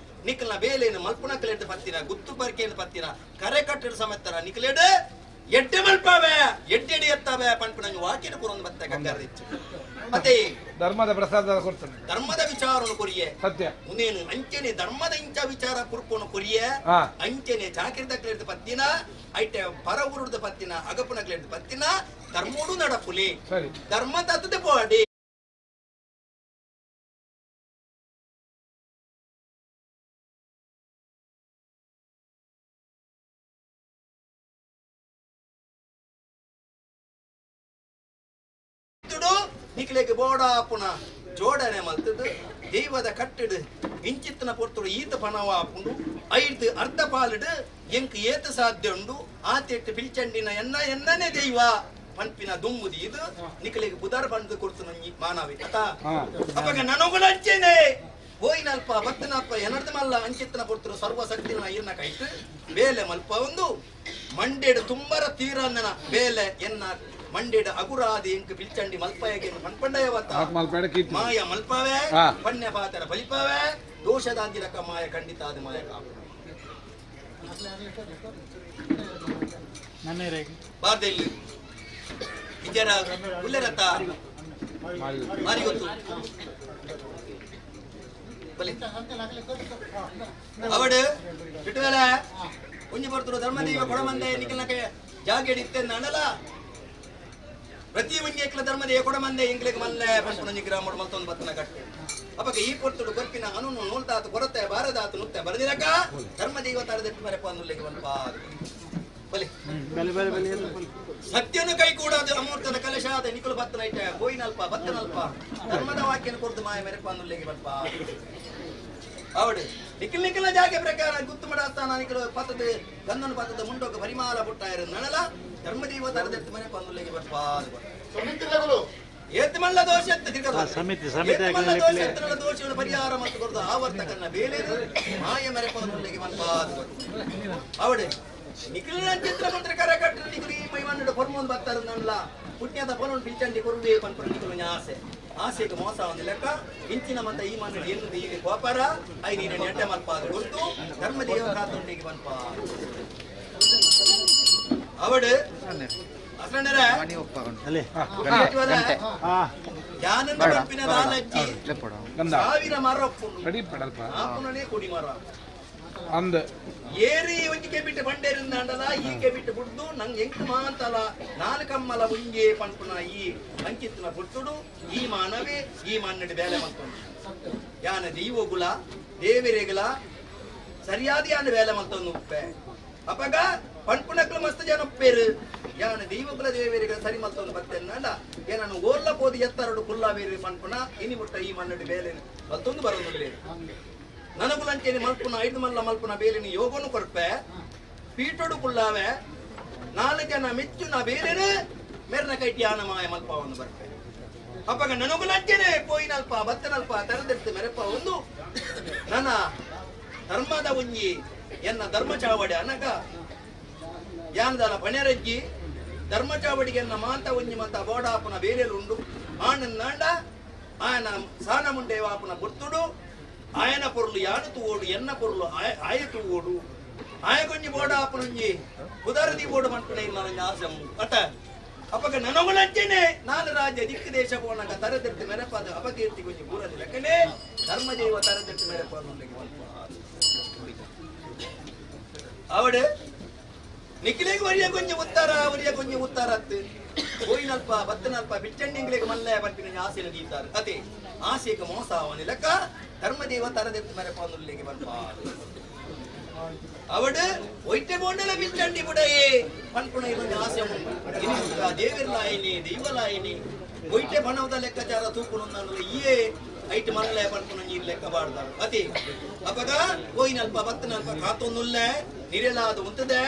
ನಿಕಲ್ನ ಬೇಲೇನು ಮಲ್ಪುನ ಕಲೆಡ್ ಪತ್ತಿನ ಗುತ್ತು ಬರ್ಕೇನು ಪತ್ತಿನ ಕರೆ ಕಟ್ಟಡ ಸಮೇತರ ನಿಕಲೇಡು ಎಡ್ಡೆ ಮಲ್ಪಾವೆ ಎಡ್ಡೆಡಿ ಎತ್ತಾವೆ ಪನ್ಪಿನ ವಾಕ್ಯನ ಕೊರೊಂದು ಬತ್ತೆ ಕಗ್ಗಾರದಿಚ್ಚು ಅದೇ ಧರ್ಮದ ಪ್ರಸಾದ ಕೊಡ್ತಾನೆ ಧರ್ಮದ ವಿಚಾರನು ಕೊರಿಯೆ ಸತ್ಯ ಮುಂದೇನು ಅಂಚೆನೆ ಧರ್ಮದ ಇಂಚ ವಿಚಾರ ಕುರ್ಪೋನು ಕೊರಿಯೆ ಅಂಚೆನೆ ಚಾಕಿರ್ದ ಕ್ಲೇರ್ದ ಪತ್ತಿನ ಐಟೆ ಪರ ಊರುದ ಪತ್ತಿನ ಅಗಪುನ ಕ್ಲೇರ್ದ ಪತ್ತಿನ ಧರ್ಮೋಡು ನಡಪುಲಿ ಸರಿ ಧರ್ಮ ತತ್ತದ ಪೋಡಿ ನಿಕ್ಲೆಗೆ ಬೋಡಾಪುನ ಜೋಡಣೆ ಮಲ್ತದು ದೈವದ ಕಟ್ಟಿಡು ಇಂಚಿತ್ತನ ಪೊರ್ತುಡು ಈತ ಪಣವ ಆಪುಂಡು ಐದು ಅರ್ಧ ಪಾಲಿಡು ಎಂಕ್ ಏತ ಸಾಧ್ಯ ಉಂಡು ಆತೆಟ್ಟು ಪಿಲ್ಚಂಡಿನ ಎನ್ನ ಎನ್ನನೇ ದೈವ ಪನ್ಪಿನ ದುಂಬುದಿ ಇದು ನಿಕ್ಲೆಗೆ ಬುದಾರ ಬಂದು ಕೊಡ್ತು ನಂಜಿ ಮಾನವಿ ಅತ ಅಪ್ಪಗ ನನಗುಣ ಅಂಚೇನೆ ಹೋಯಿನಲ್ಪ ಬತ್ತನಲ್ಪ ಎನರ್ದ ಮಲ್ಲ ಅಂಚಿತ್ತನ ಪೊರ್ತುಡು ಸರ್ವಶಕ್ತಿನ ಇರ್ನ ಕೈತು ಬೇಲೆ ಮಲ್ಪ ಒಂದು ಮಂಡೆಡು ತುಂಬರ ತೀರನ್ನನ ಬೇಲೆ ಎನ್ನ ಮಂಡೆಡ ಅಗುರಾದಿ ಎಂಕ್ ಪಿಲ್ಚಂಡಿ ಮಲ್ಪಯಗೆ ಪನ್ಪಂಡಯವತ್ತ ಮಾಯ ಮಲ್ಪವೆ ಪಣ್ಯ ಪಾತರ ಬಲಿಪವೆ ದೋಷದಾಂತಿರಕ ಮಾಯ ಖಂಡಿತ ಅದು ಮಾಯ ಕಾಪು ಬಾರ್ದೆಲ್ಲಿ ವಿಜಯರ ಉಲ್ಲೆರತ್ತ ಮಾರಿ ಗೊತ್ತು ಅವಡು ಇಟ್ಟುವೆಲೆ ಒಂಜಿ ಬರ್ತರು ಧರ್ಮದೇವ ಕೊಡಮಂದೆ ನಿಕಲ್ನಕ ಜಾಗೆಡ್ ಇತ್ತೆ ನಾನಲ್ಲ ಪ್ರತಿ ಒಂಜಿ ಎಕ್ಲ ಧರ್ಮದೇವ ಕೊಡಮಂದೆ ಇಂಗ್ಲಿಗೆ ಮಲ್ಲೆ ಪಂಪುನಂಜಿ ಗ್ರಾಮ ಮಲ್ತೊಂದು ಬತ್ತನ ಕಟ್ಟೆ ಅಪಗ ಈ ಪೊರ್ತುಡು ಕೊರ್ಪಿನ ಅನುನು ನೂಲ್ತಾತು ಕೊರತೆ ಬಾರದಾತು ನುತ್ತೆ ಬರದಿರಕ ಧರ್ಮದೇವ ತರದೆಟ್ಟು ಬರೆಪ ಅನ್ನುಲ್ಲಿಗೆ ಬಂಪ ಬಲೆ ಸತ್ಯನು ಕೈ ಕೂಡದು ಅಮೂರ್ತದ ಕಲಶಾದ ನಿಕುಲು ಬತ್ತನ ಇಟ್ಟ ಗೋಯಿನಲ್ಪ ಬತ್ತನಲ್ಪ ಧರ್ಮದ ವಾಕ್ಯನ ಕೊರ್ದು ಮಾಯ ಮೆರೆಪ ಅನ್ನುಲ್ಲಿಗೆ ಬಂಪ ಅವಡು ನಿಖಿಲ್ ನಿಖಿಲ ಜಾಗೆ ಪ್ರಕಾರ ಗುತ್ತು ಮಾಡಾಸ್ತಾನ ನಿಖಿಲು ಪತ್ತದ ಗಂಧನ ಪತ್ತದ ಮುಂಡೋಗ ಪರಿಮಾಲ ಪುಟ್ಟ ಇರು ನಳಲ ಧರ್ಮದೇವ ತರದೆತ್ತು ಮನೆ ಪಂದುಲ್ಲಿಗೆ ಬರ್ಪ ಏತ್ ಮಲ್ಲ ದೋಷ ಎತ್ತು ದೋಷಗಳ ಪರಿಹಾರ ಮತ್ತು ಕೊಡದು ಆವರ್ತಕನ್ನ ಬೇಲೇನು ಮಾಯ ಮರೆ ಪಂದುಲ್ಲಿಗೆ ಬಂಪ ಅವಡೆ ನಿಖಿಲ ಚಿತ್ರ ಮಂತ್ರ ಕರ ಕಟ್ಟ ನಿಖಿಲು ಈ ಮೈಮನ್ನಡ ಹೊರ್ಮೊಂದು ಬರ್ತಾರ ನಲ್ಲ ಪುಣ್ಯದ ಫಲವನ್ನು ಪಿಲ್ಚಂಡಿ ಕೊರುವೆ ಪನ್ಪುರ ನಿಖಿಲು ಆಸೆ ಆಸೆಗೆ ಮೋಸ ಒಂದು ಲೆಕ್ಕ ಇಂಚಿನ ಮತ ಈ ಮನ ಎನ್ನುವುದು ಈಗ ಕೋಪರ I ನೀನು ನೆಟ್ಟೆ ಮಲ್ಪ ಅದು ಗುರ್ತು ಧರ್ಮದೇವ ಕಾತೊಂಡಿಗೆ ಬನ್ಪ ಅವಡು ಅಸರಣರ ಯಾನಂದ ಪಂಪಿನ ದಾಲಜ್ಜಿ ಸಾವಿರ ಮರ ಆಪುನನೇ ಕೊಡಿ ಮರ ಅಂದ ಏರಿ ಒಂಜಿಗೆ ಬಿಟ್ಟು ಬಂಡೇರಿಂದಾಂಡಲ ಈಕೆ ಬಿಟ್ಟು ಬುಡ್ದು ನಂಗೆ ಎಂಕ್ ಮಾಂತಲ ನಾಲ್ಕಮ್ಮಲ ಉಂಜೆ ಪನ್ಪುನ ಈ ಅಂಕಿತ್ನ ಪುಟ್ಟುಡು ಈ ಮಾನವೇ ಈ ಮನ್ನಡಿ ಬೇಲೆ ಮಲ್ತೊಂಡು ಯಾನ ದೈವಗುಲ ದೇವಿರೆಗುಲ ಸರಿಯಾದ ಯಾನ ಬೇಲೆ ಮಲ್ತೊಂದು ಉಪ್ಪೆ ಅಪಗ ಪನ್ಪುನಕ್ಲು ಮಸ್ತ್ ಜನ ಉಪ್ಪೇರು ಯಾನ ದೈವಗುಲ ದೇವಿರೆಗಳ ಸರಿ ಮಲ್ತೊಂದು ಬತ್ತೆನ್ನಾಂಡ ಏನನ್ನು ಓರ್ಲ ಪೋದು ಎತ್ತರಡು ಕುಲ್ಲಾವೇರಿ ಪನ್ಪುನ ಇನಿ ಮುಟ್ಟ ಈ ಮನ್ನಡಿ ಬೇಲೆ ಮಲ್ತೊಂದು ಬರೋದಿಲ್ಲ ನನಗುಲಂಚೇನಿ ಮಲ್ಪುನ ಐದು ಮಲ್ಲ ಮಲ್ಪುನ ಬೇಲಿನ ಯೋಗನು ಕೊರ್ಪೆ ಪೀಟೋಡು ಕುಲ್ಲಾವೆ ನಾಲ್ಕು ಜನ ಮೆಚ್ಚುನ ಬೇಲೇನು ಮೆರ್ನ ಕೈಟಿ ಯಾನ ಮಾಯ ಮಲ್ಪವನ್ನು ಬರ್ಪೆ ಅಪ್ಪಗ ನನಗುಲಂಚನೆ ಪೋಯಿನಲ್ಪ ಬತ್ತನಲ್ಪ ತರದೆತ್ತು ಮೆರಪ ಒಂದು ನನ್ನ ಧರ್ಮದ ಒಂಜಿ ಎನ್ನ ಧರ್ಮ ಚಾವಡಿ ಅನಗ ಯಾನದಾನ ಪಣೆರಜ್ಜಿ ಧರ್ಮ ಚಾವಡಿಗೆ ಎನ್ನ ಮಾಂತ ಒಂಜಿ ಮಂತ ಬೋಡಾಪನ ಬೇರೆಲುಂಡು ಆನಂದಾಂಡ ಆಯನ ಸಾನ ಮುಂಡೇವಾಪನ ಗುರ್ತುಡು ಆಯನ ಪೊರ್ಲು ಯಾನು ತೂವೋಡು ಎನ್ನ ಪೊರ್ಲು ಆಯ ತೂವೋಡು ಆಯ ಕೊಂಜಿ ಬೋಡಾಪನೊಂಜಿ ಉದಾರದಿ ಬೋಡು ಮನ್ಪುಣ ಇಲ್ಲ ಆಸೆ ಅಟ ಅಪಗ ನನಗುಲಂಚನೆ ನಾನು ರಾಜ್ಯ ದಿಕ್ಕು ದೇಶ ಪೋನಗ ತರದೆಟ್ಟು ಮೆರಪಾದ ಅಪಕೀರ್ತಿ ಕೊಂಜಿ ಪೂರದಿ ಲೆಕ್ಕನೆ ಧರ್ಮದೇವ ತರದೆಟ್ಟು ಮೆರಪಾದ ಅವಡು ನಿಖಿಲಿಗೆ ವರಿಯ ಕೊಂಜಿ ಉತ್ತಾರ ವರಿಯ ಕೊಂಜಿ ಉತ್ತಾರ ಅತ್ತು ಕೋಯಿನಲ್ಪ ಬತ್ತನಲ್ಪ ಬಿಚ್ಚಂಡಿಂಗ್ಲಿಗೆ ಮಲ್ಲ ಪಲ್ಪಿನ ಆಸೆನ ದೀತಾರೆ ಅದೇ ಆಸೆಗೆ ಮೋಸ ಅವನ ಲೆಕ್ಕ ಧರ್ಮದೇವ ತರದೆತ್ತು ಮೆರಪಾನುಲ್ಲಿಗೆ ಬರ್ಪ ಅವಡು ಒಯ್ಟೆ ಬೋಂಡಲ ಬಿಚ್ಚಂಡಿ ಬುಡಯೇ ಪನ್ಪುಣ ಇಲ್ಲೊಂದು ಆಸೆ ಉಂಟು ದೇವಿರ್ಲಾಯಿನಿ ದೈವಲಾಯಿನಿ ಒಯ್ಟೆ ಬಣವದ ಲೆಕ್ಕಾಚಾರ ತೂಪುನು ಈಯೇ ಐಟ್ ಮಲ್ಲ ಪನ್ಪುಣ ನೀರು ಲೆಕ್ಕ ಬಾಡ್ದಾರು ಅತಿ ಅಪಗ ಕೋಯಿನಲ್ಪ ಬತ್ತನಲ್ಪ ಕಾತೊಂದುಲ್ಲೆ ನಿರೆಲಾದ ಉಂತದೆ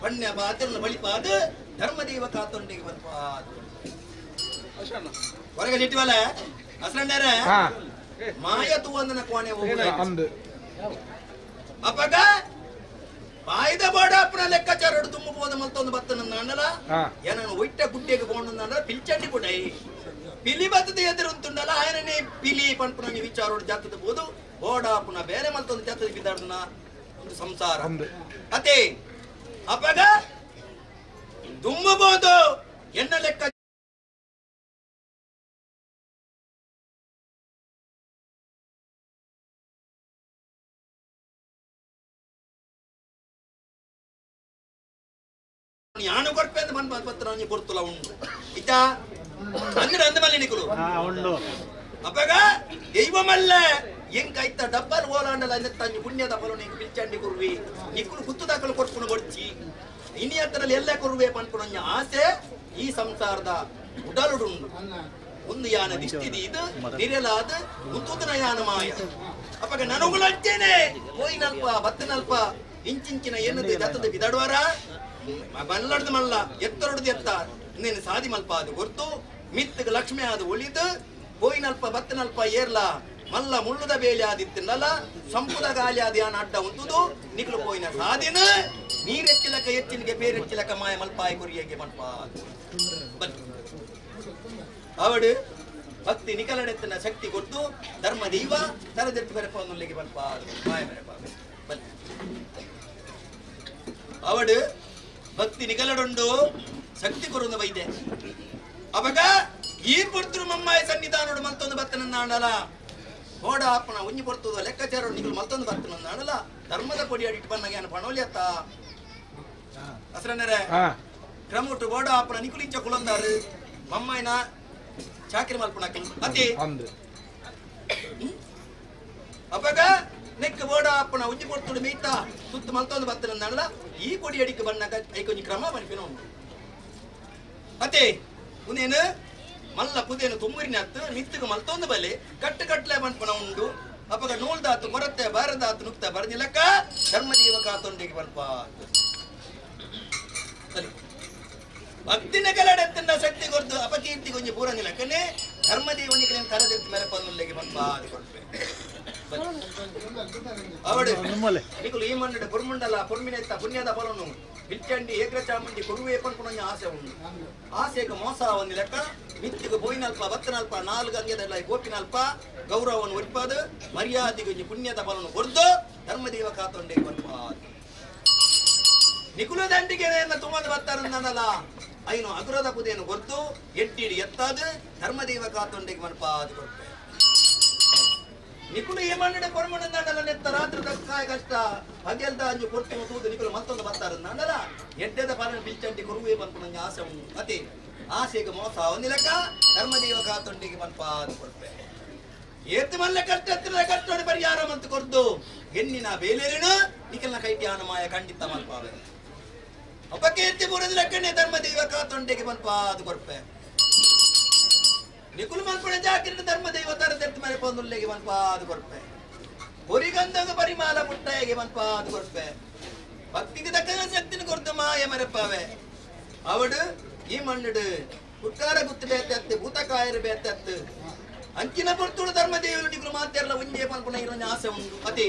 ಬಣ್ಣ ಬಾತಿರನ ಬಳಿಪಾದ ಧರ್ಮದೇವ ಕಾತೊಂಡಿಗೆ ಬರ್ಪ ಹೊರಗೆ ಸಿಟ್ಟಿವಲ್ಲ ಅಸರಣ್ಣರ ಮಾಯ ತೂವಂದನ ಕೋಣೆ ಹೋಗುದು ಅಪಗ ಬಾಯ್ದ ಬಾಡಪ್ಪನ ಲೆಕ್ಕಾಚಾರ ತುಂಬ ಹೋದ ಮತ್ತೊಂದು ಬತ್ತನ ಅಣ್ಣಲ ಏನನ್ನು ಒಯ್ಟ ಗುಡ್ಡೆಗೆ ಬೋಂಡ ಪಿಲ್ಚಂಡಿ ಕೊಡೈ ಪಿಲಿ ಬತ್ತದ ಎದುರು ಉಂಟುಂಡಲ್ಲ ಆಯನನೇ ಪಿಲಿ ಪನ್ಪುನ ವಿಚಾರೋಡು ಜಾತದ ಬೋದು ಬೋಡಾಪುನ ಬೇರೆ ಮತ್ತೊಂದು ಜಾತದ ಬಿದ್ದಾಡ್ದನ ಒಂದು ಸಂಸಾರ ಅದೇ ಅಪಗ ತುಂಬಬಹುದು ಎನ್ನ ಲೆಕ್ಕ ಯಾನು ಕೊರ್ಪೆ ಅಂತ ಮನ್ ಪತ್ರ ಕೊಡ್ತುಲ ಉಂಡು ಇತ್ತ ಅಂದ್ರೆ ಅಂದ ಮಲ್ಲಿ ನಿಕುಲು ಉಂಡು ಅಪಗ ದೈವಮಲ್ಲ ಎಂಕ ಐತ ಡಬ್ಬಲ್ ಓಲಾಂಡಲ ತಂಜಿ ಪುಣ್ಯದ ಫಲ ನೀ ಪಿಲ್ಚಂಡಿ ಕುರ್ವಿ ನಿಕ್ಕುಲು ಕುತ್ತು ದಾಖಲು ಕೊರ್ಪುನು ಕೊಡ್ಚಿ ಇನಿ ಹತ್ರದಲ್ಲಿ ಎಲ್ಲ ಕೊರುವೆ ಪನ್ಪುನ ಆಸೆ ಈ ಸಂಸಾರದ ಉಡಲುಡುಂಡು ಒಂದು ಯಾನ ದಿಷ್ಟಿದಿ ಇದು ನಿರಲಾದ ಮುತ್ತುದನ ಯಾನ ಮಾಯ ಅಪಗ ನನಗುಲಂಚೇನೆ ಕೋಯಿನಲ್ಪ ಬತ್ತನಲ್ಪ ಇಂಚಿಂಚಿನ ಏನದು ಜತದ ಬಿದಡುವರ ಬಲ್ಲಡ್ದು ಮಲ್ಲ ಎತ್ತರೊಡ್ದು ಎತ್ತ ಇನ್ನೇನು ಸಾದಿ ಮಲ್ಪ ಅದು ಗೊತ್ತು ಮಿತ್ತಗ ಲಕ್ಷ್ಮಿ ಅದು ಒಳಿದು ಕೋಯಿನಲ್ಪ ಬತ್ತನಲ್ಪ ಏರ್ಲ ಮಲ್ಲ ಮುಳ್ಳುದ ಬೇಲಿ ಆದಿತ್ತಿನಲ್ಲ ಸಂಪುದ ಗಾಲಿ ಆದ ಯಾನ ಅಡ್ಡ ಉಂಟುದು ನಿಕ್ಲು ಪೋಯಿನ ಸಾದಿನ ನೀರೆಚ್ಚಿಲಕ ಎಚ್ಚಿನಿಗೆ ಬೇರೆಚ್ಚಿಲಕ ಮಾಯ ಮಲ್ಪಾಯ ಕೊರಿಯಗೆ ಮಲ್ಪ ಅವಡು ಭಕ್ತಿ ನಿಕಲಡೆತ್ತನ ಶಕ್ತಿ ಕೊಟ್ಟು ಧರ್ಮ ದೈವ ತರದೆತ್ತು ಬೆರಪನ್ನುಲ್ಲಿಗೆ ಮಲ್ಪ ಮಾಯ ಬೆರಪ ಬನ್ನಿ ಅವಡು ಭಕ್ತಿ ನಿಕಲಡುಂಡು ಶಕ್ತಿ ಕೊರುಂದ ಬೈದೆ ಅವಾಗ ಈ ಪುರ್ತರು ಮಮ್ಮಾಯ ಸನ್ನಿಧಾನೋಡು ಮಲ್ತೊಂದು ಬತ್ತನನ್ನ ಆಡಲ ಓಡ ಅಪ್ಪನ ಉಂಜಿ ಪೊರ್ತದ ಲೆಕ್ಕಾಚಾರ ನಿಕಲು ಮಲ್ತೊಂದು ಬರ್ತನನ್ನ ಆಡಲ ಧರ್ಮದ ಕೊಡಿ ಅಡಿಟ್ಟು ಬಂದಾಗ ಏನು ಪಣೋಲಿ ಅತ್ತ ಅಸರನ್ನರೆ ಕ್ರಮುಟ್ಟು ಓಡ ಅಪ್ಪನ ನಿಕುಲಿಂಚ ಕುಲಂದಾರು ಮಮ್ಮಾಯಿನ ಚಾಕ್ರಿ ಮಲ್ಪುಣ ಅತಿ ಅವಾಗ ನೆಕ್ ಬೋಡ ಅಪ್ಪನ ಉಂಜಿ ಪೊರ್ತುಡು ಮೀತ ಸುತ್ತ ಮಲ್ತೊಂದು ಬರ್ತನನ್ನ ಆಡಲ ಈ ಕೊಡಿ ಅಡಿக்கு ಬಣ್ಣಗ ಐಕೊಂಜಿ ಕ್ರಮ ಮನ್ಪಿನ ಉಂಟು ಅತೆ ಉನೇನು ಮಲ್ಲ ಪುದೇನು ತುಮ್ಮರಿನ ಹತ್ತು ಮಿತ್ತಗ ಮಲ್ತೊಂದು ಬಲೆ ಕಟ್ಟು ಕಟ್ಲೆ ಮನ್ಪುಣ ಉಂಡು ಅಪಗ ನೂಲ್ದಾತು ಕೊರತೆ ಬಾರದಾತು ನುಕ್ತ ಬರದಿಲಕ್ಕ ಧರ್ಮದೇವ ಕಾತೊಂಡಿಗೆ ಬಲ್ಪ ಸರಿ ಭಕ್ತಿನ ಕಲಡೆತ್ತನ್ನ ಶಕ್ತಿ ಕೊರ್ದು ಅಪಕೀರ್ತಿ ಕೊಂಜಿ ಪೂರ ನಿಲಕ್ಕನೆ ಧರ್ಮದೇವನಿಗೆ ತರದೆತ್ತು ಮೇಲೆ ಪನ್ನುಲ್ಲೆಗೆ ಬಲ್ಪ ಅದು ಕೊಡ್ಪೆ ಅವಡು ನಿಕುಲು ಈ ಮಣ್ಣು ಪುರ್ಮುಂಡಲ ಪುರ್ಮಿನೆತ್ತ ಪುಣ್ಯದ ಫಲನು ಬಿಲ್ಚಂಡಿ ಏಗ್ರ ಚಾಮುಂಡಿ ಕೊಡುವೆ ಪನ್ಪುಣ ಆಸೆ ಉಂಡು ಆಸೆಗೆ ಮೋಸ ಒಂದು ಲೆಕ್ಕ ಮಿತ್ತಿಗೆ ಬೋಯಿನಲ್ಪ ಬತ್ತನಲ್ಪ ನಾಲ್ಕು ಅಂಗ್ಯದಲ್ಲ ಗೋಪಿನಲ್ಪ ಗೌರವವನ್ನು ಒರಿಪಾದು ಮರ್ಯಾದೆಗೆ ಪುಣ್ಯದ ಫಲನು ಕೊರ್ದು ಧರ್ಮದೇವ ಕಾತೊಂಡೆ ಬರ್ಪ ನಿಕುಲ ದಂಡಿಗೆ ತುಂಬದ ಬರ್ತಾರನ್ನಲ್ಲ ಐನು ಅಗುರದ ಪುದೇನು ಕೊರ್ದು ಎಟ್ಟಿಡಿ ಎತ್ತಾದು ಧರ್ಮದೇವ ಕಾತೊಂಡೆಗೆ ಮನ್ಪ ಅದು ಕೊಡ್ಪೆ ನಿಕುಲು ಈ ಮಣ್ಣಡೆ ಕೊರಮಣ್ಣಂದಾಂಡಲ ನೆತ್ತ ರಾತ್ರಿ ತಕ್ಕಾಯ ಕಷ್ಟ ಹಗೆಲ್ದ ಅಂಜು ಕೊರ್ತು ತೂದು ನಿಕುಲು ಮತ್ತೊಂದು ಬರ್ತಾರಂದಾಂಡಲ ಎಡ್ಡೆದ ಪಾಲನ ಬಿಲ್ಚಂಡಿ ಕೊರುವೆ ಬಂತು ಆಸೆ ಉಂಟು ಅತಿ ಆಸೆಗೆ ಮೋಸ ಒಂದಿಲಕ್ಕ ಧರ್ಮದೇವ ಕಾತೊಂಡಿಗೆ ಮನ್ಪ ಅದು ಕೊಡ್ಪೆ ಏತು ಮಲ್ಲ ಕಷ್ಟ ಎತ್ತಿನ ಕಷ್ಟೋಡಿ ಪರಿಹಾರ ಮಂತು ಕೊರ್ದು ಎನ್ನಿನ ಬೇಲೇನು ನಿಖಲ್ನ ಕೈಟಿ ಮಾಯ ಖಂಡಿತ ಮಲ್ಪಾವೆ ಅಪಕೀರ್ತಿ ಪೂರದ ಲೆಕ್ಕನೆ ಧರ್ಮದೇವ ಕಾತೊಂಡೆಗೆ ಮನ್ಪ ಅದು ಕೊರ್ಪೆ ನಿಕುಲು ಮಲ್ಪಣ ಜಾಕಿರ ಧರ್ಮದೇವ ತರದೆತ್ತು ಮರೆ ಪೊಂದುಲ್ಲೆಗೆ ಮನ್ಪ ಅದು ಕೊರ್ಪೆ ಹೊರಿಗಂಧಗ ಪರಿಮಾಲ ಮುಟ್ಟಾಯಿಗೆ ಮನ್ಪ ಅದು ಕೊರ್ಪೆ ಭಕ್ತಿಗೆ ತಕ್ಕ ಶಕ್ತಿನ ಕೊರ್ದು ಮಾಯ ಮರೆಪಾವೆ ಅವಡು ಈ ಮಣ್ಣುಡು ಕುಟ್ಕಾರ ಗುತ್ತು ಬೇತೆ ಭೂತಕಾಯರು ಬೇತೆ ಅಂಚಿನ ಪೊರ್ತುಡು ಧರ್ಮದೇವರು ನಿಗುಲು ಮಾತೆರ್ಲ ಒಂಜೇ ಪನ್ಪುನ ಇರೊಂಜಿ ಆಸೆ ಉಂಡು ಅದೇ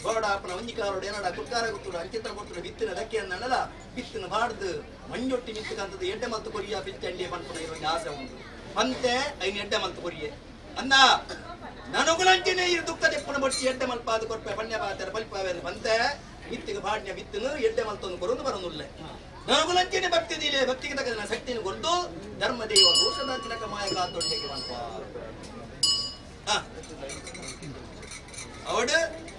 ಬೋಡಾಪನ ಒಂಜಿ ಕಾಲೋಡು ಏನಡ ಕುಟ್ಕಾರ ಗುತ್ತುಡು ಅಂಚಿತ್ರ ಪೊರ್ತುಡು ಬಿತ್ತಿನ ದಕ್ಕೆ ಅನ್ನಲ್ಲ ಬಿತ್ತಿನ ಬಾಡ್ದು ಮಂಜೊಟ್ಟಿ ಮಿತ್ತಕಂತದ್ದು ಎಡ್ಡೆ ಮಲ್ತು ಕೊರಿಯ ಪಿಚ್ಚಂಡಿ ಪನ್ಪುನ ಇರೊಂಜಿ ಆಸೆ ಉಂಡು ಅಂತೆ ಐನ್ ಎಡ್ಡೆ ಮಲ್ತು ಕೊರಿಯೆ ಅಂದ ನನಗುಲಂಚಿನ ಈ ದುಃಖ ತೆಪ್ಪುನ ಬೊಟ್ಟಿ ಎಡ್ಡೆ ಮಲ್ಪಾದ ಕೊರ್ಪೆ ಪಣ್ಯ ಪಾತರ ಬಲಿಪಾವೆಂದು ಬಂತೆ ಮಿತ್ತಿಗೆ ಬಾಡ್ಯ ಬಿತ್ತನು ಎಡ್ಡೆ ಮಲ್ತೊಂದು ಕೊರೊಂದು ಬರೊಂದುಲ್ಲೆ ನನಗುಲಂಚಿನ ಭಕ್ತಿ ದೀಲೆ ಭಕ್ತಿಗೆ ತಕ್ಕದ ಶಕ್ತಿಯನ್ನು ಕೊರ್ದು ಧರ್ಮದೇವ ದೋಷದಾಂತಿನಕ ಮಾಯ ಕಾತೊಂಡೆಗೆ ಮಲ್ಪ ಅವಡು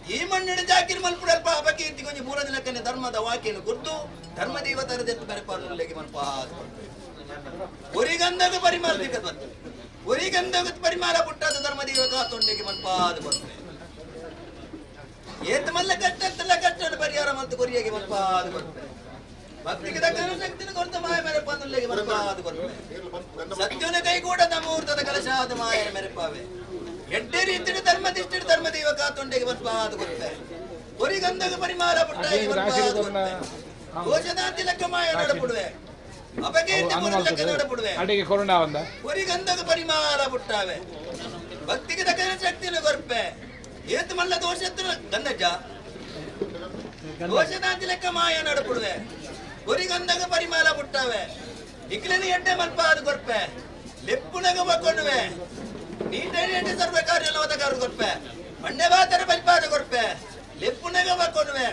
ಈ ಮಣ್ಣಿನ ಜಾಕಿರ್ ಮಲ್ಪುಡಲ್ಪ ಅಪಕೀರ್ತಿ ಕೊಂಚ ಮೂರನೇ ಲೆಕ್ಕನೆ ಧರ್ಮದ ವಾಕ್ಯನು ಗುರ್ತು ಧರ್ಮದೇವ ತರದೆತ್ತು ಬೆರಪಾನುಲ್ಲೆಗೆ ಮಲ್ಪ ಒರಿಗಂಧಗ ಪರಿಮಾಲ ದಿಕ್ಕದ ಬರ್ತದೆ ಒರಿಗಂಧಗ ಪರಿಮಾಲ ಪುಟ್ಟಾದ ಧರ್ಮದೇವ ಕಾತೊಂಡೆಗೆ ಮಲ್ಪಾದ ಬರ್ತದೆ ಏತ ಮಲ್ಲ ಕಟ್ಟಲ್ಲ ಕಟ್ಟಡ ಪರಿಹಾರ ಮತ್ತು ಕೊರಿಯಗೆ ಮಲ್ಪಾದ ಬರ್ತದೆ ಭಕ್ತಿಗೆ ತಕ್ಕ ಶಕ್ತಿನ ಕೊರತ ಮಾಯ ಮೆರಪಾನುಲ್ಲೆಗೆ ಮಲ್ಪಾದ ಬರ್ತದೆ ಸತ್ಯನ ಕೈಗೂಡದ ಮುಹೂರ್ತದ ಕಲಶಾದ ಮಾಯ ಮೆರಪಾವೆ ಎಡ್ಡೆ ರೀತಿಯ ಧರ್ಮದಿಷ್ಟಿ ಧರ್ಮದೇವ ಕಾತೊಂಡೆಗೆ ಮಲ್ಪಾದ ಗೊತ್ತೆ ಕೊರಿಗಂಧಗ ಪರಿಮಾಲ ಪುಟ್ಟಾಗಿ ಮಲ್ಪಾದ ಗೊತ್ತೆ ದೋಷದಾಂತಿ ಲೆಕ್ಕ ಮಾಯ ನಡಪುಡುವೆ ಅಪಕೀರ್ತಿ ಪುರ ಲೆಕ್ಕ ನಡಪುಡುವೆ ಅಡಿಗೆ ಕೊರೋನಾ ಬಂದ ಕೊರಿಗಂಧಗ ಪರಿಮಾಲ ಪುಟ್ಟಾವೆ ಭಕ್ತಿಗೆ ತಕ್ಕ ಶಕ್ತಿನ ಕೊರ್ಪೆ ಏತು ಮಲ್ಲ ದೋಷ ಗಂಧಜ್ಜ ದೋಷದಾಂತಿ ಲೆಕ್ಕ ಮಾಯ ನಡಪುಡುವೆ ಕೊರಿಗಂಧಗ ಪರಿಮಾಲ ಪುಟ್ಟಾವೆ ಇಕ್ಲಿನ ಎಡ್ಡೆ ಮಲ್ಪಾದ ಕೊರ್ಪೆ ಲೆಪ್ಪುನಗ ಬಕ್ಕೊಂಡುವೆ ನೀಟೆ ಸರ್ವ ಕಾರ್ಯ ಒದಗಾರು ಕೊರ್ಪೆ ಮಣ್ಣೆ ಬಾತರ ಬಲ್ಪಾದ ಕೊರ್ಪೆ ಲೆಪ್ಪುನಗ ಬಕ್ಕೊಂಡುವೆ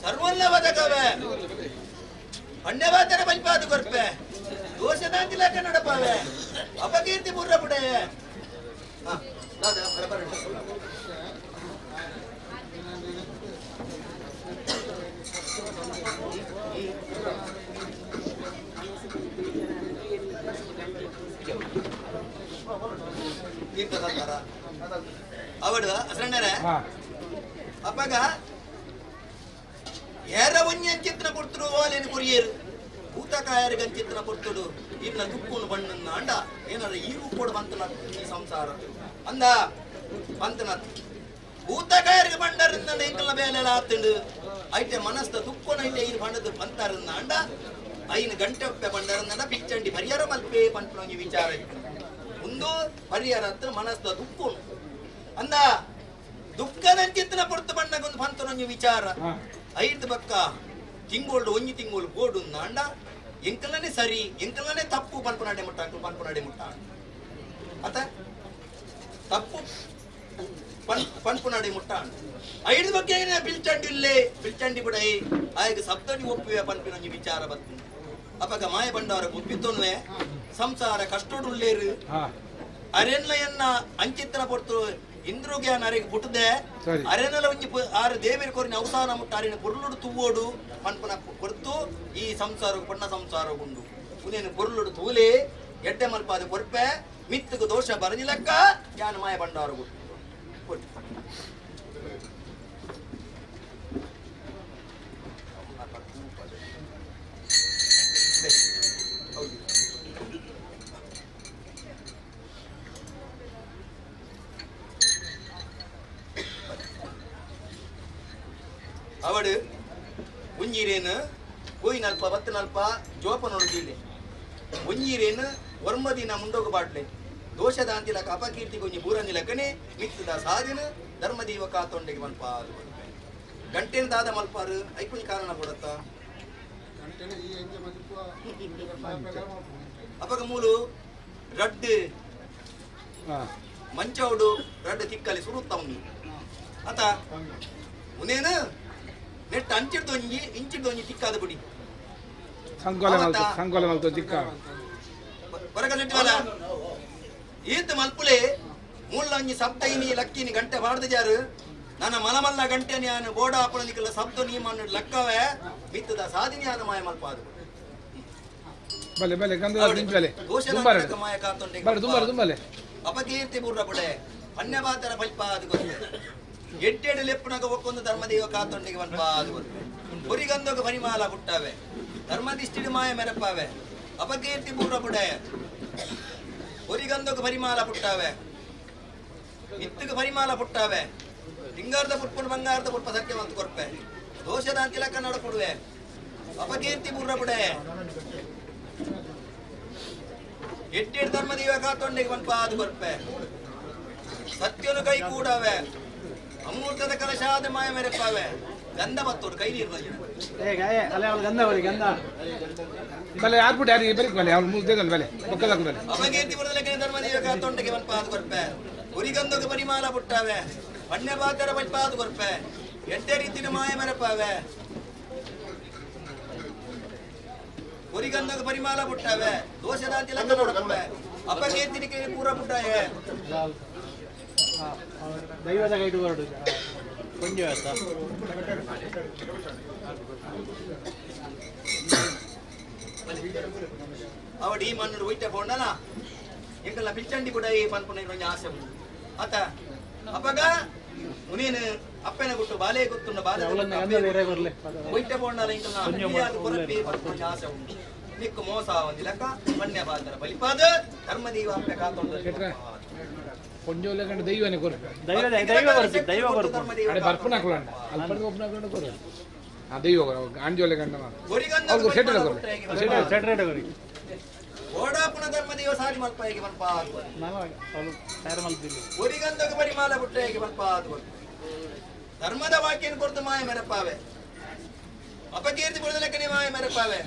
ಸರ್ವಲ್ಲ ಒದಗವೆ ಮಣ್ಣೆ ಬಾತರ ಬಲ್ಪಾದ ಕೊರ್ಪೆ ದೋಷದಾಂತಿ ಲೆಕ್ಕ ನಡಪಾವೆ ಅಪಕೀರ್ತಿ ಪೂರ್ವ ಪುಡೆ ಅವಡು ಅಸಣ್ಣರೇ ಅಪ್ಪಗ ಏರ ಒಂಜಿ ಅಂಚಿತ್ರ ಕೊಡ್ತರು ವಾಲೇನು ಕೊರಿಯರು ಭೂತಕಾಯರಿಗೆ ಅಂಚಿತ್ರ ಕೊಡ್ತಡು ಇನ್ನ ದುಕ್ಕುನು ಬಣ್ಣನ್ನ ಅಂಡ ಏನಾರ ಈ ರೂಪೋಡು ಬಂತನ ಈ ಸಂಸಾರ ಅಂದ ಬಂತನ ಭೂತಕಾಯರಿಗೆ ಬಂಡರಿಂದ ಎಂಕಲ್ನ ಬೇಲೆ ಆತಂಡು ಐಟೆ ಮನಸ್ದ ದುಕ್ಕೊನ ಐಟೆ ಈ ಬಂಡದ ಬಂತಾರನ್ನ ಅಂಡ ಐನು ಗಂಟೆ ಒಪ್ಪೆ ಬಂಡರನ್ನ ಪಿಚ್ಚಂಡಿ ಪರಿಹಾರ ಮಲ್ಪೆ ಪನ್ಪುನ ವಿಚಾರ ಇತ್ತು ಒಂದು ಪರಿಹಾರ ಹತ್ರ ಮನಸ್ದ ದುಕ್ಕೊನು ಅಂದ ದುಃಖದಂಚಿತ್ತನ ಪೊರ್ತು ಬಣ್ಣಗೊಂದು ಪಂತನೊಂಜಿ ವಿಚಾರ ಐದು ಬಕ್ಕ ತಿಂಗೋಲ್ಡು ಒಂಜಿ ತಿಂಗೋಳು ಬೋಡು ಅಂಡ ಎಂಕಲನೆ ಸರಿ ಎಂಕಲನೆ ತಪ್ಪು ಪನ್ಪುನಾಡೆ ಮುಟ್ಟ ಪನ್ಪುನಾಡೆ ಮುಟ್ಟ ಅತ ತಪ್ಪು ಪನ್ಪುನಾಡೆ ಮುಟ್ಟ ಐದು ಬಗ್ಗೆ ಏನೇ ಬಿಲ್ಚಂಡಿ ಇಲ್ಲೇ ಬಿಲ್ಚಂಡಿ ಬಿಡೈ ಆಯ್ಗ ಸಪ್ತನಿ ಒಪ್ಪುವೆ ಪನ್ಪಿನೊಂಜಿ ವಿಚಾರ ಬತ್ತು ಅಪಗ ಮಾಯ ಬಂಡವರ ಒಪ್ಪಿತ್ತೊನ್ವೆ ಸಂಸಾರ ಕಷ್ಟೋಡುಳ್ಳೇರು ಅರೆನ್ಲ ಎನ್ನ ಅಂಚಿತ್ತನ ಪೊರ್ತು ಇಂದ್ರುಗೆ ಅರೆಗೆ ಪುಟ್ಟದೆ ಅರೆನಲ ಒಂಜಿ ಆರು ದೇವಿರ ಕೊರಿನ ಅವಸಾನ ಮುಟ್ಟ ಅರಿನ ಪೊರ್ಲುಡು ತುವ್ವೋಡು ಪನ್ಪನ ಕೊರ್ತು ಈ ಸಂಸಾರ ಪಣ್ಣ ಸಂಸಾರ ಉಂಡು ಉನೇನು ಪೊರ್ಲುಡು ತೂಲೆ ಎಡ್ಡೆ ಮಲ್ಪಾದ ಕೊರ್ಪೆ ಮಿತ್ತುಗು ದೋಷ ಬರನಿಲಕ್ಕ ಯಾನ ಮಾಯ ಬಂಡಾರ ಕೊಟ್ಟು ಅವಡು ಒಂಜಿರೇನು ಕೋಯಿನಲ್ಪ ಬತ್ತನಲ್ಪ ಜೋಪನೊಳಗಿಲ್ಲೆ ಒಂಜಿರೇನು ಒರ್ಮದಿನ ಮುಂಡೋಗ ಬಾಟ್ಲೆ ದೋಷದಾಂತಿಲಕ ಅಪಕೀರ್ತಿ ಕೊಂಜಿ ಬೂರಂದಿಲಕನೆ ಮಿತ್ತದ ಸಾಧಿನ ಧರ್ಮದೀವ ಕಾತೊಂಡೆಗೆ ಮಲ್ಪ ಅದು ಗಂಟೆನ ದಾದ ಮಲ್ಪಾರು ಐಕೊಂಜಿ ಕಾರಣ ಕೊಡತ್ತ ಅಪಗ ಮೂಲು ರಡ್ಡು ಮಂಚೌಡು ರಡ್ಡು ತಿಕ್ಕಲಿ ಸುರುತ್ತ ಉಂದು ಅತ ಉನೇನು ನೆಟ್ ಅಂಚಿಡ್ದೊಂಜಿ ಇಂಚಿಡ್ದೊಂಜಿ ತಿಕ್ಕಾದ ಬುಡಿ ಸಂಗೋಲ ಮಲ್ತು ತಿಕ್ಕ ಹೊರಗ ನೆಟ್ಟವಲ್ಲ ಈತ ಮಲ್ಪುಲೆ ಮೂಲ ಒಂಜಿ ಸಪ್ತೈನಿ ಲಕ್ಕಿನಿ ಗಂಟೆ ಬಾಡ್ದ ಜಾರು ನನ್ನ ಮಲಮಲ್ಲ ಗಂಟೆ ನಾನು ಬೋಡ ಅಪ್ಪನಿಗೆಲ್ಲ ಶಬ್ದ ನೀ ಲಕ್ಕವೇ ಬಿತ್ತದ ಸಾಧಿನಿ ಆನ ಮಾಯ ಮಲ್ಪಾದು ಬಲೆ ಬಲೆ ಗಂಧದ ದಿಂಬಲೆ ದುಂಬಾರೆ ಮಾಯ ಕಾತೊಂಡೆ ಬರ ದುಂಬಾರೆ ದುಂಬಲೆ ಅಪಕೀರ್ತಿ ಬುರ್ರ ಬುಡೆ ಅನ್ಯಬಾತರ ಬಲ್ಪಾದು ಗೊತ್ತೆ ಎಟ್ಟೆಡು ಲೆಪ್ಪುನಗ ಒಕ್ಕೊಂದು ಧರ್ಮದೇವ ಕಾತೊಂಡೆಗೆ ಮಲ್ಪಾದು ಗೊತ್ತೆ ಹುರಿಗಂದೊಗ ಪರಿಮಾಲ ಪುಟ್ಟವೆ ಧರ್ಮದಿಷ್ಟಿಡಿ ಮಾಯ ಮೆರಪಾವೆ ಅಪಕೀರ್ತಿ ಬುರ್ರ ಬುಡೆ ಹುರಿಗಂದೊಗ ಪರಿಮಾಲ ಪುಟ್ಟವೆ ಇತ್ತಗ ಪರಿಮಾಲ ಪುಟ್ಟವೆ ಹಿಂಗಾರದ ಪುಟ್ಪನ ಬಂಗಾರದ ಪುಟ್ಪ ಸತ್ಯವಂತ ಕೊರ್ಪೆ ದೋಷದ ತಿಲಕ ನಡಕೊಡುವೆ ಅಪಕೀರ್ತಿ ಬುರ್ರ ಬುಡೆ ಎಡ್ಡೆಡ್ ಧರ್ಮದೇವ ಕಾತೊಂಡೆಗೆ ಪನ್ಪಾದು ಕೊರ್ಪೆ ಸತ್ಯನು ಕೈ ಕೂಡವೆ ಅಮೃತದ ಕಲಶಾದ ಮಾಯ ಮೆರೆಪಾವೆ ಗಂಧ ಬತ್ತೋಡು ಕೈ ನೀರು ಬಲೆ ಯಾರ್ಬಿಟ್ಟು ಯಾರಿಗೆ ಬರೀಕ್ ಬಲೆ ಅವ್ರು ಮುಗ್ದೇಗಲ್ಲ ಬಲೆ ಬೊಕ್ಕದಾಕ ಬಲೆ ಅಪಕೀರ್ತಿ ಬುಡದಲೆಕ್ಕನೆ ಧರ್ಮದೇವ ಕಾತೊಂಡೆಗೆ ಪನ್ಪಾದು ಕೊರ್ಪೆ ಉರಿಗಂದೊಗೆ ಪರಿಮಾಲ ಪುಟ್ಟಾವೆ ಪಣ್ಯ ಪಾತರ ಪನ್ಪಾದು ಕೊರ್ಪೆ ಎಡ್ಡೆ ರೀತಿನ ಮಾಯ ಮೆರೆಪಾವೆ ಉರಿಗಂದೊಗೆ ಪರಿಮಾಲ ಪುಟ್ಟಾವೆ ದೋಷದಾಂತಿ ಲಕ್ಕ ನೋಡಪ್ಪೆ ಅಪಕೀರ್ತಿನಿಕೆ ಪೂರ ಪುಟ್ಟಾಯೆ ದೈವದ ಗೈಡ್ ಹೊರಡು ಕೊಂಜ ಅವಡು ಈ ಮಣ್ಣು ಒಯ್ಟ ಪೋಂಡಲ ಎಂಕಲ್ಲ ಪಿಲ್ಚಂಡಿ ಕೂಡ ಈ ಪನ್ಪುನ ಒಂಜಿ ಆಸೆ ಅತ ಅಪಗ ಉನೇನು ಅಪ್ಪನ ಗುಟ್ಟು ಬಾಲೆ ಗೊತ್ತುಂಡ ಬಾಲೆ ಒಯ್ಟ ಪೋಂಡಲ ಎಂಕಲ್ಲ ಕೊರಪಿ ಪನ್ಪುನ ಆಸೆ ಉಂಟು ನಿಕ್ಕು ಮೋಸ ಒಂಜಿ ಲೆಕ್ಕ ಮಣ್ಯ ಬಾಲ್ದರ ಬಲಿಪಾದ ಧರ್ಮದೇವ ಅಪ್ಪೆ ಕಾತೊಂದು ಕೊಂಜೋಲೆ ಕಂಡು ದೈವನೇ ಕೊರಪೆ ದೈವ ಕೊರಪಿ ದೈವ ಕೊರಪು ಅಡೆ ಬರ್ಪುನ ಹಾಕೊಳ್ಳೋಣ ಅಲ್ಪದ ಒಬ್ಬನ ಹಾಕೊಂಡು ಕೊರ ಆ ದೈವ ಆಂಜೋಲೆ ಕಂಡ ಅವ್ರು ಸೆಟ್ರೆ ಕೊರಪೆ ಸೆಟ್ರೆ ಕೊರಿ ಓಡಾಪುನ ಧರ್ಮದೇವ ಸಾರಿ ಮಲ್ಪಾಯಿಗೆ ಮಲ್ಪ ಮಲ್ಪಿಲ್ಲ ಒರಿಗಂದಗ ಪರಿಮಾಲ ಪುಟ್ಟೆಗೆ ಮಲ್ಪ ಧರ್ಮದ ವಾಕ್ಯನ ಕೊರತು ಮಾಯ ಮೆರಪಾವೆ ಅಪಕೀರ್ತಿ ಕೊಡದಲೆಕ್ಕನೆ ಮಾಯ ಮೆರಪಾವೆ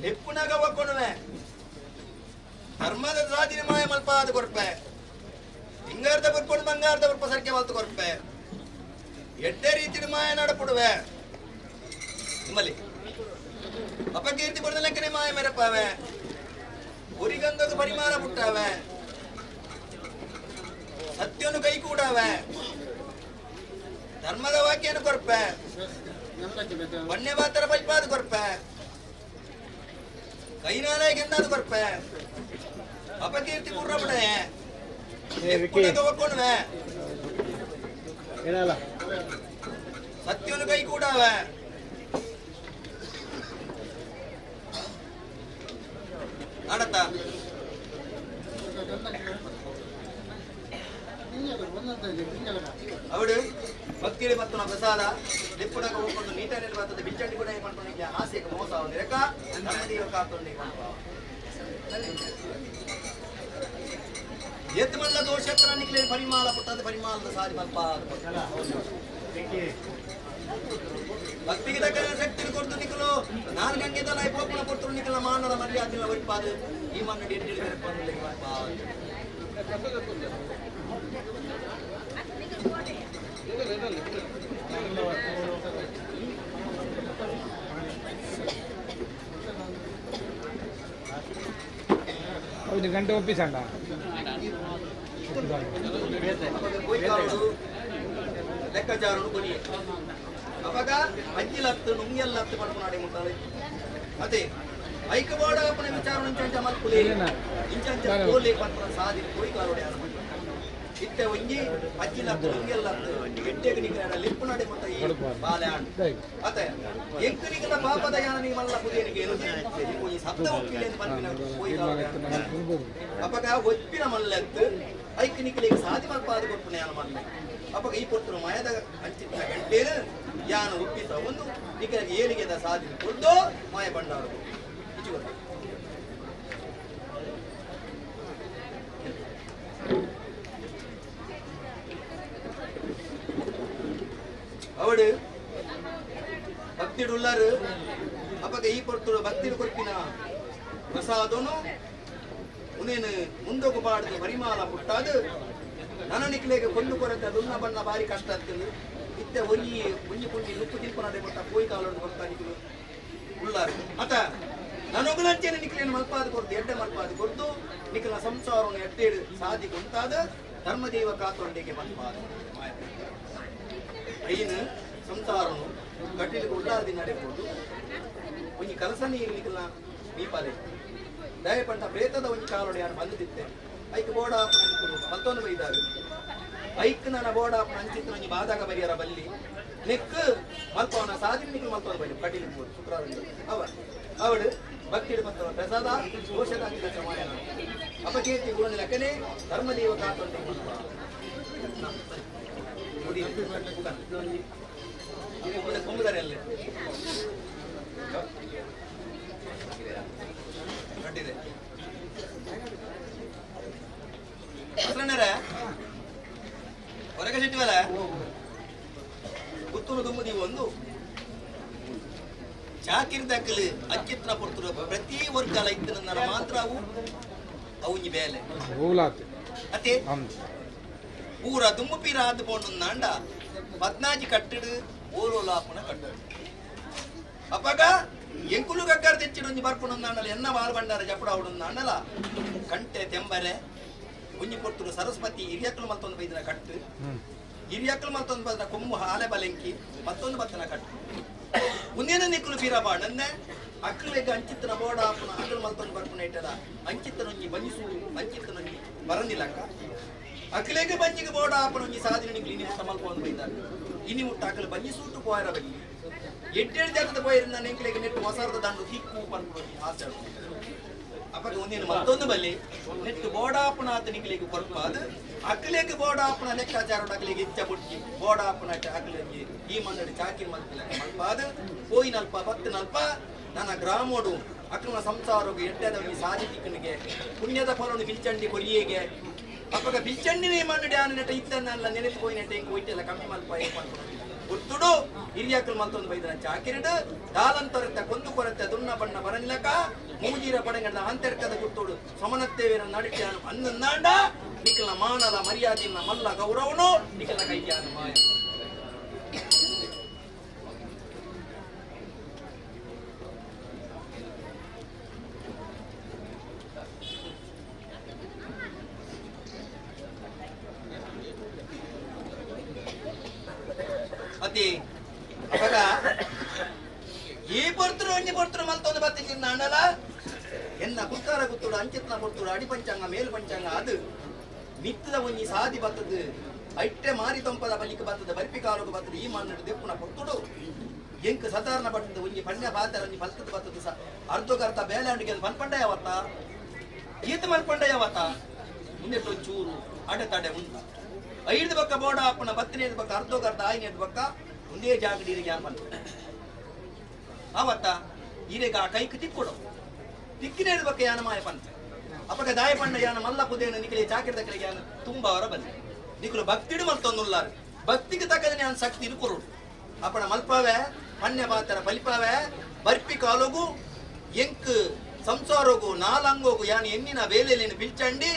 ಲೆಪ್ಪುನಾಗ ಒಕ್ಕೊಣುವೆ ಧರ್ಮದ ಸಾಧಿನ ಮಾಯ ಮಲ್ಪಾದ ಕೊರ್ಪೆ ಹಿಂಗಾರ್ದ ಬರ್ಕೊಂಡು ಬಂಗಾರದ ಬರ್ಪ ಸರಿಕೆ ಮಲ್ತು ಕೊರ್ಪೆ ಎಡ್ಡೆ ರೀತಿಯ ಮಾಯ ನಡಪುಡುವೆ ನಿಮ್ಮಲ್ಲಿ ಅಪಕೀರ್ತಿ ಕೊಡದಲೆಕ್ಕನೆ ಮಾಯ ಮೆರಪಾವೆ ಉರಿಗಂದಗ ಪರಿಮಾಣ ಪುಟ್ಟಾವೆ ಸತ್ಯನು ಕೈ ಕೂಡಾವೆ ಧರ್ಮದ ವಾಕ್ಯನು ಕೊರ್ಪೆ ವನ್ಯಪಾತರ ಬಲ್ಪಾದ ಕೊರ್ಪೆ ಕೈನಾಲೆ ಗೆಂದಾದ ಕೊರ್ಪೆ ಅಪಕೀರ್ತಿ ಪೂರ್ಣ ಒಕ್ಕೊಣುವೆ ಸತ್ಯನು ಕೈ ಕೂಡಾವೆ ಆಡತ್ತ ಅವಡು ಭಕ್ತಿಲಿ ಮತ್ತು ಪ್ರಸಾದ ಲಿಪ್ಪುಡಕ ಹೋಗ್ಕೊಂಡು ನೀಟಾಗಿ ಬರ್ತದೆ ಬಿಚ್ಚಂಡಿ ಕೂಡ ಪನ್ಪುನಿಗೆ ಆಸೆಗೆ ಮೋಸ ಒಂದು ರೆಕ್ಕ ಧರ್ಮದೇವ ಕಾತೊಂಡಿ ಎತ್ತು ಮಲ್ಲ ದೋಷತ್ರ ನಿಕ್ಲೆ ಪರಿಮಾಲ ಪುಟ್ಟದ ಪರಿಮಾಲದ ಸಾರಿ ಮಲ್ಪ ಭಕ್ತಿಗೆ ತಕ್ಕ ಶಕ್ತಿ ಕೊಡ್ತು ನಿಕ್ಕಲು ನಾನು ಗಂಗೆದಲ್ಲ ಪೋಪುನ ಕೊಡ್ತು ನಿಕ್ಕಲ ಮಾನದ ಮರ್ಯಾದೆಲ್ಲ ಒಪ್ಪಾದು ಈ ಮಣ್ಣು ಎಡ್ಡಿ ಒಂದು ಗಂಟೆ ಒಪ್ಪಿಸಣ್ಣ ಲೆಕ್ಕಾಚಾರನು ಕೊನೆಯೇ ಅವಾಗ ಅಜ್ಜಿಲತ್ತು ನುಂಗಿಯಲ್ಲತ್ತು ಪಡ್ಕೊನಾಡಿ ಮುಟ್ಟಾಳೆ ಅದೇ ಐಕಬೋಡ ಅಪ್ಪನ ವಿಚಾರ ಇಂಚಂಚ ಮಲ್ಪುಲಿ ಇಂಚಂಚ ಕೋಲಿ ಪನ್ಪುನ ಸಾದಿ ಕೋಯಿ ಕಾಲೋಡೆ ಇತ್ತೆ ಒಂಜಿ ಅಜ್ಜಿಲತ್ತು ನುಂಗಿಯಲ್ಲತ್ತು ಎಡ್ಡೆಗೆ ನಿಗಡ ಲಿಪ್ಪು ನಡೆ ಮುಟ್ಟ ಈ ಬಾಲೆ ಆಂಡ್ ಅದೇ ಎಂಕು ನಿಗಲ ಪಾಪದ ಯಾನ ನೀ ಮಲ್ಲ ಪುದಿಯನಿಗೆ ಏನು ಈ ಶಬ್ದ ಒಪ್ಪಿಲೆ ಪನ್ಪಿನ ಕೋಯಿ ಕಾಲೋಡೆ ಅಪಗ ಒಪ್ಪಿನ ಮಲ್ಲತ್ತು ಐಕ್ ನಿಕಲಿಗೆ ಸಾದಿ ಮಲ್ಪಾದ ಕೊಪ್ಪುನ ಯಾನ ಮಲ್ಲ ಅಪಗ ಈ ಪೊರ್ತರು ಮಾಯದ ಅಂಚಿತ್ತ ಗಂಟೇನು ಯಾನ ಒಪ್ಪಿಸ ಒಂದು ನಿಕಲಿಗೆ ಏಳಿಗೆದ ಸಾದಿ ಕೊಡ್ದು ಮಾಯ ಬಂಡಾರು ಇಚ್ಚು ಗೊತ್ತ ಅವಡು ಭಕ್ತಿಡುಳ್ಳಾರು ಅಪಗ ಈ ಪೊರ್ತರು ಭಕ್ತಿಡು ಕೊರ್ಪಿನ ಪ್ರಸಾದನು ಉನೇನು ಮುಂದೊಗು ಪಾಡದು ಪರಿಮಾಲ ಪುಟ್ಟಾದು ನನ ನಿಕ್ಲೆಗೆ ಕೊಂಡು ಕೊರತೆ ದುನ್ನ ಬಣ್ಣ ಬಾರಿ ಕಷ್ಟ ಆಗ್ತದೆ ಇತ್ತೆ ಒರಿ ಒಂಜಿ ಪುಂಜಿ ನುಪ್ಪು ತಿನ್ಪನಡೆ ಕೊಟ್ಟ ಪೋಯಿ ಕಾಲೊಡ್ದು ಕೊಡ್ತಾ ನಿಕ್ಲು ಉಳ್ಳಾರು ಅತ ನನೊಗುಲಂಚೆನೆ ನಿಕ್ಲೇನು ಮಲ್ಪಾದ ಕೊರ್ದು ಎಡ್ಡೆ ಮಲ್ಪಾದ ಕೊರ್ದು ನಿಕ್ಲ ಸಂಸಾರವನ್ನು ಎಡ್ಡೇಡು ಸಾದಿ ಕೊಂತಾದ ಧರ್ಮದೇವ ಕಾತೊಂಡೆಗೆ ಮಲ್ಪಾದ ಐನು ಸಂಸಾರನು ಕಟ್ಟಿಲಿಗೆ ಉಳ್ಳಾರದಿ ನಡೆಬೋದು ಒಂಜಿ ಕಲಸ ನೀರು ನಿಕ್ಲ ದೀಪಾಲೆ ದಯಪಂಟ ಪ್ರೇತದ ಒಂಜಿ ಕಾಲೊಡೆ ಯಾರು ಬಂದಿದ್ದೆ ಐಕ್ ಬೋಡ ಮತ್ತೊಂದು ಬೈದಾರು ಐಕ್ ನನ್ನ ಬೋಡ ಅಂಚಿತ್ತು ಒಂಜಿ ಬಾದಾಗ ಬರಿಯರ ಬಲ್ಲಿ ನೆಕ್ ಮಲ್ಪವನ ಸಾಧಿನ ನಿಕ್ಲು ಮಲ್ಪವನ ಬಲ್ಲಿ ಕಟೀಲು ಬೋಡು ಶುಕ್ರವಾರ ಅವ ಅವಳು ಭಕ್ತಿಡು ಮತ್ತು ಪ್ರಸಾದ ದೋಷದ ಮಾಯನ ಅಪಕೀರ್ತಿ ಗುಣ ಲೆಕ್ಕನೆ ಧರ್ಮದೇವ ಕಾತೊಂಡೆ ಕೊಂಬುದಾರೆ ಅಲ್ಲೇ ಕಟ್ಟಿದೆ. ಜಗಶೆಟ್ಟಿವಲ ಗುತ್ತುನು ದುಮ್ಮದಿ ಒಂದು ಚಾಕಿರ್ ದಾಖಲೆ ಅಚ್ಚಿತ್ರ ಪೊರ್ತುಡು ಪ್ರತಿ ವರ್ಗಲ ಇತ್ತು ನನ್ನ ಮಾತ್ರ ಅವು ಅವು ಬೇಲೆ ಅತೆ ಪೂರ ದುಮ್ಮು ಪೀರ ಆದ ಪೋಂಡು ನಾಂಡ ಪದ್ನಾಜಿ ಕಟ್ಟಡು ಓಲೋಲಾಪುನ ಕಟ್ಟಡು ಅಪ್ಪಗ ಎಂಕುಲು ಗಗ್ಗರ ತೆಚ್ಚಿಡು ಒಂಜಿ ಬರ್ಪುನ ನಾಂಡಲ ಎನ್ನ ಬಾಲ್ ಭಂಡಾರ ಜಪಡ ಅವಡು ನಾಂಡಲ ಕಂಟೆ ತೆಂಬರೆ ಒಂಜಿ ಪೊರ್ತುಡು ಸರಸ್ವತಿ ಹಿರಿಯಕ್ಲು ಮತ್ತೊಂದು ಬೈದಿನ ಕಟ್ಟು ಹಿರಿಯಕ್ಲು ಮತ್ತೊಂದು ಬೈದಿನ ಕೊಮ್ಮು ಹಾಲೆ ಬಲೆಂಕಿ ಮತ್ತೊಂದು ಬತ್ತನ ಕಟ್ಟು ಮುಂದೇನ ನಿಕ್ಕುಲು ಪೀರಬಾ ನನ್ನೆ ಅಕ್ಕಲೆಗ್ ಅಂಚಿತ್ತನ ಬೋಡ ಆಪುನ ಅಕಲು ಮಲ್ತೊಂದು ಬರ್ಪುನ ಇಟ್ಟದ ಅಂಚಿತ್ತನೊಂಜಿ ಬಂಜಿಸೂಡು ಅಂಚಿತ್ತನೊಂಜಿ ಬರಂದಿಲ್ಲಕ್ಕ ಅಕ್ಕಲೆಗ್ ಬಂಜಿಗೆ ಬೋಡ ಆಪುನ ಒಂಜಿ ಸಾಧನೆ ನಿಕ್ಕಲು ಇನಿ ಮುಟ್ಟ ಮಲ್ಪೊಂದು ಬೈದಾರ ಇನಿ ಮುಟ್ಟ ಅಕಲು ಬಂಜಿ ಸೂಟು ಪೋಯರ ಬಲ್ಲಿ ಎಡ್ಡೆಡ್ ಜಾಗದ ಪೋಯರಿಂದ ನೆಂಕ್ಲೆಗ್ ನೆಟ್ಟು ಹೊಸರದ ದಂಡು ತಿಕ್ಕು ಪನ್ಪುನ ಆಸೆ ಅಪ್ಪಗ ಒಂದೇನು ಮತ್ತೊಂದು ಬಲ್ಲಿ ನೆಟ್ಟು ಬೋಡಾಪುನ ಆತ ನಿಕ್ಕಲಿಗೆ ಕೊರ್ಪಾದು ಅಕ್ಕಲೆಗ್ ಬೋಡಾಪುನ ಲೆಕ್ಕಾಚಾರ ಅಕಲಿಗೆ ಇಚ್ಚ ಬುಟ್ಟಿ ಬೋಡಾಪುನ ಅಕಲಿಗೆ ಈ ಮಣ್ಣು ಚಾಕಿನ ಮಲ್ಪಿಲ್ಲ ಮಲ್ಪಾದು ಪೋಯಿನಲ್ಪ ಬತ್ತಿನಲ್ಪ ನನ್ನ ಗ್ರಾಮೋಡು ಅಕ್ರಮ ಸಂಸಾರೋಗು ಎಡ್ಡೆದ ಈ ಸಾಧಿತಿಕ್ಕನಿಗೆ ಪುಣ್ಯದ ಫಲವನ್ನು ಬಿಲ್ಚಂಡಿ ಕೊರಿಯೇಗೆ ಅಪ್ಪಗ ಬಿಲ್ಚಂಡಿನೇ ಮಣ್ಣು ಡ್ಯಾನ ನೆಟ್ಟ ಇತ್ತನ್ನೆಲ್ಲ ನೆನೆತು ಪೋಯಿ ನೆಟ್ಟ ಇಂಕ್ ಒಯ್ಟೆಲ್ಲ ಕಮ್ಮಿ ಮಲ್ಪ ಗುರ್ತುಡು ಹಿರಿಯಾಕಲ್ ಮಲ್ತೊಂದು ಬೈದನ ಚಾಕಿರಿಡು ದಾಲಂತೊರತೆ ಕೊಂದು ಕೊರತೆ ದುನ್ನ ಬಣ್ಣ ಬರನ್ಲಕ ಮೂಜೀರ ಪಡಂಗಡ ಅಂತರ್ಕದ ಗುರ್ತುಡು ಸಮನತ್ತೇವಿನ ನಡಿಟ್ಯಾನು ಅನ್ನಂದಾಂಡ ನಿಖಲ ಮಾನದ ಮರ್ಯಾದಿನ ಮಲ್ಲ ಗೌರವನು ನಿಖಲ ಕೈಯಾನು ಮಾಯ ಅತಿ ಅವಾಗ ಈ ಪೊರ್ತರು ಒಂಜಿ ಪೊರ್ತರು ಮಲ್ತೊಂದು ಬತ್ತಿನ ಅಣ್ಣಲ ಎನ್ನ ಕುತ್ತಾರ ಗುತ್ತುಡು ಅಂಚಿತ್ನ ಪೊರ್ತುಡು ಅಡಿ ಪಂಚಾಂಗ ಮೇಲು ಪಂಚಾಂಗ ಅದು ನಿತ್ತದ ಒಂಜಿ ಸಾದಿ ಬತ್ತದು ಐಟ್ಟೆ ಮಾರಿ ತೊಂಪದ ಬಲಿಕ ಬತ್ತದ ಬರ್ಪಿ ಕಾಲುಗು ಬತ್ತದ ಈ ಮಣ್ಣು ದೆಪ್ಪುನ ಪೊರ್ತುಡು ಎಂಕ್ ಸಾಧಾರಣ ಬಟ್ಟದ ಒಂಜಿ ಪಣ್ಯ ಪಾತರ ಒಂಜಿ ಬಲ್ತದ ಬತ್ತದ ಸ ಅರ್ಧಕರ್ತ ಬೇಲಾಂಡಿಗೆ ಮನ್ಪಂಡ ಯಾವತ್ತ ಈತ ಮನ್ಪಂಡ ಯಾವತ್ತ ಮುಂದೆ ಒಂಚೂರು ಅಡೆ ತಡೆ ಉಂಟ ಐದು ಬಕ್ಕ ಬೋಡ ಅಪ್ಪನ ಬತ್ತಿನೇದು ಬಕ್ಕ ಅರ್ಧೋಗರ್ಧ ಆಯ್ನೇದು ಬಕ್ಕ ಒಂದೇ ಜಾಗಡಿ ಯಾರು ಬಂತ ಆವತ್ತ ಈರೆಗ ಆ ಕೈಕ್ ತಿಕ್ಕೊಡು ತಿಕ್ಕಿನೇದು ಬಕ್ಕ ಯಾನ ಮಾಯ ಪಂತ ಅಪ್ಪಗ ದಾಯ ಪಂಡ ಯಾನ ಮಲ್ಲ ಪುದೇನ ನಿಕಲೆ ಚಾಕಿರದ ಕಡೆಗೆ ಯಾನ ತುಂಬ ಅವರ ಬಂದೆ ನಿಕಲು ಭಕ್ತಿಡು ಮಲ್ತೊಂದುಲ್ಲಾರು ಭಕ್ತಿಗೆ ತಕ್ಕದನೆ ಯಾನ ಶಕ್ತಿ ಕೊರಡು ಅಪ್ಪಣ ಮಲ್ಪಾವೆ ಪಣ್ಯ ಪಾತರ ಬಲಿಪಾವೆ ಬರ್ಪಿ ಕಾಲೋಗು ಎಂಕ್ ಸಂಸಾರೋಗು ನಾಲಂಗೋಗು ಯಾನ ಎನ್ನಿನ ವೇಲೆಲೇನು ಬಿಲ್ಚಂಡಿ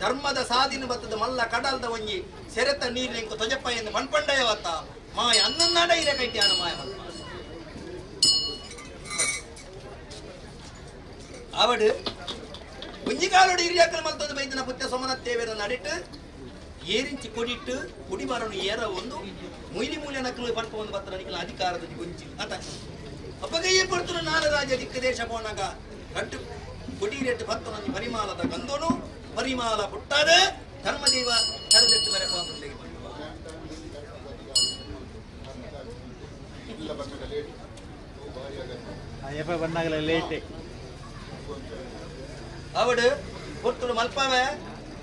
ಧರ್ಮದ ಸಾಧಿನ ಬತ್ತದ ಮಲ್ಲ ಕಡಲ್ದ ಒಂಜಿ ಸೆರೆತ ನೀರಿನ ತೊಜಪ್ಪ ಎಂದು ಮಣ್ಪಂಡಯವತ್ತ ಮಾಯ ಅನ್ನನ್ನಾಡ ಇರ ಕೈಟಿಯಾನ ಮಾಯ ಮಲ್ಪ ಅವಡು ಒಂಜಿ ಕಾಲೋಡು ಹಿರಿಯಾಕಲ್ ಮಲ್ತೊಂದು ಬೈದಿನ ಪುತ್ಯ ಸೋಮನತ್ತೇವೇರ ನಡಿಟ್ಟು ಏರಿಂಚಿ ಕೊಡಿಟ್ಟು ಕುಡಿಮರನು ಏರ ಒಂದು ಮೊಯ್ಲಿ ಮೂಲೆ ನಕಲು ಪಡ್ಪ ಒಂದು ಬತ್ತ ನಿಕಲ ಅಧಿಕಾರದ ಗೊಂಚಿ ಅತ ಅಪ್ಪಗಯ್ಯ ಪಡ್ತನು ನಾಲರಾಜ ದಿಕ್ಕ ದೇಶ ಪೋನಾಗ ರಟ್ಟು ಕೊಡಿರೆಟ್ಟು ಬತ್ತನೊಂದು ಪರಿಮಾಲದ ಗಂದೋನು ಪರಿಮಾಲ ಪುಟ್ಟಾದ ಧರ್ಮದೇವ ತರದೆತ್ತು ಬರಕ ಬಂದಾಗಲೇ ಲೇಟ್ ಅವಡು ಪೊರ್ತುಡು ಮಲ್ಪಾವೆ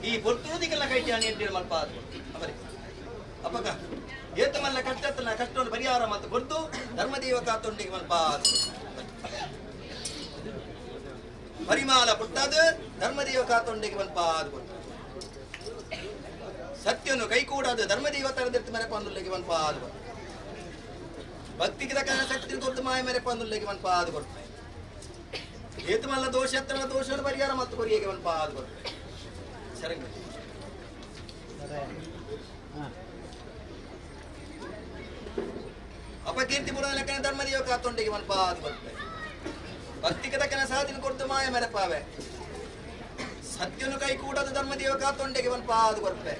ಈ ಪೊರ್ತುಡು ದಿಕ್ಕೆಲ್ಲ ಕೈಟಿ ಅಣಿ ಎಂಟು ಮಲ್ಪ ಅದು ಅವರೇ ಅಪ್ಪಗ ಏತ ಮಲ್ಲ ಕಷ್ಟತ್ತಲ್ಲ ಕಷ್ಟವನ್ನು ಪರಿಹಾರ ಮತ್ತು ಕೊಡ್ತು ಧರ್ಮದೇವ ಕಾತೊಂಡಿಗೆ ಮಲ್ಪ ಪರಿಮಾಲ ಪುಟ್ಟಾದು ಧರ್ಮದೇವ ಕಾತೊಂಡಿಗೆ ಮಲ್ಪ ಅದು ಕೊಡ್ತು ಸತ್ಯನು ಕೈಕೂಡಾದ ಧರ್ಮದೇವ ತರದೆತ್ತು ಮೆರಪ ಅಂದುಲ್ಲಿಗೆ ಮಲ್ಪ ಅದು ಕೊಡ್ತು ಭಕ್ತಿಗೆ ತಕ್ಕ ಶಕ್ತಿ ಕೊಡ್ತು ಮಾಯ ಮೆರಪ ಅಂದುಲ್ಲಿಗೆ ಮಲ್ಪ ಅದು ಕೊಡ್ತು ಏತಮಲ್ಲ ದೋಷ ಎತ್ತನ ದೋಷವನ್ನು ಪರಿಹಾರ ಮತ್ತು ಕೊರಿಯಗೆ ಮಲ್ಪ ಅದು ಕೊಡ್ತು ಶರಂಗ ಅಪಕೀರ್ತಿ ಪುರ ಲೆಕ್ಕನ ಧರ್ಮದೇವ ಕಾತೊಂಡಿಗೆ ಮಲ್ಪ ಅದು ಕೊಡ್ತು ಭಕ್ತಿಗೆ ತಕ್ಕನ ಸಾಧನೆ ಕೊಡ್ತು ಮಾಯ ಮೆರಪಾವೆ ಸತ್ಯನು ಕೈ ಕೂಡದ ಧರ್ಮದೇವ ಕಾತೊಂಡೆಗೆ ಮಲ್ಪ ಅದು ಕೊರ್ಪೆ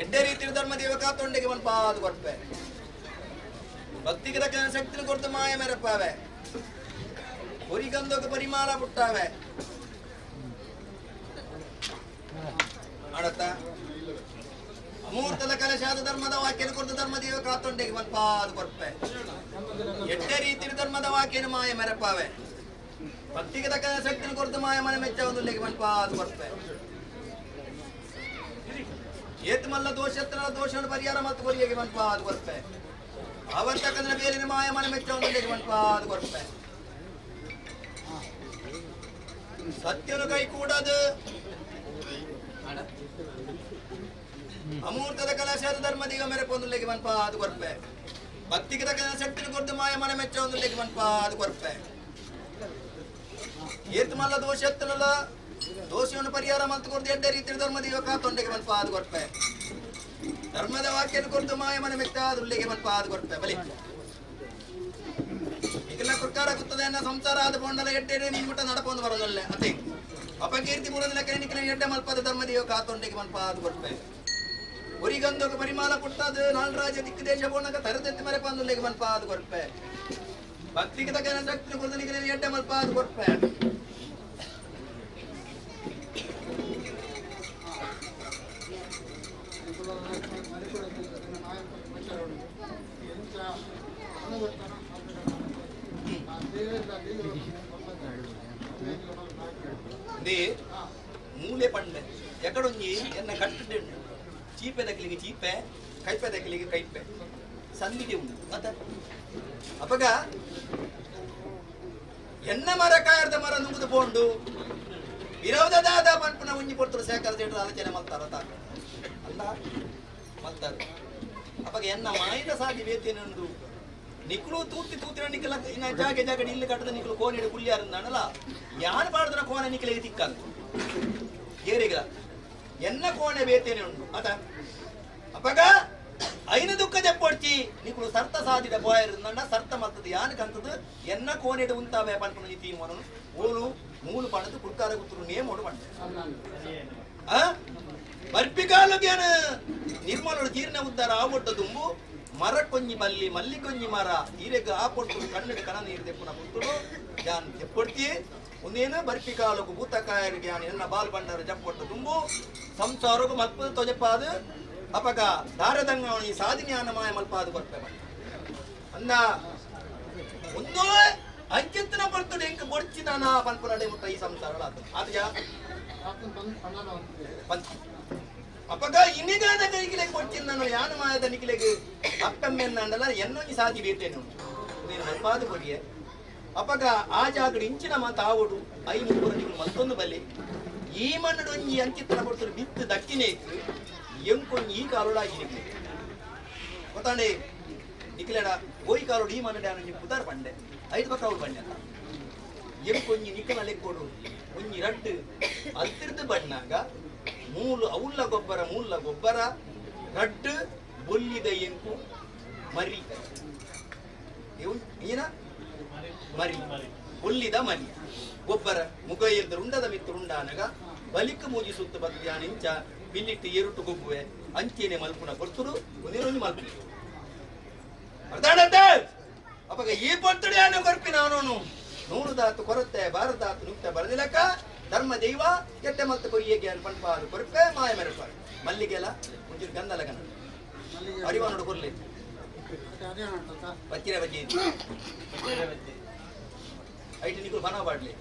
ಎಡ್ಡೆ ರೀತಿಯ ಧರ್ಮದೇವ ಕಾತೊಂಡೆಗೆ ಮಲ್ಪ ಅದು ಕೊರ್ಪೆ ಭಕ್ತಿಗೆ ತಕ್ಕನ ಶಕ್ತಿನ ಕೊಡ್ತು ಮಾಯ ಮೆರಪಾವೆ ಹೊರಿಗಂದೋಗ ಪರಿಮಾಲ ಪುಟ್ಟಾವೆ ಆಡತ್ತ ಅಮೂರ್ತದ ಕಲಶಾದ ಧರ್ಮದ ವಾಕ್ಯನ ಕೊಡ್ತು ಧರ್ಮದೇವ ಕಾತೊಂಡೆಗೆ ಮಲ್ಪ ಅದು ಕೊರ್ಪೆ ಎಡ್ಡೆ ರೀತಿಯ ಧರ್ಮದ ವಾಕ್ಯನ ಮಾಯ ಮೆರಪಾವೆ ಭಕ್ತಿಗೆ ತಕ್ಕ ಶಕ್ತಿನ ಕೊಡ್ತು ಮಾಯ ಮನೆ ಮೆಚ್ಚ ಒಂದು ಮಲ್ಪ ಅದು ಕೊರ್ಪೆ ಏತ್ ಮಲ್ಲ ದೋಷ ದೋಷವನ್ನು ಪರಿಹಾರ ಮತ್ತು ಕೊರಿಯಗೆ ಮಲ್ಪ ಅದು ಕೊರ್ಪೆ ಅವರ್ತಕ್ಕಂದ್ರೆ ಬೇಲಿನ ಮಾಯ ಮನೆ ಮೆಚ್ಚ ಒಂದು ಮಲ್ಪ ಅದು ಕೊರ್ಪೆ ಸತ್ಯನು ಕೈ ಕೂಡದು ಅಮೂರ್ತದ ಕಲಾಶಾದ ಧರ್ಮದೀಗ ಮೇರೆ ಪೊಂದುಲೆಗೆ ಮನ್ಪ ಅದು ಕೊರ್ಪೆ ಭಕ್ತಿಗೆ ತಕ್ಕ ಶಕ್ತಿನ ಕೊರ್ದು ಮಾಯ ಮನ ಮೆಚ್ಚ ಒಂದುಲೆಗೆ ಮನ್ಪ ಅದು ಕೊರ್ಪೆ ಏತ್ ಮಲ್ಲ ದೋಷ ಎತ್ತನಲ್ಲ ದೋಷವನ್ನು ಪರಿಹಾರ ಮಲ್ತು ಕೊರ್ದು ಎಡ್ಡ ರೀತಿ ಧರ್ಮದೀಗ ಕಾತೊಂಡೆಗೆ ಮನ್ಪ ಅದು ಕೊರ್ಪೆ ಧರ್ಮದ ವಾಕ್ಯನ ಕೊರ್ದು ಮಾಯ ಮನ ಮೆಚ್ಚ ಅದುಳ್ಳಿಗೆ ಮನ್ಪ ಅದು ಕೊರ್ಪೆ ಬಲಿ ಈಗೆಲ್ಲ ಕುರ್ಕಾರ ಗುತ್ತದೆ ಅನ್ನ ಸಂಸಾರ ಆದ ಬೋಂಡಲ ಎಡ್ಡೆ ನಿನ್ಮುಟ್ಟ ನಡಪೊಂದು ಬರೋದಲ್ಲೇ ಅದೇ ಅಪಕೀರ್ತಿ ಪೂರ್ವದ ಕೈನಿಕನ ಎಡ್ಡೆ ಮಲ್ಪದ ಧರ್ಮದೀಗ ಕಾತೊಂಡೆಗೆ ಮನ್ಪ ಅದು ಕೊರ್ಪೆ ಒರಿಗಂದೊಗ ಪರಿಮಾಲ ಪುಟ್ಟದು ನಾಲ್ರಾಜ ದಿಕ್ಕು ದೇಶ ಬೋಣಕ ತರದೆತ್ತಿ ಮರೆ ಪಂದುಲೆಗೆ ಮನ್ಪ ಅದು ಕೊರ್ಪೆ ಭಕ್ತಿಗೆ ತಕ್ಕ ಶಕ್ತಿ ಕೊರ್ದನಿಗೆ ಎಡ್ಡೆ ಮಲ್ಪ ಅದು ಕೊರ್ಪೆ ಮೂಲೆ ಪಂಡೆ ಎಕಡೊಂಜಿ ಎನ್ನ ಕಟ್ಟಿದ್ದೆ ಚೀಪೆ ದಕ್ಕಲಿಗೆ ಚೀಪೆ ಕೈಪೆ ದಕ್ಕಲಿಗೆ ಕೈಪೆ ಸಂದಿಗೆ ಉಂಟು ಮತ್ತೆ ಅಪಗ ಎನ್ನ ಮರ ಕಾಯರ್ದ ಮರ ನುಂಗುದು ಪೋಂಡು ವಿರೋಧ ದಾದ ಪಂಪನ ಉಂಜಿ ಪೊರ್ತರು ಸೇಕರ ಸೇಟರು ಆಲೋಚನೆ ಮಲ್ತಾರ ತಾಕ ಅಲ್ಲ ಮಲ್ತಾರ ಅಪಗ ಎನ್ನ ಮಾಯಿನ ಸಾಗಿ ವೇತೇನುಂಡು ನಿಕ್ಲು ತೂತಿ ತೂತಿನ ನಿಕ್ಕಲ ಇನ್ನ ಜಾಗೆ ಜಾಗಡಿ ಇಲ್ಲಿ ಕಟ್ಟದ ನಿಕ್ಲು ಕೋನಿಡು ಕುಲ್ಯಾರಂದಾನಲ್ಲ ಯಾನ್ ಪಾಡ್ದನ ಕೋನೆ ನಿಕ್ಲಿಗೆ ತಿಕ್ಕಂದು ಏರಿಗಲ ಎನ್ನ ಕೋಣೆ ಬೇತೇನೆ ಉಂಟು ಅತ ಅಪಗ ಐನ ದುಃಖ ದೆಪ್ಪೊಡ್ಚಿ ನಿಕುಲು ಸರ್ತ ಸಾಧಿದ ಬೋಯರ್ನ ಸರ್ತ ಮತ್ತದು ಯಾನ್ ಕಂತದು ಎನ್ನ ಕೋನೆಡು ಉಂತಾವೆ ಪನ್ಪುನ ತೀರ್ಮಾನನು ಓಲು ಮೂಲು ಪಣದು ಕುರ್ಕಾರ ಗುತ್ತರು ನೇಮೋಡು ಪಂಡ ಆ ಬರ್ಪಿಕಾಲುಗೇನ ನಿರ್ಮಲರು ಜೀರ್ಣ ಉದ್ದಾರ ಆವೊಡ್ಡ ದುಂಬು ಮರ ಕೊಂಜಿ ಮಲ್ಲಿ ಮಲ್ಲಿ ಕೊಂಜಿ ಮರ ಈರೆಗ್ ಆ ಪೊಟ್ಟು ಕಣ್ಣು ಕಣ ನೀರು ದೆಪ್ಪುನ ಪುತ್ತುಡು ಜಾನ್ ದೆಪ್ಪೊಡ್ತಿ ಒಂದೇನು ಬರ್ಪಿಕಾಲುಗು ಭೂತಕಾಯರಿಗೆ ಎನ್ನ ಬಾಲ್ ಬಂಡಾರ ಜಪ್ಪೊಟ್ಟು ದುಂಬು ಸಂಸಾರಗು ಮಲ್ಪದ ತೊಜಪಾದು ಅಪಗ ದಾರದಂಗ ಈ ಸಾಧಿನ್ಯಾನ ಮಾಯ ಮಲ್ಪಾದು ಬರ್ಪೆ ಅಂದ ಒಂದು ಅಂಚಿತ್ತನ ಬರ್ತುಡು ಎಂಕ್ ಬೊಡ್ಚಿದಾನ ಪನ್ಪುನಡೆ ಮುಟ್ಟ ಈ ಸಂಸಾರ ಆತಜ ಅಪಗ ಇನ್ನಿಗಾದ ಕೈಗಿಲೆಗ್ ಬೊಡ್ಚಿಂದನು ಯಾನ ಮಾಯದ ನಿಕಿಲೆಗ್ ಅಪ್ಪಮ್ಮೆನ್ನಂಡಲ ಎನ್ನೊಂಜಿ ಸಾಧಿ ಬೇತೇನು ನೀನು ಮಲ್ಪಾದು ಕೊಡಿಯೆ ಅಪಗ ಆ ಜಾಗಡು ಇಂಚಿನ ಮಾತ ಆವಡು I ಮುಪ್ಪುರ ನೀವು ಮತ್ತೊಂದು ಬಲಿ ಈ ಮಣ್ಣಡೊಂಜಿ ಅಂಚಿತ್ತನ ಬರ್ತುಡು ಬಿತ್ತು ದಕ್ಕಿನೇ ಇತ್ತು ಎಂಕೊಂಜಿ ಈ ಕಾಲುಡಾಗಿ ನಿಕ್ಲೆ ಗೊತ್ತಾಂಡೆ ನಿಕ್ಲೆಡ ಗೋಯಿ ಕಾಲುಡು ಈ ಮನ್ನಡೆ ಒಂಜಿ ಪುದಾರ್ ಪಂಡೆ ಐದು ಪಕ್ಕ ಅವ್ರು ಬಣ್ಣ ಎಂಕೊಂಜಿ ನಿಕ್ಕನ ಲೆಕ್ಕೊಡು ಒಂಜಿ ರಡ್ಡು ಅಲ್ತಿರ್ದು ಬಣ್ಣಾಗ ಮೂಲು ಅವಲ್ಲ ಗೊಬ್ಬರ ಮೂಲ ಗೊಬ್ಬರ ರಡ್ಡು ಬೊಲ್ಲಿದ ಎಂಕು ಮರಿ ಏನ ಮರಿ ಬೊಲ್ಲಿದ ಮರಿ ಗೊಬ್ಬರ ಮುಗ ಎಲ್ದ ರುಂಡದ ಮಿತ್ತು ರುಂಡಾನಗ ಬಲಿಕ ಮೂಜಿ ಸುತ್ತ ಬದ್ಯಾನ ಇಂಚ ಬಿಲ್ಲಿಟ್ಟು ಏರುಟ್ಟು ಗೊಬ್ಬುವೆ ಅಂಚೇನೆ ಮಲ್ಪುನ ಕೊರ್ತುಡು ಒಂದೇನೊಂದು ಮಲ್ಪು ಅರ್ಧಾಣಂತೆ ಅಪಗ ಈ ಪೊರ್ತುಡು ಯಾನು ಕೊರ್ಪಿ ನಾನು ನೂರು ದಾತು ಕೊರತೆ ಬಾರದಾತು ನುಕ್ತ ಬರದಿಲಕ ಧರ್ಮ ದೈವ ಕೆಟ್ಟ ಮಲ್ತ ಕೊಯ್ಯಗೆ ಪನ್ಪಾರು ಕೊರ್ಪೆ ಮಾಯ ಮೆರಪಾರು ಮಲ್ಲಿಗೆಲ್ಲ ಮುಂಚಿನ ಗಂಧಲಗನ ಅರಿವಾನೋಡು ಕೊರ್ಲಿ ಬಚ್ಚಿರ ಬಜ್ಜಿ ಐಟು ನಿಕುಲು ಬನ ಬಾಡ್ಲಿ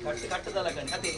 ಕಟ್ಟು ಕಟ್ಟದಲ್ಲ ಕಣೆ ಅದೇ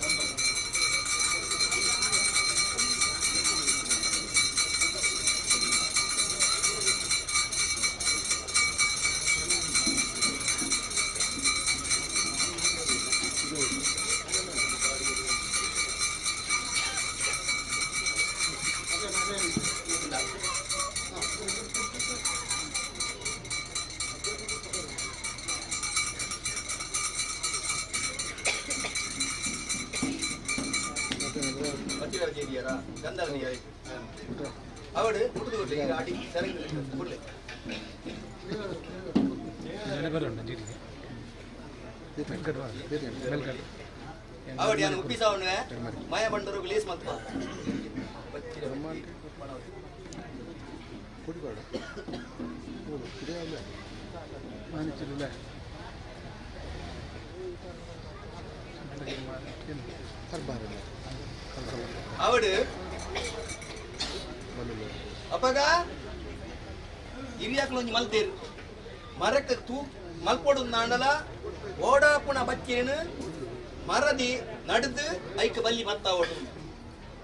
ಅವಡು ಮುಟ್ಟಿದು ಅಡಿ ಸೆರಂಗ್ ಅವಡು ಯಾನು ಉಪ್ಪಿಸವನು ಮಾಯ ಬಂಡರು ಲೇಸ್ ಮಲ್ತ ಅವಡು ಅಪಗ ಹಿರಿಯಾಕ್ಲೊಂಜಿ ಮಲ್ತೇರು ಮರಕ್ಕೆ ತೂ ಮಲ್ಪೊಡು ನಾಂಡಲ ಓಡಾಪುಣ ಬಚ್ಚೇನು ಮರದಿ ನಡ್ದು ಐಕ್ ಬಲ್ಲಿ ಮತ್ತ ಓಡು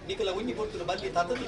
ನಿಕಲ ಉಂಜಿ ಕೊಡ್ತು ಬಲ್ಲಿ ತತದು.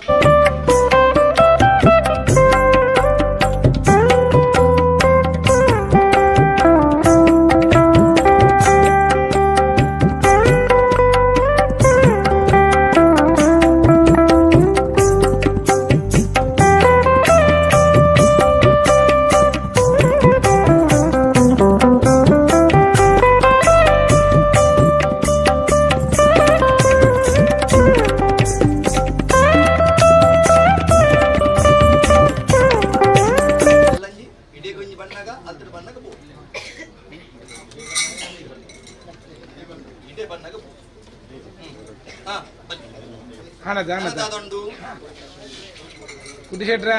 ಇಡೆ ಬಂದಾಗ ಹಾ ಬನ್ನಿ ಹಣದ ಹಣದ ಅದೊಂದು ಕುಟ್ಟಿ ಶೆಟ್ರ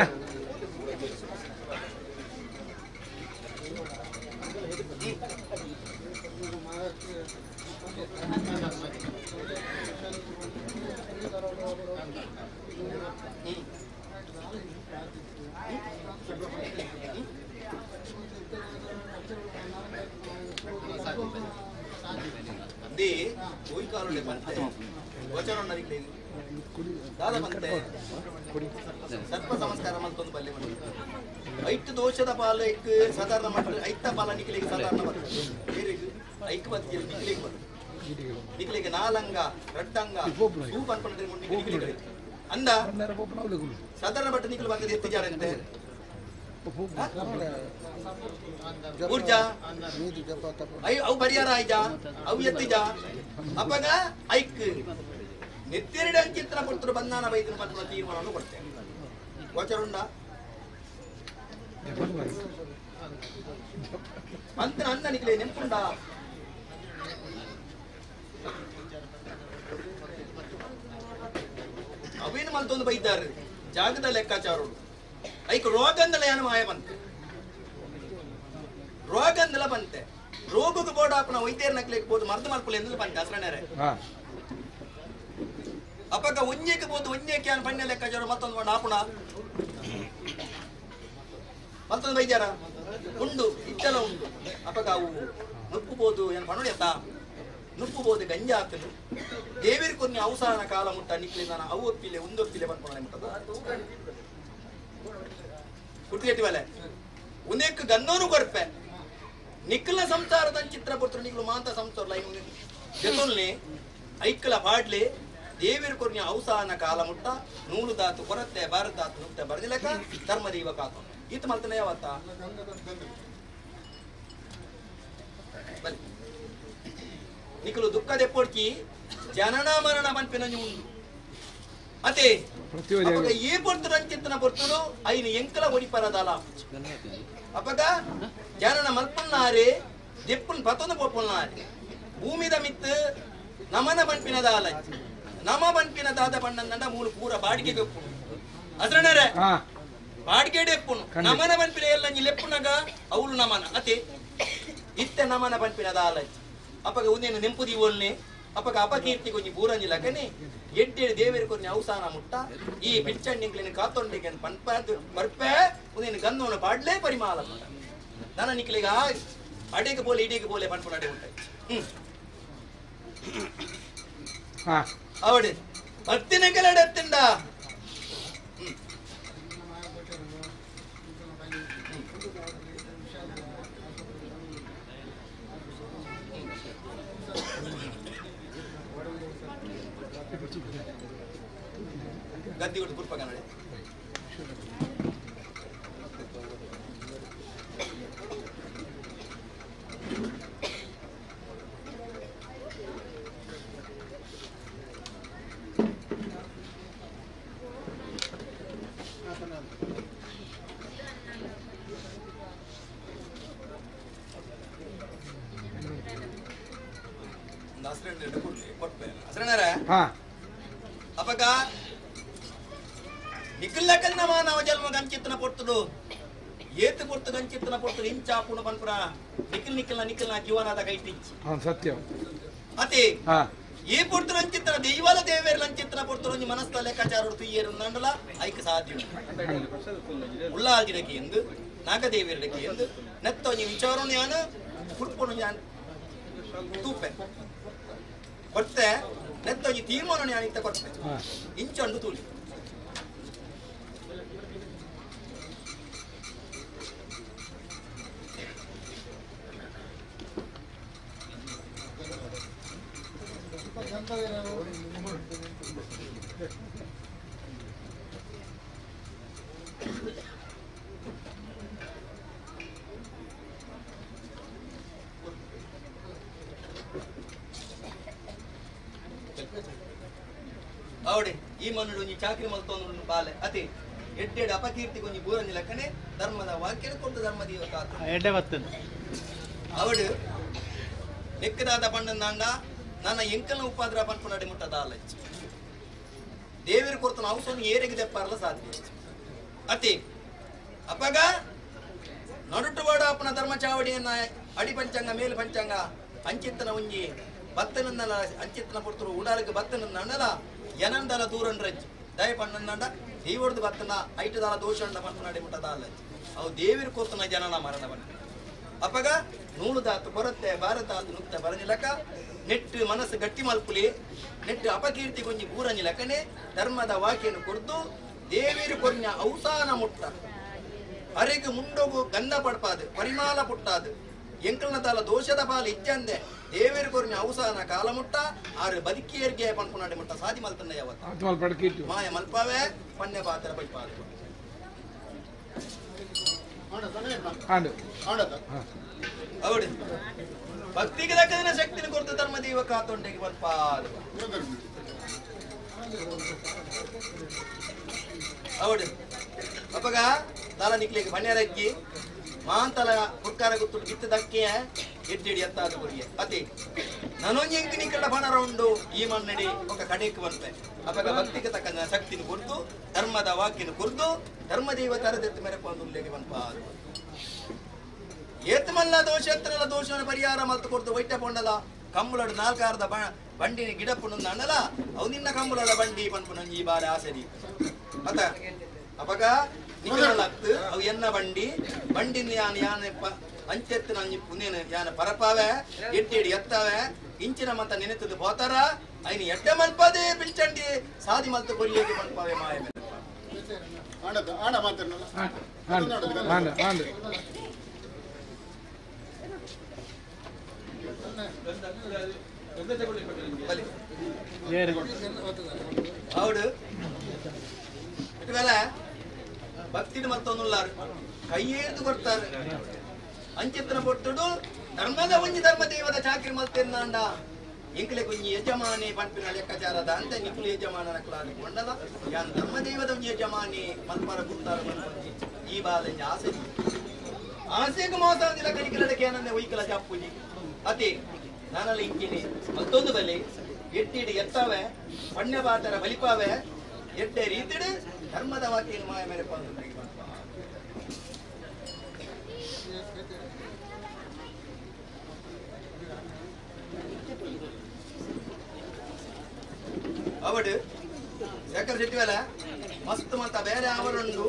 ಅಂದೇ ಕೋಯಿಕಾಲುಡೆ ಬಂತೆ ವಚನ ದಾದ ಬಂತೆ ಸರ್ಪ ಸಂಸ್ಕಾರ ಮಲ್ತೊಂದು ಬಲ್ಲೆ ಬಂದು ಐಟ್ ದೋಷದ ಪಾಲಕ್ಕೆ ಸಾಧಾರಣ ಮಟ್ಟ ಐತ ಪಾಲ ನಿಖಲಿಗೆ ಸಾಧಾರಣ ಬರ್ತದೆ ಬೇರೆಗೆ ಐಕ್ ಬತ್ತಿಗೆ ನಿಖಲಿಗೆ ಬರ್ತದೆ ನಿಖಲಿಗೆ ನಾಲಂಗ ರಡ್ಡಂಗ ಸೂಪ್ ಅನ್ಕೊಂಡ್ರೆ ನಿಖಲಿಗೆ ಅಂದ ಸಾಧಾರಣ ಬಟ್ಟ ನಿಖಲು ಬರ್ತದೆ ಎತ್ತು ಜಾರಂತೆ ಊರ್ಜಾ ಅವು ಪರಿಹಾರ ಆಯ್ಜಾ ಅವು ಎತ್ತಿಜಾ ಅಪ್ಪಗ ಐಕ್ ನೆತ್ತೆರಡು ಅಂಚಿತ್ರ ಕೊಡ್ತರು ಬಂದಾನ ಬೈದನ ಪತ್ರ ತೀರ್ಮಾನವನ್ನು ಕೊಡ್ತೇವೆ ಗೋಚರುಂಡ ಮಂತ್ರ ಅನ್ನ ನಿಖಲೆ ನೆನ್ಪುಂಡ ಅವೇನು ಮಲ್ತೊಂದು ಬೈದ್ದಾರೆ ಜಾಗದ ಲೆಕ್ಕಾಚಾರರು ಐಕ್ ರೋಗಂದಲ ಏನು ಮಾಯ ಬಂತೆ ರೋಗಂದಲ ಬಂತೆ ರೋಗಕ್ಕೆ ಬೋರ್ಡ್ ಹಾಪನ ವೈದ್ಯರ ನಕ್ಲಿಕ್ಕೆ ಬೋದು ಮರ್ದು ಮಲ್ಪುಲೆ ಎಂದಲ ಬಂತೆ ಅಸರಣರೆ ಅಪ್ಪಗ ಒಂಜೇಕ್ಕೆ ಬೋದು ಒಂಜೇಕ್ಕೆ ಅನ್ ಪಣ್ಯ ಲೆಕ್ಕಾಚಾರ ಮತ್ತೊಂದು ಬೋರ್ಡ್ ಹಾಪುಣ ಮತ್ತೊಂದು ವೈದ್ಯರ ಉಂಡು ಇಟ್ಟೆಲ್ಲ ಉಂಡು ಅಪ್ಪಗ ಅವು ನುಪ್ಪು ಬೋದು ಏನು ಪಣುಡಿಯತ್ತ ನುಪ್ಪು ಬೋದು ಗಂಜ ಹಾಕಲು ದೇವಿರ್ ಕೊನ್ನಿ ಅವಸಾನ ಕಾಲ ಮುಟ್ಟ ನಿಕ್ಲಿ ನಾನು ಅವು ಒಪ್ಪಿಲೆ ಒಂದೊಪ್ಪಿಲೆ ಬಂದ್ಕೊಂಡೆ ಮುಟ್ಟದ ಕುಟ್ಟಿಗೆಟ್ಟಿವಲೆ ಉನೇಕ್ ಗನ್ನೋನು ಕೊರ್ಪೆ ನಿಕ್ಕಲ ಸಂಸಾರದ ಚಿತ್ರ ಪುತ್ರ ನಿಕ್ಲು ಮಾಂತ ಸಂಸಾರ ಲೈನ್ ಜೊತೊಲ್ನೆ ಐಕ್ಕಲ ಪಾಡ್ಲೆ ದೇವಿರ್ ಕೊರ್ನಿ ಅವಸಾನ ಕಾಲ ಮುಟ್ಟ ನೂಲು ದಾತು ಕೊರತೆ ಭಾರತ ದಾತು ನುಕ್ತ ಬರದಿಲಕ ಧರ್ಮದೇವ ಕಾತು ಈತ ಮಲ್ತನ ಯಾವತ್ತ ಬಲಿ ನಿಕ್ಕಲು ದುಃಖ ದೆಪ್ಪೊಡ್ಕಿ ಜನನ ಮರಣ ಪನ್ಪಿನ ಉಂಡು ಅದೇ ಅಪಗ ಈ ಪೊರ್ತುಡು ಅಂಚಿತ್ತನ ಪೊರ್ತುಡು ಐನು ಎಂಕಲ ಒಡಿಪರದಲ ಅಪಗ ಜನನ ಮಲ್ಪುನ್ನಾರೆ ದೆಪ್ಪುನ್ ಪತೊಂದು ಪೊಪ್ಪುನ್ನಾರೆ ಭೂಮಿದ ಮಿತ್ತು ನಮನ ಪನ್ಪಿನದಾಲ ನಮ ಪನ್ಪಿನ ದಾದ ಪಣ್ಣಂದ ಮೂಲು ಪೂರ ಬಾಡಿಗೆ ಎಪ್ಪುನು ಅದ್ರನರೆ ಬಾಡಿಗೆ ಎಪ್ಪುನು ನಮನ ಪನ್ಪಿನ ಎಲ್ಲ ಲೆಪ್ಪುನಗ ಅವಳು ನಮನ ಅತೆ ಇತ್ತೆ ನಮನ ಪನ್ಪಿನದಾಲ ಅಪಗ ಉಂದೇನು ನೆಂಪು ದೀವೋಲ್ನೆ ಅಪಗ ಅಪಕೀರ್ತಿ ಕೊಂಜಿ ಬೂರಂಜಿ ಲಕನೆ ಎಡ್ಡೇಳು ದೇವೇರು ಕೊಂಜಿ ಅವಸಾನ ಮುಟ್ಟ ಈ ಪಿಚ್ಚಣ್ಣಿಂಗ್ಲಿನ ಕಾತೊಂಡಿಗೆ ಪನ್ಪ ಬರ್ಪೆ ಉಂದೇನು ಗಂಧವನ್ನು ಪಾಡ್ಲೇ ಪರಿಮಾಲ ನನ್ನ ನಿಕ್ಲಿಗ ಅಡೇಗೆ ಬೋಲೆ ಇಡೀಗೆ ಬೋಲೆ ಪನ್ಪುನ ಅಡೆ ಉಂಟಾಯ್ತು ಅವಡೆ ಪತ್ತಿನ ಕೆಲಡೆ ಎತ್ತಿಂಡ ಗದ್ದಿ ಕೊಟ್ಟು ಪುರ್ಪ ಕನ್ನಡ ಅಪಗ ನಿಖಿಲ್ಲಕನ್ನ ಮಾನವ ಜನ್ಮ ಗಂಚಿತ್ತನ ಪೊರ್ತುಡು ಏತು ಪೊರ್ತು ಗಂಚಿತ್ತನ ಪೊರ್ತುಡು ಇಂಚಾಪುಣ ಪನ್ಪುರ ನಿಖಿಲ್ ನಿಖಿಲ್ನ ನಿಖಿಲ್ನ ಜೀವನದ ಕೈಟಿಂಚಿ ಸತ್ಯ ಅತಿ ಈ ಪೊರ್ತುಡು ಅಂಚಿತ್ತನ ದೈವಲ ದೇವೇರ್ಲ ಅಂಚಿತ್ತನ ಪೊರ್ತುಡು ಒಂಜಿ ಮನಸ್ಸ ಲೆಕ್ಕಾಚಾರ ತುಯ್ಯರು ನಂಡಲ ಐಕ್ ಸಾಧ್ಯ ಉಳ್ಳಾಲ್ದಿಡಕ್ಕೆ ಎಂದು ನಾಗದೇವಿಯರಡಕ್ಕೆ ಎಂದು ನೆತ್ತ ಒಂಜಿ ವಿಚಾರನು ಯಾನು ಕುಡ್ಪುಣು ಯಾನ್ ತೂಪೆ ಕೊಡ್ತೆ ನೆತ್ತ ಒಂಜಿ ತೀರ್ಮಾನ ಯಾನಿತ್ತ ಕೊಡ್ತೆ ಇಂಚಂಡು ತೂಲಿ ಅವಡೆ ಈ ಮಣ್ಣು ಒಂಜಿ ಚಾಕ್ರಿ ಮಲ್ತೊಂದು ಬಾಲೆ ಅತಿ ಎಡ್ಡೆಡ್ ಅಪಕೀರ್ತಿ ಕೊಂಜಿ ಬೂರಂಜಿ ಲಕ್ಕನೆ ಧರ್ಮದ ವಾಕ್ಯನ ಕೊಟ್ಟು ಧರ್ಮ ದೇವತ ಎಡ್ಡೆ ಬರ್ತದೆ ಅವಡು ಲೆಕ್ಕದಾದ ಪಂಡಂದಾಂಡ ನನ್ನ ಎಂಕಲ್ನ ಉಪಾದ್ರ ಪನ್ಪುನಡೆ ಮುಟ್ಟದ ಆಲಚ್ಚಿ ದೇವರು ಕೊಡ್ತಾನ ಅವಸನ್ನು ಏರಿಗೆ ದೆಪ್ಪಾರಲ ಸಾಧ್ಯ ಅತಿ ಅಪಗ ನಡುಟುವಾಡ ಅಪ್ಪನ ಧರ್ಮ ಚಾವಡಿಯನ್ನ ಅಡಿ ಪಂಚಾಂಗ ಮೇಲು ಪಂಚಾಂಗ ಅಂಚಿತ್ತನ ಒಂಜಿ ಬತ್ತನಂದಲ ಅಂಚಿತ್ತನ ಪೊರ್ತರು ಉಡಾಲಕ್ಕೆ ಬತ್ತನಂದ ಅಣ್ಣಲ ಎನಂದಲ ದೂರನ್ರಜ್ಜಿ ದಯ ಪಣ್ಣಂದ ದೇವರದು ಬತ್ತನ ಐಟದಾಲ ದೋಷಂಡ ಪನ್ಪುನಡೆ ಮುಟ್ಟದ ಆಲಚ್ಚಿ ಅವು ದೇವರು ಕೊರ್ತನ ಜನನ ಮರಣ ಬನ್ನ ಅಪಗ ನೂಲುದಾತು ಕೊರತೆ ಭಾರತಾತು ನುಕ್ತ ಬರನಿಲಕ ನೆಟ್ಟು ಮನಸ್ಸು ಗಟ್ಟಿ ಮಲ್ಪುಲಿ ನೆಟ್ಟು ಅಪಕೀರ್ತಿ ಕೊಂಜಿ ಬೂರನಿಲಕನೆ ಧರ್ಮದ ವಾಕ್ಯನು ಕೊರ್ದು ದೇವಿರು ಕೊರ್ನ ಔಸಾನ ಮುಟ್ಟ ಅರೆಗೆ ಮುಂಡೋಗು ಗಂಧ ಪಡ್ಪಾದು ಪರಿಮಾಲ ಪುಟ್ಟಾದು ಎಂಕಲ್ನ ತಾಲ ದೋಷದ ಪಾಲು ಇಜ್ಜಂದೆ ದೇವಿರು ಕೊರ್ನ ಔಸಾನ ಕಾಲ ಮುಟ್ಟ ಆರು ಬದುಕಿಯರ್ಗೆ ಪನ್ಪುನಾಡೆ ಮುಟ್ಟ ಸಾದಿ ಮಲ್ತನ್ನ ಯಾವತ್ತ ಮಾಯ ಮಲ್ಪಾವೆ ಪನ್ನೆ ಪಾತ್ರ ಬೈಪಾದು ಹೌದು ಭಕ್ತಿಗೆ ತಕ್ಕದಿನ ಶಕ್ತಿನ ಕೊರತೆ ಧರ್ಮ ದೈವ ಕಾತೊಂಡೆಗೆ ಬರ್ಪಾದ ಹೌದು ಅಪ್ಪಗ ತಲ ನಿಕ್ಲಿಗೆ ಬಣ್ಯರಕ್ಕಿ ಮಾಂತಲ ಪುರ್ಕಾರ ಗೊತ್ತು ಬಿತ್ತದಕ್ಕೆ ಎಡ್ಡಿಡಿ ಎತ್ತಾದ ಗುರಿಗೆ ಅತಿ ನಾನೊಂದು ಎಂಕು ನಿಕ್ಕಳ ಬಣರ ಉಂಡು ಈ ಮಣ್ಣಡಿ ఒక ಕಡೆಗೆ ಬಂತೆ ಅಪ್ಪಗ ಭಕ್ತಿಗೆ ತಕ್ಕ ಶಕ್ತಿನ ಕೊರ್ದು ಧರ್ಮದ ವಾಕ್ಯನ ಕೊರ್ದು ಧರ್ಮದೈವ ತರದೆತ್ತ ಮೇರೆ ಬಂದು ಬಂಪಾದ ಏತ್ಮಲ್ಲ ದೋಷತ್ರಲ ದೋಷನ ಪರಿಹಾರ ಮಲ್ತು ಕೊಡ್ತು ವೈಟ ಪೊಂಡಲ ಕಮ್ಮುಲಡು ನಾಲ್ಕಾರದ ಬಂಡಿನ ಗಿಡಪ್ಪು ಅಣ್ಣಲ ಅವು ನಿನ್ನ ಕಮ್ಮುಲಡ ಬಂಡಿ ಪನ್ಪುನ ಈ ಬಾರಿ ಆಸರಿ ಅತ ಅಪಗ ನಿಕ್ಕಲತ್ತು ಅವು ಎನ್ನ ಬಂಡಿ ಬಂಡಿನ ಯಾನ ಯಾನ ಅಂಚೆತ್ತು ನಂಜಿ ಪುನೇನು ಯಾನ ಪರಪಾವೆ ಎಟ್ಟಿಡಿ ಎತ್ತವೆ ಇಂಚಿನ ಮತ ನೆನೆತದ್ದು ಬೋತಾರ ಐನ ಎಡ್ಡೆ ಮಲ್ಪದೆ ಬಿಲ್ಚಂಡಿ ಸಾದಿ ಮಲ್ತು ಕೊರಿಯಕ್ಕೆ ಮಲ್ಪಾವೆ ಮಾಯ ಆಣ ಮಾತಾಡಲ್ಲ ಹೌದು ಇటువేళ ಭಕ್ತಿని ಮತ್ತೊಂದುಲ್ಲಾರು ಕೈಯೇರ್ದು ಕೊಡ್ತಾರೆ ಅಂಚಿತ್ತನ ಪೊರ್ತುಡು ಧರ್ಮದ ಒಂಜಿ ಧರ್ಮ ದೇವದ ಚಾಕ್ರಿ ಮಲ್ತೆನ್ನಾಂಡ ಎಂಕಲೆ ಕೊಂಜಿ ಯಜಮಾನಿ ಪಂಪಿನ ಲೆಕ್ಕಾಚಾರದ ಅಂತ ನಿಕುಲು ಯಜಮಾನನ ಕುಲಾದಿ ಕೊಂಡದ ಯಾನ್ ಧರ್ಮ ದೇವದ ಒಂಜಿ ಯಜಮಾನಿ ಮಲ್ಪರ ಗುತ್ತಾರ ಮಲ್ಪಂಜಿ ಈ ಬಾಲಂಜಿ ಆಸೆ ಆಸೆಗೆ ಮೋಸ ಅಂದಿಲ್ಲ ಕಣಿಕಲಡಕ್ಕೆ ಏನನ್ನೇ ಒಯ್ಕಲ ಚಾಪುಜಿ ಅತಿ ನಾನಲ್ಲಿ ಇಂಕಿನಿ ಮತ್ತೊಂದು ಬಲಿ ಎಟ್ಟಿಡಿ ಎತ್ತವೆ ಪಣ್ಯ ಪಾತರ ಬಲಿಪಾವೆ ಎಡ್ಡೆ ರೀತಿಡು ಧರ್ಮದ ವಾಕ್ಯನ ಮಾಯ ಮೇಲೆ ಬಂದು ಅವಡು ಶೇಖರ್ ಶೆಟ್ಟಿವೆಲ್ಲ ಮಸ್ತ್ ಮತ್ತ ಬೇರೆ ಅವರುಂಡು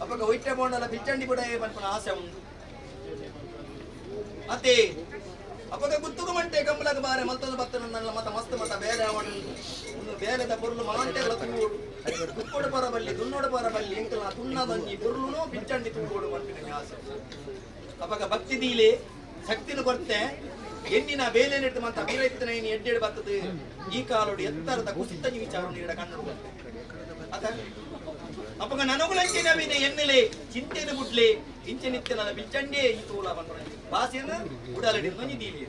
ಅಪ್ಪಗ ಒಯ್ಟೆ ಬೋಂಡಲ್ಲ ಬಿಚ್ಚಂಡಿ ಕೂಡ ಪನ್ಪುನ ಆಸೆ ಉಂಡು ಅತಿ ಅಪ್ಪಗ ಗುತ್ತುಗು ಮಂಟೆ ಕಂಬಲಗ ಬಾರೆ ಮಲ್ತದ ಬತ್ತನ ಮತ ಮಸ್ತ್ ಮತ ಬೇರೆ ಅವನುಂಡು ಒಂದು ಬೇರೆದ ಪೊರ್ಲು ಮಾಂಟೆಗಳ ತೂಗೋಡು ಕುಕ್ಕೋಡು ಪರ ಬಲ್ಲಿ ದುನ್ನೋಡು ಪರ ಬಲ್ಲಿ ಎಂಕಲ ತುನ್ನದೊಂಜಿ ಪೊರ್ಲುನು ಬಿಚ್ಚಂಡಿ ತೂಗೋಡು ಪನ್ಪಿನ ಆಸೆ ಅಪ್ಪಗ ಭಕ್ತಿ ದೀಲೆ ಶಕ್ತಿನ ಕೊರತೆ ಎಣ್ಣಿನ ಬೇಲೆ ನೆಟ್ಟು ಮಂತ ಬೀರೈತನ ಇನ್ನು ಎಡ್ಡೆಡು ಬರ್ತದೆ ಈ ಕಾಲೋಡು ಎತ್ತರದ ಕುಸಿತ ವಿಚಾರ ನೀಡ ಕಣ್ಣು ಅತ ಅಪ್ಪಗ ನನಗುಲಂಚಿನ ಎಣ್ಣೆಲೆ ಚಿಂತೆನ ಬುಡ್ಲೆ ಇಂಚೆ ನಿತ್ಯ ನನ್ನ ಬಿಚ್ಚಂಡೇ ಈ ತೂಲ ಬಂದ ಭಾಷೆಯನ್ನು ಉಡಲಡಿ ದೀಲಿ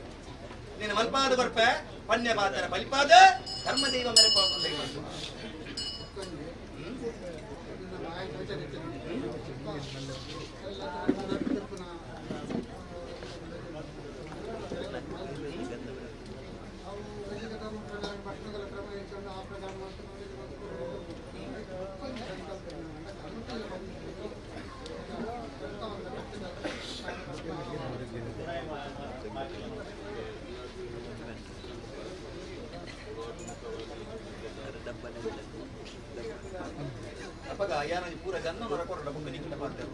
ನೀನು ಮಲ್ಪಾದ ಬರ್ಪೆ ಪನ್ಯ ಪಾತರ ಬಲಿಪಾದ ಧರ್ಮದೈವ ಮೇರೆ ಅಪ್ಪಗ ಯಾರ ಪೂರ ಗನ್ನ ಮರ ಕೊರಡ ಬುಕ್ಕ ನಿಕ್ಕಿಡ ಪಾತೆ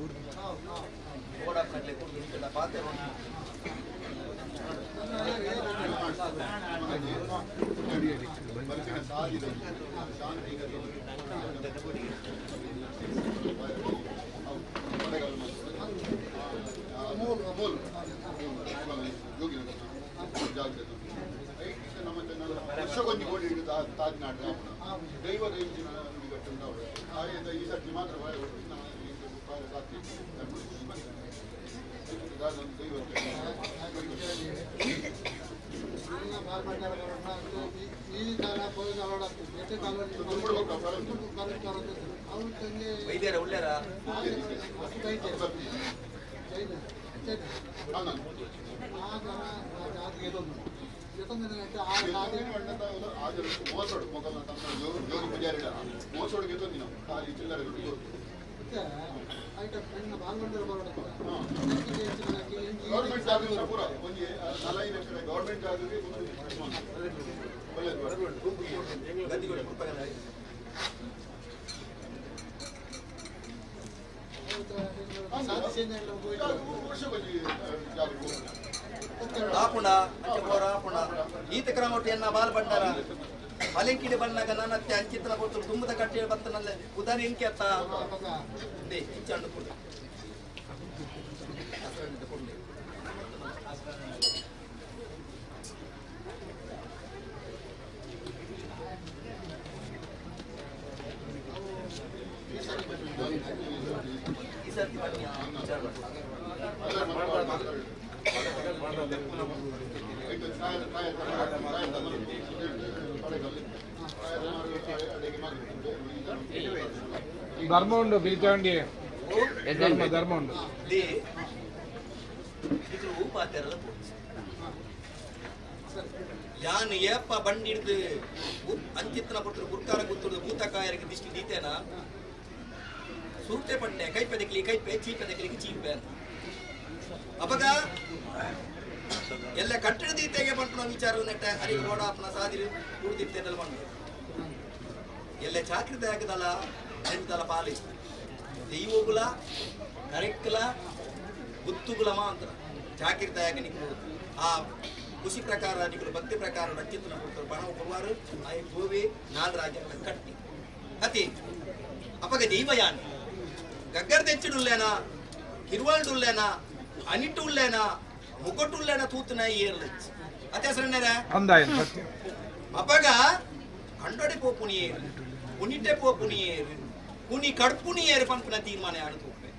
ಓಡಾಪ್ನಗ್ಲೆ ಕೊಟ್ಟು ನಿಕ್ಕಿಡ ಪಾತೆ ವೈದ್ಯರ ಉಳ್ಳಾರ ಆಪುಣ ಅಂಚೆ ಬೋರ ಆಪುಣ ಈತ ಕ್ರಮೊಟ್ಟು ಎನ್ನ ಬಾಲ್ ಬಂಡಾರ ಪಲೆಂಕಿಡಿ ಬಣ್ಣಾಗ ನಾನತ್ತೆ ಅಂಚಿತ್ತನ ಕೊಡ್ತು ತುಂಬದ ಕಟ್ಟಿ ಬತ್ತನಲ್ಲ ಉದಾರಿ ಇಂಕೆ ಅತ್ತ ಇಂಚಂಡು ಕೊಡು ಈ ಸರ್ತಿ ಬನ್ನಿ ವಿಚಾರ ಧರ್ಮ ಉಂಡು ಬಿಲ್ಚಂಡಿ ಧರ್ಮ ಧರ್ಮ ಉಂಡು ಯಾನ್ ಏಪ ಬಂಡಿ ಹಿಡಿದು ಅಂಚಿತ್ತನ ಕೊಡ್ತಾರೆ ಗುರ್ಕಾರ ಗೊತ್ತಿರೋದು ಭೂತಕಾಯರಿಗೆ ದಿಷ್ಟಿ ದೀತೇನ ಸುರುಟೆ ಪಣ್ಣೆ ಕೈಪೆ ದಕ್ಲಿ ಕೈಪೆ ಚೀಪೆ ದಕ್ಲಿಗೆ ಚೀಪೆ ಅಂತ ಅಪಗ ಎಲ್ಲ ಕಟ್ಟಡ ದೀತೆಗೆ ಬಂಟು ವಿಚಾರ ನೆಟ್ಟ ಹರಿಗೆ ಓಡಾಪನ ಸಾದಿರು ಕುಡ್ದಿತ್ತೇನೆಲ್ಲ ಬಂದು ಎಲ್ಲ ಚಾಕ್ರಿದ ಹಾಕದಲ್ಲ ಎಂಟದಲ್ಲ ಪಾಲಿ ದೈವಗುಲ ಕರೆಕ್ಕಲ ಗುತ್ತುಗುಲ ಮಾತ್ರ ಚಾಕಿರ್ದ ಯಾಕೆ ನಿಕ್ಕು ಆ ಖುಷಿ ಪ್ರಕಾರ ನಿಕ್ಕಲು ಭಕ್ತಿ ಪ್ರಕಾರ ರಚಿತನ ಕೊಡ್ತಾರೆ ಪಣ ಕೊಡುವಾರು ಆ ಗೋವೆ ನಾಲ್ ರಾಜ್ಯ ಕಟ್ಟಿ ಅತಿ ಅಪಗ ದೈವಯಾನ ಗಗ್ಗರ್ తెచ్చుడుల్లేనా ಕಿರುವಾಳ್ಡುಲ್ಲೇನಾ ಅನಿಟ್ಟುಲ್ಲೇನಾ ಮುಗೊಟ್ಟುಲ್ಲೇನ ತೂತನ ಏರ್ಲಚ್ಚ ಅತ್ತೆ ಹೆಸರನ್ನೇರ ಅಪಗ ಕಂಡೊಡೆ ಪೋಪುನಿಯೇರು ಕುನಿಟೆ ಪೋಪುನಿಯೇರು ಕುನಿ ಕಡ್ಪುನಿಯೇರು ಪಂಪುನ ತೀರ್ಮಾನ ಯಾರು ತೂಪೆ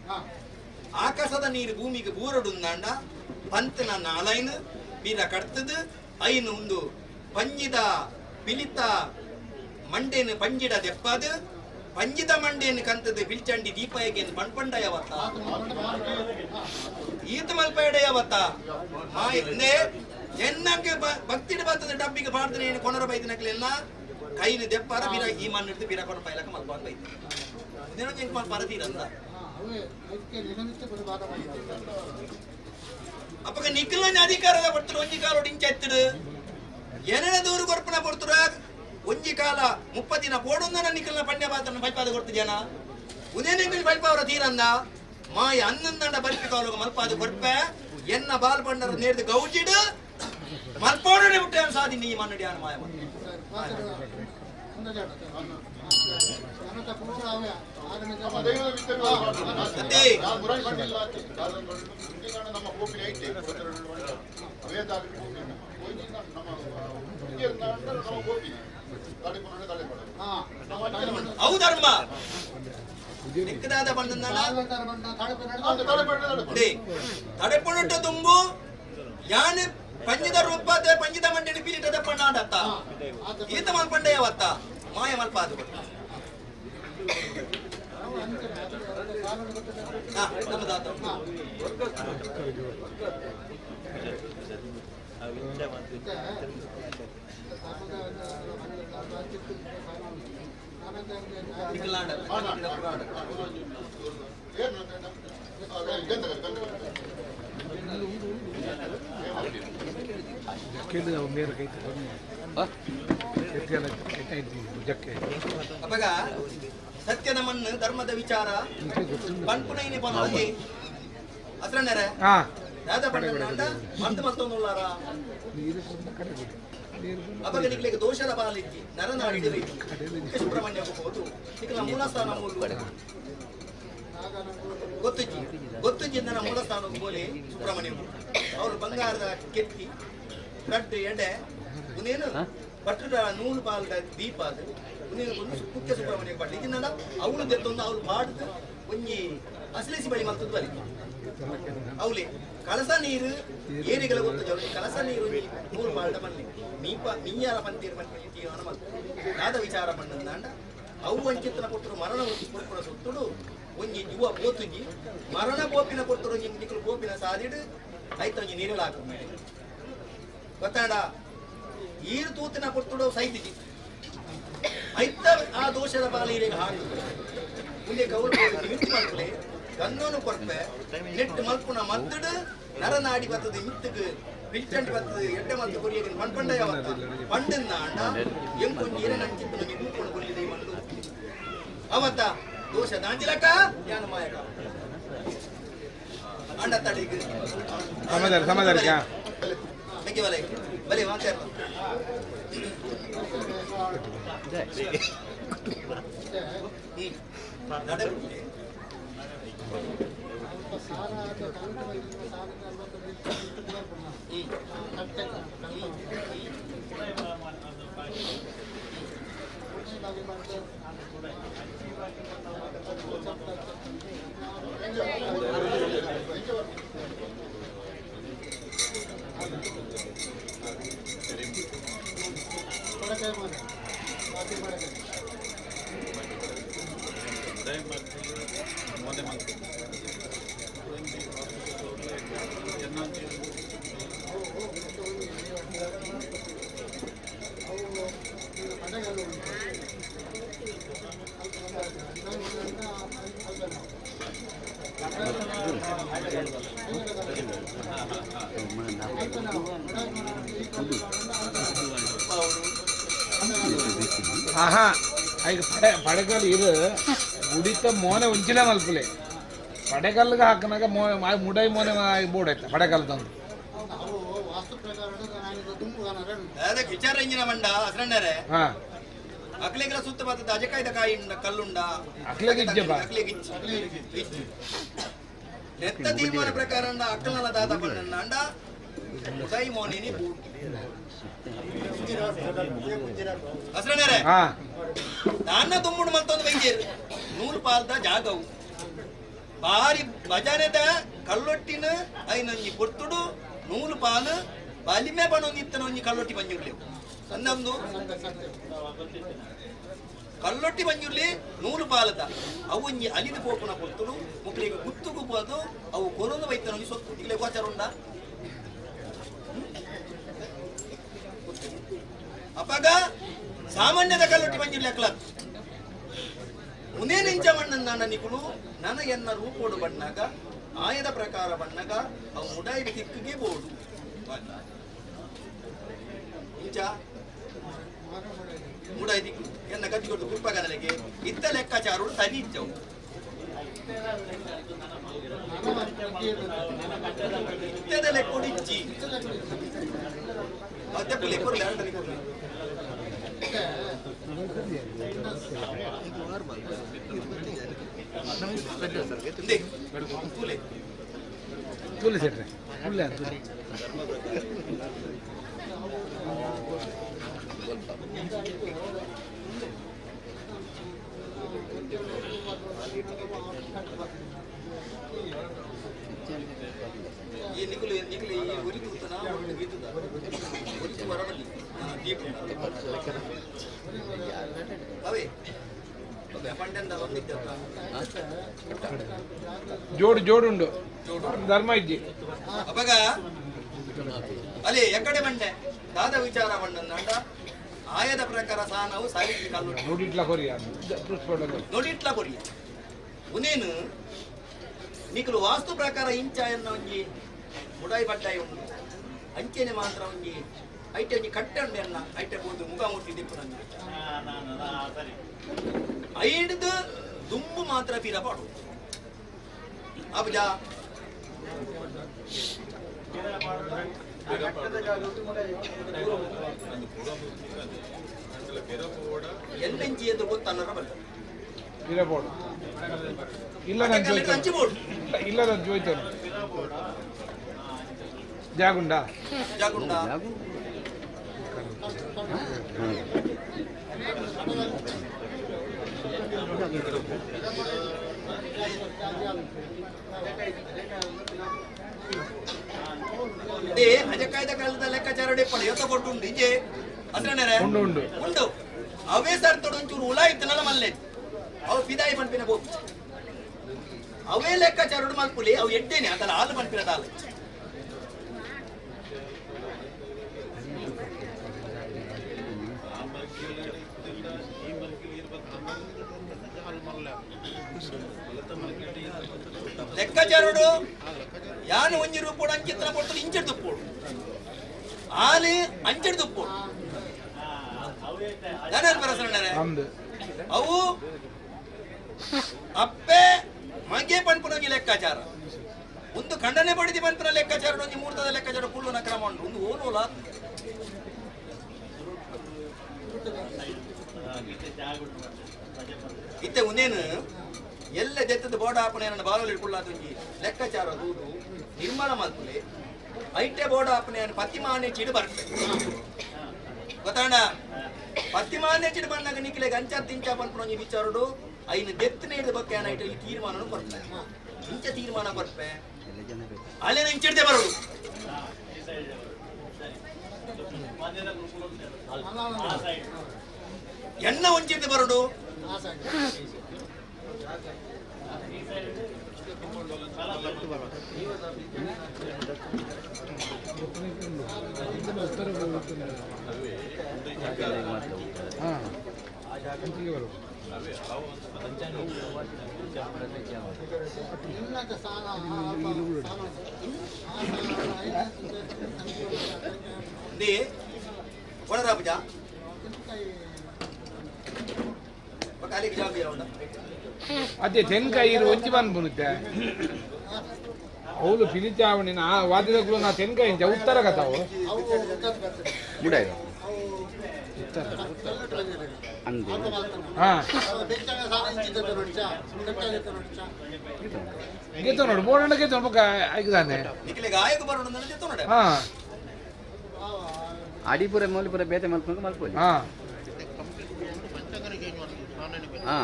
ಆಕಾಶದ ನೀರು ಭೂಮಿಗೆ ಬೂರಡುಂದಾಂಡ ಪಂತನ ನಾಲೈನು ಬೀರ ಕಡ್ತದು ಐನು ಒಂದು ಪಂಜಿದ ಪಿಲಿತ ಮಂಡೇನು ಪಂಜಿಡ ದೆಪ್ಪದು ಪಂಜಿದ ಮಂಡೇನು ಕಂತದ್ದು ಬಿಲ್ಚಂಡಿ ದೀಪಯಗೇನು ಪಣ್ಪಂಡ ಯಾವತ್ತ ಈತ ಮಲ್ಪೇಡ ಯಾವತ್ತ ಮಾಯಂದೆ ಎನ್ನಂಗೆ ಭಕ್ತಿಡ ಬರ್ತದೆ ಡಬ್ಬಿಗೆ ಪಾಡ್ದನೆ ಏನು ಕೊನರ ಬೈದಿನಕ್ಲೆಲ್ಲ ಕೈನ ದೆಪ್ಪಾರ ಬೀರ ಈ ಮಣ್ಣು ಹಿಡಿದು ಬೀರ ಕೊನ ಪೈಲಕ ಮಲ್ಪಾನ್ ಬೈತ ಇದೇನೋ ಹೆಂಗ್ ಮಲ್ಪಾರ ತೀರಂದ ಅಪ್ಪಗ ನಿಖಿಲನ ಅಧಿಕಾರದ ಕೊಡ್ತಾರೆ ಒಂಜಿ ಕಾಲ ಇಂಚೆತ್ತಿಡು ಏನೇನ ದೂರು ಕೊರ್ಪಣ ಕೊಡ್ತಾರ ಒಂಜಿ ಕಾಲ ಮುಪ್ಪದಿನ ಬೋಡೊಂದನ ನಿಖಿಲನ ಪಣ್ಯ ಪಾತ್ರನ ಬೈಪಾದ ಕೊಡ್ತಿದ್ಯಾನ ಉದೇನಿಂಗಲ್ ಬೈಪಾವರ ತೀರಂದ ಮಾಯ ಅನ್ನಂದಂಡ ಬರ್ಪಿ ಕಾಲುಗ ಮಲ್ಪಾದ ಕೊರ್ಪೆ ಎನ್ನ ಬಾಲ್ ಬಂಡರ ನೇರ್ದು ಗೌಜಿಡು ಮಲ್ಪೋಡನೆ ಬಿಟ್ಟೆ ಸಾಧಿ ನೀ ಮನ್ನಡಿಯಾನ ಮಾಯ ಅವು ಧರ್ಮ ನಿಕ್ಕದಾದ ಬಂದ ತಡೆಪುಣಟ ತುಂಬು ಯಾನೆ ಪಂಜಿದ ರೂಪಾದ ಪಂಜಿದ ಮಂಡಿನ ಪೀರಿಟದ ಪಣ್ಣಾಡತ್ತ ಈತ ಮಲ್ಪಂಡೆ ಯಾವತ್ತ ಮಾಯ ಮಲ್ಪಾದು ಅಪಗ ಸತ್ಯದ ಮಣ್ಣು ಧರ್ಮದ ವಿಚಾರ ಪನ್ಪುನೈನಿ ಪನ್ಪಿ ಅತ್ರನೆರೆ ದಾದ ಪಣ್ಣಂಡ ಮಂತ ಮಲ್ತೊಂದುಲ್ಲಾರ ಅಪಗ ನಿಕ್ಲೆಗ್ ದೋಷದ ಬಾಲಿಕ್ಕಿ ನರನಾಡಿ ಸುಬ್ರಹ್ಮಣ್ಯ ಹೋದು ನಿಕ್ಲ ಮೂಲಸ್ಥಾನ ಮೂಲ ಗೊತ್ತುಜ್ಜಿ ಗೊತ್ತುಜ್ಜಿ ನನ್ನ ಮೂಲಸ್ಥಾನ ಬೋಲೆ ಸುಬ್ರಹ್ಮಣ್ಯ ಅವರು ಬಂಗಾರದ ಕೆತ್ತಿ ರಡ್ಡು ಎಡೆ ಉನೇನು ಪಟ್ಟದ ನೂಲು ಪಾಲ್ದ ದೀಪ ಅದು ಉನೇನು ಒಂದು ಕುಕ್ಕೆ ಸುಬ್ರಹ್ಮಣ್ಯ ಪಡ್ಲಿ ಇದನ್ನ ಅವಳು ದೆತ್ತೊಂದು ಅವಳು ಪಾಡ್ದು ಒಂಜಿ ಅಸಲಿಸಿ ಬಳಿ ಮಲ್ತದ್ದು ಬಲಿ ಅವಳಿ ಕಳಸ ನೀರು ಏರಿಗಳ ಗೊತ್ತು ಜವಳಿ ಕಳಸ ನೀರು ನೂಲು ಪಾಲ್ದ ಮಲ್ಲಿ ಮೀಪ ಮೀಯಾರ ಪಂತೀರು ಮಲ್ಲಿ ತೀರ್ಮಾನ ಮಲ್ತು ದಾದ ವಿಚಾರ ಪಣ್ಣಂದಾಂಡ ಅವು ಅಂಚಿತ್ತನ ಕೊಟ್ಟರು ಮರಣ ಕೊಡ್ಪುನ ಸೊತ್ತುಡು ಒಂಜಿ ಜುವ ಪೋತುಜಿ ಮರಣ ಪೋಪಿನ ಕೊಟ್ಟರು ನಿಕ್ಲು ಪೋಪಿನ ಸಾದಿಡು ಐತ ಒಂಜಿ ನೀರೆಲ್ಲ ಹಾಕು ಮೇಲೆ ಗೊತ್ತಾಡ ಈರು ತೂತಿನ ಪೊರ್ತುಡು ಸೈತಿಜಿ ಐತ ಆ ದೋಷದ ಬಾಲೀರಿಗೆ ಹಾಕು ಮುಂದೆ ಕೌಲು ಮಿತ್ತು ಮಲ್ಪಲೆ ಗನ್ನೋನು ಕೊರ್ಪೆ ನೆಟ್ಟು ಮಲ್ಪುನ ಮದ್ದುಡು ನರನಾಡಿ ಬರ್ತದೆ ಮಿತ್ತುಗು ಪಿಲ್ಚಂಡಿ ಬರ್ತದೆ ಎಡ್ಡೆ ಮಲ್ತು ಕೊರಿಯಗಿನ ಮಣ್ಪಂಡ ಯಾವತ್ತ ಪಂಡನ್ನ ಅಂಡ ಎಂಕೊಂಜಿ ಏನ ನಂಚಿತ್ತು ನಂಗೆ ಗುಂಪುಣ ಕೊರಿಯದೆ ಮಣ್ಣು ಅವತ್ತ ದೋಷ ದಾಂಜಿಲಕ ಯಾನ ಮಾಯಕ ಅಂಡ ತಡಿಗೆ ಸಮಾಧಾನ ಸಮಾಧಾನಕ್ಕೆ ನಕ್ಕೆ ಬಲೆ ಬಲೆ ಮಾತಾಡ ಆಹಾ ಈಗ ಪಡೆ ಪಡೆಗಲ್ ಇದು ಗುಡಿತ ಮೋನೆ ಉಂಚಿನ ಮಲ್ಪುಲೆ ಪಡೆಗಲ್ಗೆ ಹಾಕನಾಗ ಮೋ ಮುಡೈ ಮೋನೆ ಬೋರ್ಡ್ ಆಯ್ತು ಪಡೆಗಲ್ ತಂದು ಅದಕ್ಕೆ ವಿಚಾರ ಇಂಜಿನ ಮಂಡ ಹಸ್ರಣ್ಣರೇ ಹಾ ಅಕ್ಲೆಗೆಲ್ಲ ಸುತ್ತ ಬರ್ತದೆ ಅಜಕಾಯ್ದ ಕಾಯಿ ಉಂಡ ಕಲ್ಲುಂಡ ಅಕ್ಲೆಗೆ ಇಜ್ಜೆ ಬಾ. ಅಕ್ಲೆಗೆ ಇಜ್ಜೆ. ಇಜ್ಜೆ. ನೆತ್ತ ತೀರ್ಮಾನ ಪ್ರಕಾರ ಅಕ್ಕಲನ ದಾದ ಬಣ್ಣ ಅಂಡ ಉದಯ್ ಮೋನಿನಿ ಹಸ್ರಣ್ಣರೇ ಹಾ ದಾನ್ನ ದುಮ್ಮುಡು ಮಲ್ತೊಂದು ಬೈದೇರು ನೂರು ಪಾಲ್ದ ಜಾಗವು ಬಾರಿ ಭಜನೆದ ಕಲ್ಲೊಟ್ಟಿನ ಐನೊಂಜಿ ಪೊರ್ತುಡು ನೂಲು ಪಾಲು ಬಲಿಮೆ ಬಣೊಂದು ಇತ್ತನ ಒಂಜಿ ಕಲ್ಲೊಟ್ಟಿ ಬಂಜುರ್ಲಿ ಸಣ್ಣೊಂದು ಕಲ್ಲೊಟ್ಟಿ ಬಂಜುರ್ಲಿ ನೂಲು ಪಾಲದ ಅವು ಒಂಜಿ ಅಲಿದು ಪೋಪುನ ಪೊರ್ತುಡು ಮುಕ್ಲಿಗೆ ಗುತ್ತುಗು ಪೋದು ಅವು ಕೊರೊಂದು ಬೈತನ ಒಂಜಿ ಸೊತ್ತು ಇಲ್ಲೇ ಗೋಚಾರ ಉಂಡ ಅಪಗ ಸಾಮಾನ್ಯದ ಕಲ್ಲೊಟ್ಟಿ ಬಂಜುರ್ಲಿ ಅಕ್ಲ ಉನೇ ನಿಂಚ ಬಣ್ಣ ನಿಕುಲು ನನ ಎನ್ನ ರೂಪೋಡು ಬಣ್ಣಗ ಆಯದ ಪ್ರಕಾರ ಬಣ್ಣಗ ಅವು ಮುಡಾಯಿ ತಿಕ್ಕಿಗೆ ಬೋಡು ಇಂಚ ಮುಡಾಯಿ ದಿಕ್ಕು ಎನ್ನ ಗತಿ ಕೊಟ್ಟು ಕುಪ್ಪಗನಲೆಗೆ ಇತ್ತ ಲೆಕ್ಕಾಚಾರಗಳು ಸರಿ ಇಚ್ಚವು ಇತ್ತದ ಲೆಕ್ಕೋಡು ಇಚ್ಚಿ ಅದೇ ಲೆಕ್ಕೋರು ಎರಡು ಕೊಡ್ಲಿ ತುಲಿ ಸೆಟ್ರೆ ತುಲೆ ತುಲಿ ಈ ನಿಕುಲು ನಿಕುಲು ಈ ಉರಿ ತೂತನ ಒಟ್ಟು ಗೀತದ ಉರಿ ಬರಬಲ್ಲಿ ದೀಪ ಅವೇ ಪಂಡಂದ ಒಂದಿದ್ದಪ್ಪ ಜೋಡು ಜೋಡುಂಡು ಧರ್ಮ ಇಜ್ಜಿ ಅಪಗ ಅಲ್ಲಿ ಎಕ್ಕಡೆ ಬಂಡೆ ದಾದ ವಿಚಾರ ಬಂಡಂದ ಆಯದ ಪ್ರಕಾರ ಸಹ ನಾವು ಸಾಹಿತ್ಯ ಕಲ್ಲು ನೋಡಿಟ್ಲ ಕೊರಿಯ ನೋಡಿಟ್ಲ ಕೊರಿಯ ಉನೇನು ನಿಕಲು ವಾಸ್ತು ಪ್ರಕಾರ ಇಂಚಾಯನ್ನ ಒಂಜಿ ಮುಡಾಯಿ ಬಡ್ಡಾಯಿ ಉಂಡು ಅಂಚೆನೆ ಮಾತ್ರ ಒಂಜಿ ಐಟೆ ಒಂಜಿ ಕಟ್ಟೆ ಉಂಡು ಎನ್ನ ಐಟೆ ಬೋದು ಮುಖಾಮೂರ್ತಿ ದಿಪ್ಪು ನಂಗೆ ಐಡ್ದು ದುಂಬು ಮಾತ್ರ ಪೀರ ಪಾಡು ಅಬಜ ಎಲ್ಲಂಚಿ ಎಂದು ಗೊತ್ತಲ್ಲ ಬಲ್ಲ ಇರಬಹುದು ಇಲ್ಲ ನಾನು ಹಂಚಿಬೋಡು ಇಲ್ಲ ನಾನು ಜೋಯ್ತಾನೆ ಜಾಗುಂಡ ಜಾಗುಂಡ ಅಜಕಾಯ್ದ ಕಾಲದ ಲೆಕ್ಕಾಚಾರ ಡೆಪ್ಪಡು ಎತ್ತ ಕೊಟ್ಟುಂಡು ಇಜೆ ಅದ್ರಣ್ಣರೇ ಉಂಡು ಉಂಡು ಉಂಡು ಅವೇ ಸರ್ ತೊಡೊಂಚೂರು ಉಲ ಇತ್ತನಲ್ಲ ಮಲ್ಲೆ ಅವು ಫಿದಾಯಿ ಪನ್ಪಿನ ಬೋಪು ಅವೇ ಲೆಕ್ಕಾಚಾರ ಮಲ್ಪುಲಿ ಅವು ಎಡ್ಡೇನೆ ಅದಲ್ಲ ಹಾಲು ಪನ್ಪಿನ ದಾಲ ಲೆಕ್ಕಾಚಾರಡು ಯಾನು ಒಂಜಿ ರೂಪೋಡು ಅಂಚಿತ್ತನ ಪೊರ್ತುಡು ಇಂಚೆಡ್ ತುಪ್ಪೋಡು ಆಲಿ ಅಂಚೆಡ್ ತುಪ್ಪೋಡು ದಾನೇನು ಪರಸಣ್ಣರೇ ಅವು ಅಪ್ಪೆ ಮಗೆ ಪನ್ಪುನ ಲೆಕ್ಕಾಚಾರ ಒಂದು ಖಂಡನೆ ಪಡೆದಿ ಪನ್ಪುನ ಲೆಕ್ಕಾಚಾರ ಒಂಜಿ ಮೂರ್ತದ ಲೆಕ್ಕಾಚಾರ ಕುಳ್ಳುನ ಕ್ರಮ ಉಂಟು ಒಂದು ಓಲೋಲ ಇತ್ತೆ ಉಂದೇನು ಎಲ್ಲ ದೆತ್ತದ ಬೋರ್ಡ್ ಆಪಣೆ ನನ್ನ ಬಾಲಲ್ಲಿ ಇಟ್ಕೊಳ್ಳಾದ ಒಂಜಿ ಲೆಕ್ಕಾಚಾರ ದೂದು ನಿರ್ಮಲ ಮಲ್ಪುಲೆ ಐಟೆ ಬೋರ್ಡ್ ಆಪಣೆ ಪತಿಮಾನೆ ಚಿಡು ಬರ್ಪೆ ಗೊತ್ತಾಣ ಪತಿಮಾನೆ ಚಿಡು ಬಂದಾಗ ನಿಕ್ಲೆ ಗಂಚ ತಿಂಚ ಪನ್ಪುನ ಒಂಜಿ ವಿಚಾರಡು ಐನು ದೆತ್ತನೆ ಹಿಡಿದ ಬಗ್ಗೆ ಏನಾಯ್ತು ಈ ತೀರ್ಮಾನ ಕೊರ್ಪೆ ಇಂಚ ತೀರ್ಮಾನ ಕೊರ್ಪೆ ಅಲ್ಲೇನ ಇಂಚಿಡ್ದೆ ಬರೋದು ಎಣ್ಣ ಒಂಚಿಡ್ದೆ ಬರೋಡು ಅದೇ ತೆನ್ಕಾಯಿ ಒಂಜಿ ಬಂದ್ಬಿಡುತ್ತೆ ಅವಳು ಪಿಲಿಚಾವಣಿ ಆ ವಾದ್ಯದಗಳು ನಾ ತೆನ್ಕಾಯಿ ಉತ್ತರ ಕಥಾವು ಗೆತ್ತು ನೋಡು ಬೋರ್ಡ್ ಗೆತ್ತು ಪಕ್ಕ ಆಯ್ತಾನೆ ಹಾ ಅಡಿಪುರ ಮೌಲಿಪುರ ಬೇತೆ ಮಲ್ಪಂಗ ಮಲ್ಪೋಲಿ ಹಾ ಹಾ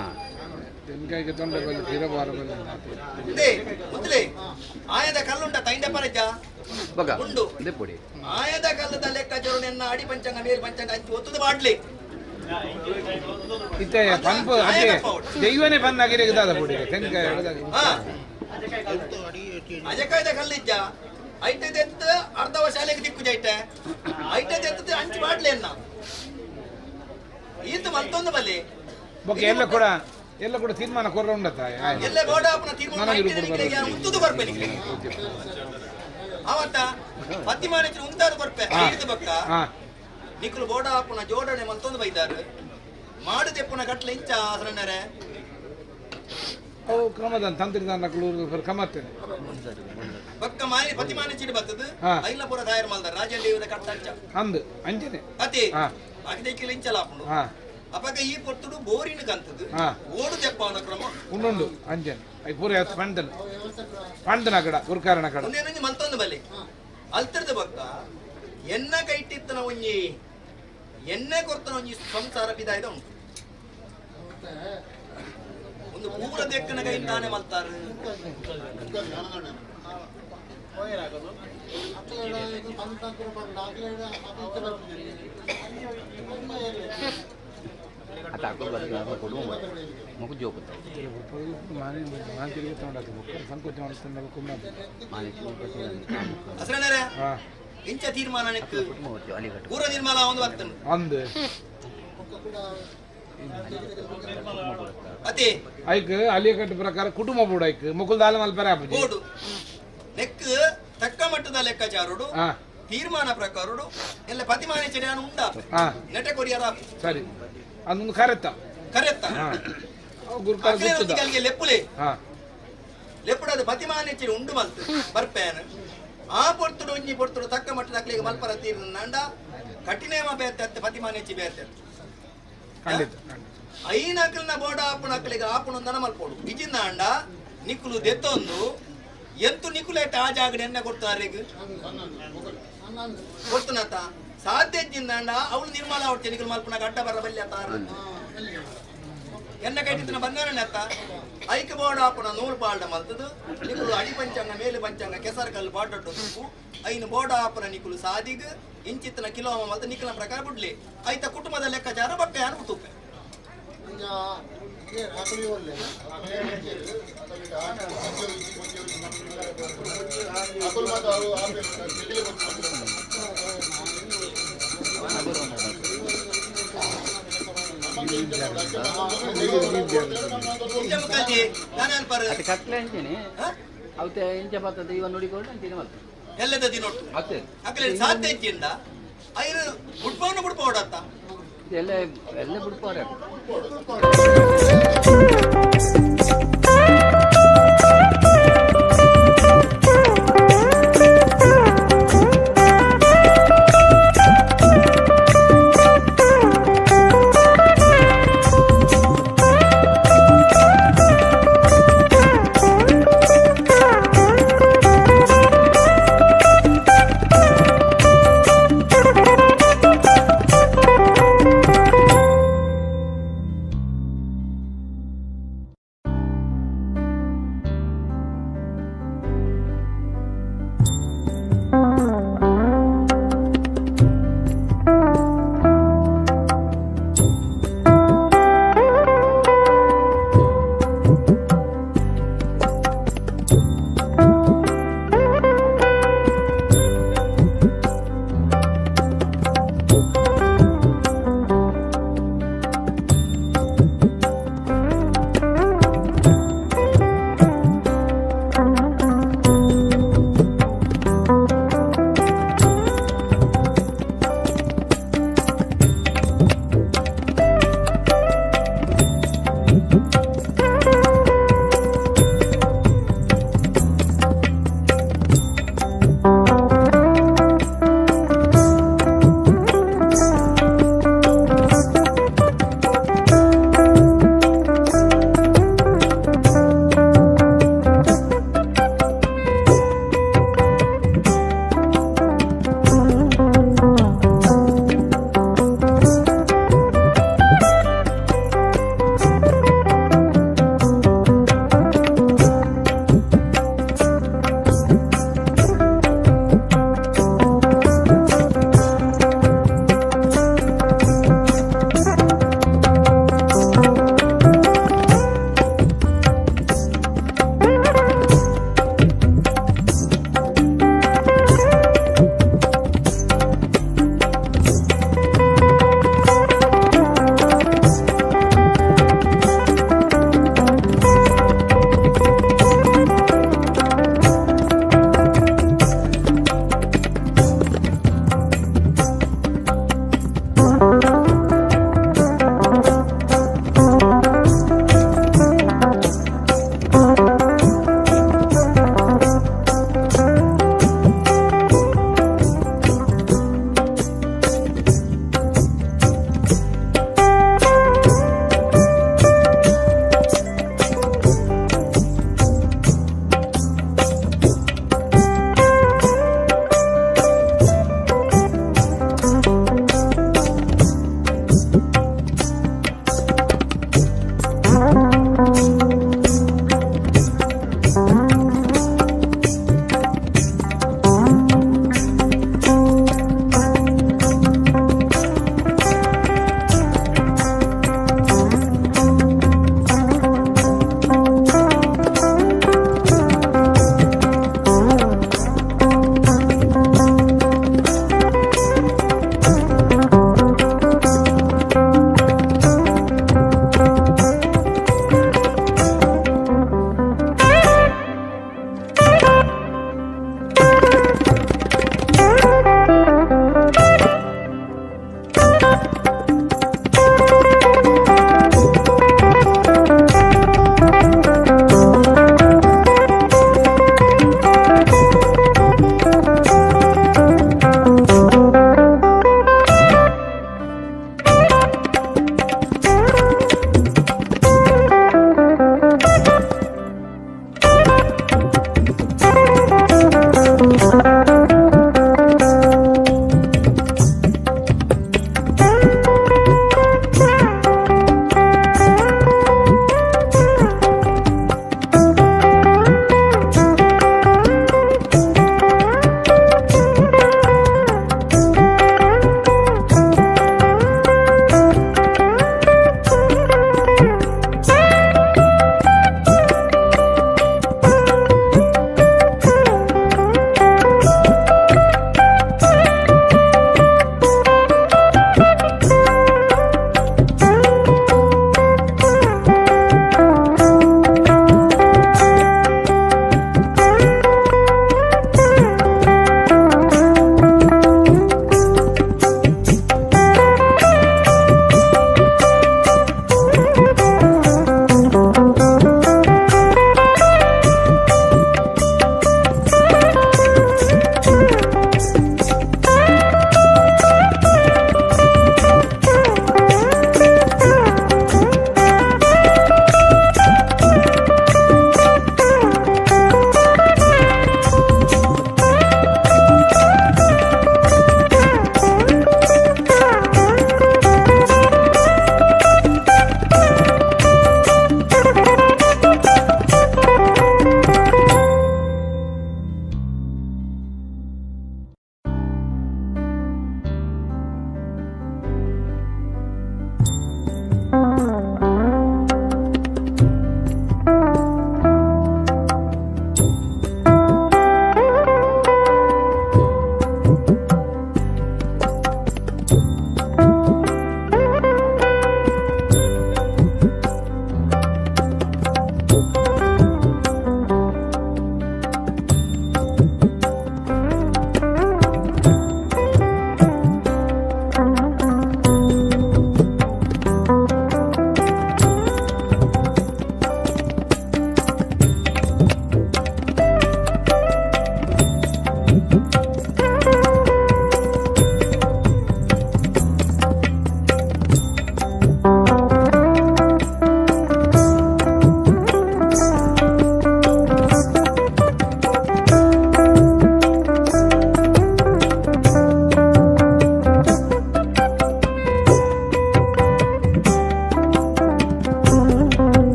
ತೆನ್ಕಾಯಿಗೆ ತೊಂದರೆ ಬಲ್ಲಿ ತೀರಬಾರ ಬಲ್ಲಿ ಮೊದಲೇ ಆಯದ ಕಲ್ಲುಂಟ ತೈಂಡ ಪರಜ ಬಗ ಉಂಡು ಪೊಡಿ ಆಯದ ಕಲ್ಲದ ಲೆಕ್ಕಾಚಾರ ಎನ್ನ ಅಡಿ ಪಂಚಾಂಗ ಮೇಲ್ ಪಂಚಾಂಗ ಅಂಚು ಒತ್ತುದು ಮಾಡ್ಲಿ ಇತ್ತೆ ಪಂಪ್ ಅದೇ ದೈವನೇ ಬಂದಾಗಿರಗದಾದ ಪೊಡಿ ತೆನ್ಕಾಯಿ ಅಜಕಾಯದ ಕಲ್ಲಿಜ್ಜ ಐಟೆ ತೆತ್ತ ಅರ್ಧವ ಶಾಲೆಗೆ ದಿಕ್ಕು ಜೈಟೆ ಐಟೆ ತೆತ್ತದ ಅಂಚು ಮಾಡ್ಲಿ ಅನ್ನ ಈತ ಮತ್ತೊಂದು ಬಲ್ಲಿ ಓಕೆ ಎಲ್ಲ ಕೂಡ ತೀರ್ಮಾನ ಕೊರ್ರ ಉಂಡತ್ತ ಎಲ್ಲ ಬೋಡಾಪನ ತೀರ್ಮಾನ ಉಂತುದು ಬರ್ಪೆ ಅವತ್ತ ಪತ್ತಿ ಮಾಣಿಚ್ರ ಉಂತಾರು ಬರ್ಪೆ ಐದು ಬಕ್ಕ ನಿಕ್ಕಲು ಬೋಡಾಪನ ಜೋಡಣೆ ಮತ್ತೊಂದು ಬೈದಾರು ಮಾಡು ತೆಪ್ಪುನ ಕಟ್ಲೆ ಇಂಚ ಆಸನರೆ ಅವು ಕ್ರಮದ ತಂತ್ರಿದಾನ ಕ್ರಮತ್ತೇನೆ ಬಕ್ಕ ಮಾನಿ ಪತಿ ಮಾನಿಚಿಡಿ ಬತ್ತದ ಐಲಪುರ ದಾಯರ್ ಮಲ್ದಾರ ರಾಜಲ್ಲಿ ಕಟ್ಟ ಅಂಚ ಅಂದು ಅಂಚನೆ ಅತಿ ಅಗದಕ್ಕಿಲ್ಲ ಇಂಚಲ ಆಪುಂಡು ಅಪಗ ಈ ಪೊರ್ತುಡು ಬೋರಿನ ಕಂತದ್ದು ಓಡು ತೆಪ್ಪವನ ಕ್ರಮ ಉಂಡುಂಡು ಅಂಜನ್ I ಪೂರ ಪಂಡನ ಪಂಡನ ಕಡ ಗುರ್ಕಾರನ ಕಡ ಒಂದೇನೊಂಜಿ ಮಲ್ತೊಂದು ಬಲ್ಲಿ ಅಲ್ತರದ ಬಕ್ಕ ಎನ್ನ ಕೈಟಿತ್ತನ ಒಂಜಿ ಎಣ್ಣೆ ಕೊರ್ತನ ಒಂಜಿ ಸಂಸಾರ ಬಿದಾಯ್ದ ಉಂಟು ಒಂದು ಪೂರ ದೆಕ್ಕನ ಕೈ ತಾನೆ ಮಲ್ತಾರು ಇಂಚ ತೀರ್ಮಾನ ಪೂರ ನಿರ್ಮಾಣ ಒಂದು ಬರ್ತದೆ ಅತಿ ಐಕ್ ಅಲಿಯಕಟ್ಟು ಪ್ರಕಾರ ಕುಟುಂಬ ಬೋರ್ಡ್ ಐಕ್ ಮುಕುಲ್ದಾಲ ಮಲ್ಪರೆ ಬೋರ್ಡು ನೆಕ್ ತಕ್ಕ ಮಟ್ಟದ ಲೆಕ್ಕಾಚಾರಡು ತೀರ್ಮಾನ ಪ್ರಕಾರಡು ಎಲ್ಲ ಪತಿಮಾನೆ ಚೆಡಿಯಾನು ಉಂಡ ನೆಟ ಕೊರಿಯರ ಸರಿ ಅದೊಂದು ಕರೆತ್ತ ಕರೆತ್ತ ಗುರುಕಾರಿಗೆ ಲೆಪ್ಪುಲೆ ಲೆಪ್ಪುಡದ ಪತಿಮಾನೆ ಚೆಡಿ ಉಂಡು ಮಲ್ತು ಬರ್ಪೇನ ಆ ಪೊರ್ತುಡು ಒಂಜಿ ಪೊರ್ತುಡು ತಕ್ಕ ಮಟ್ಟದ ಅಕ್ಲಿಗೆ ಮಲ್ಪರ ತೀರ್ನಂಡ ಕಠಿಣೇಮ ಬೇತೆ ಪತಿಮಾನೆ ಚಿ ಬೇತೆ ಐನಕಲ್ನ ಬೋಡ ಆಪುಣ ಅಕ್ಲಿಗೆ ಆಪುಣ ಮಲ್ಪೋಡು ಇಜಿಂದ ನಿಕ್ಕುಲು ದೆತ್ತೊಂದು ಎಂತು ನಿಕುಲೇಟ ಆ ಜಾಗಡೆ ಎನ್ನ ಕೊಡ್ತಾರೆ ಕೊಡ್ತನತ ಸಾಧ್ಯ ಜಿಂದಾಂಡ ಅವಳು ನಿರ್ಮಲ ಅವಡ್ತೆ ನಿಕುಲು ಮಲ್ಪುನ ಗಡ್ಡ ಬರ ಬಲ್ಯ ತಾರ ಎನ್ನ ಕೈಟಿತ್ತಿನ ಬಂಗಾರನೆತ್ತ ಐಕ ಬೋಡ ಆಪುಣ ನೂಲು ಪಾಲ್ಡ ಮಲ್ತದು ನಿಕುಲು ಅಡಿ ಪಂಚಾಂಗ ಮೇಲು ಪಂಚಾಂಗ ಕೆಸರು ಕಲ್ಲು ಪಾಡೊಟ್ಟು ತುಪ್ಪು ಐನು ಬೋಡ ಆಪುನ ನಿಕುಲು ಸಾದಿಗ್ ಇಂಚಿತ್ತನ ಕಿಲೋಮ ಮಲ್ತ ನಿಕುಲ ಪ್ರಕಾರ ಬುಡ್ಲಿ ಐತ ಕುಟುಂಬದ ಲೆಕ್ಕಾಚಾರ ಬಟ್ಟೆ ಅನು ತುಪ್ಪೆ ಮುಖಾಜಿ ನಾನು ಅನ್ಪಾರ ಅದು ಕಟ್ಲೆ ಅಂತೀನಿ ಅವತ್ತೆ ಇಂಚ ಬರ್ತದೆ ಇವ ನುಡಿಕೊಂಡು ಅಂತೀನಿ ಮತ್ತೆ ಎಲ್ಲದ ದಿನೊಟ್ಟು ಅತ್ತೆ ಅಕಲೆ ಸಾಧ್ಯ ಇಚ್ಚಿಂದ ಐರು ಬುಡ್ಪವನ್ನ ಬುಡ್ಪೋಡತ್ತ ಎಲ್ಲ ಎಲ್ಲ ಬಿಡ್ಪಾರೆ.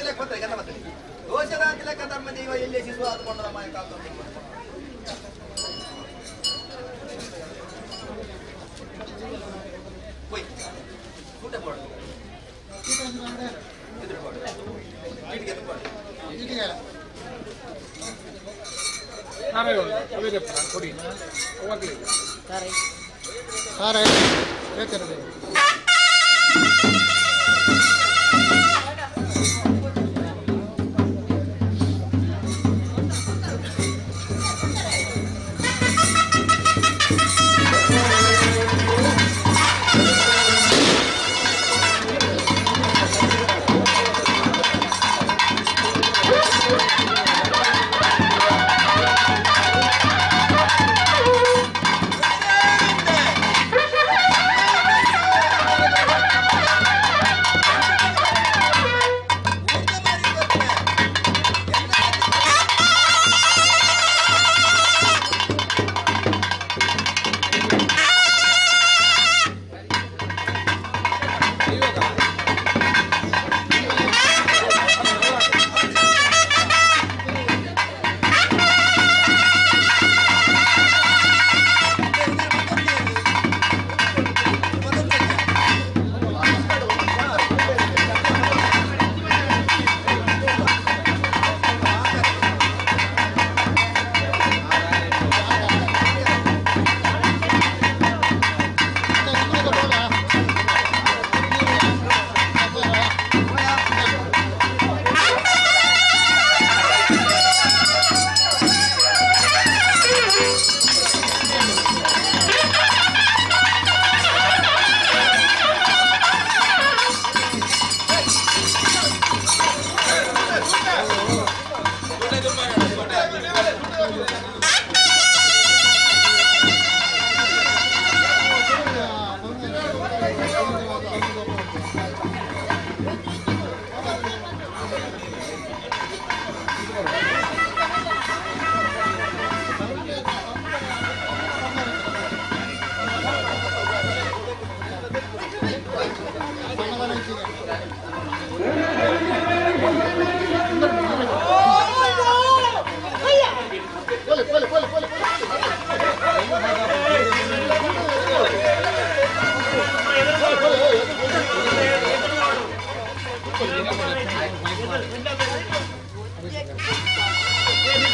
ಲೆಕ್ಕ ಗಂಧ ಬರ್ತದೆ ದೋಷದಾಂತಿ ಲೆಕ್ಕ ಧರ್ಮ ದೈವ ಎಲ್ಲಿ ಶಿಶು ಆದುಕೊಂಡ ಮಾಯ ಕಾತು ಹೋಯ್ ಊಟ ಬೋಡು ಎದುರು ಬೋಡು ಇಟ್ಟಿಗೆ ಬೋಡು ಇಟ್ಟಿಗೆ ಕೊಡಿ ಹೋಗ್ಲಿ ಸಾರ ಹೇಳ್ತಾರೆ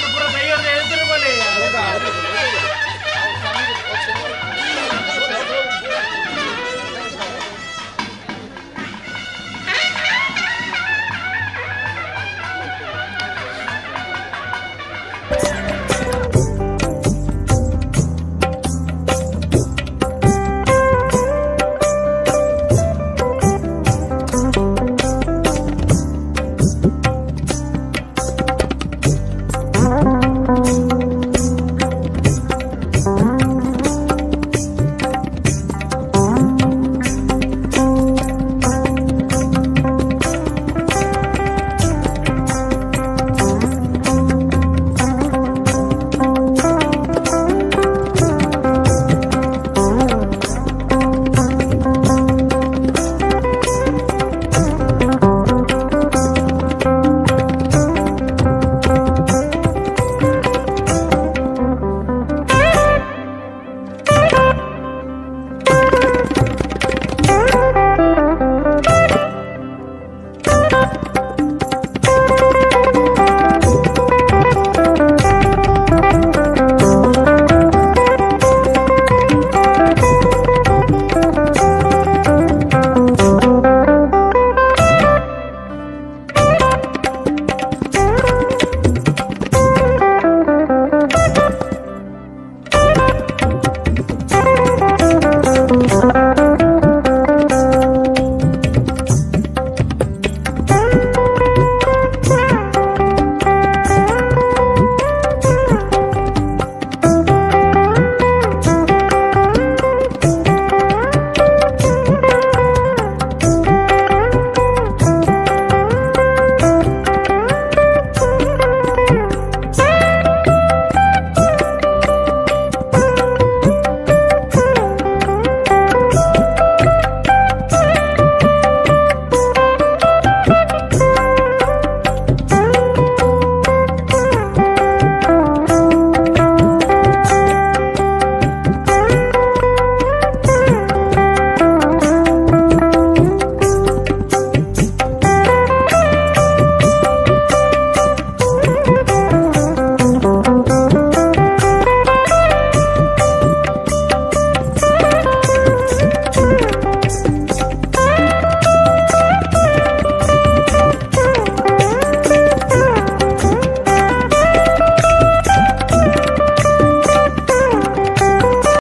ಪೂರ ದೈವದ ಎದುರು ಬೋಲೆ.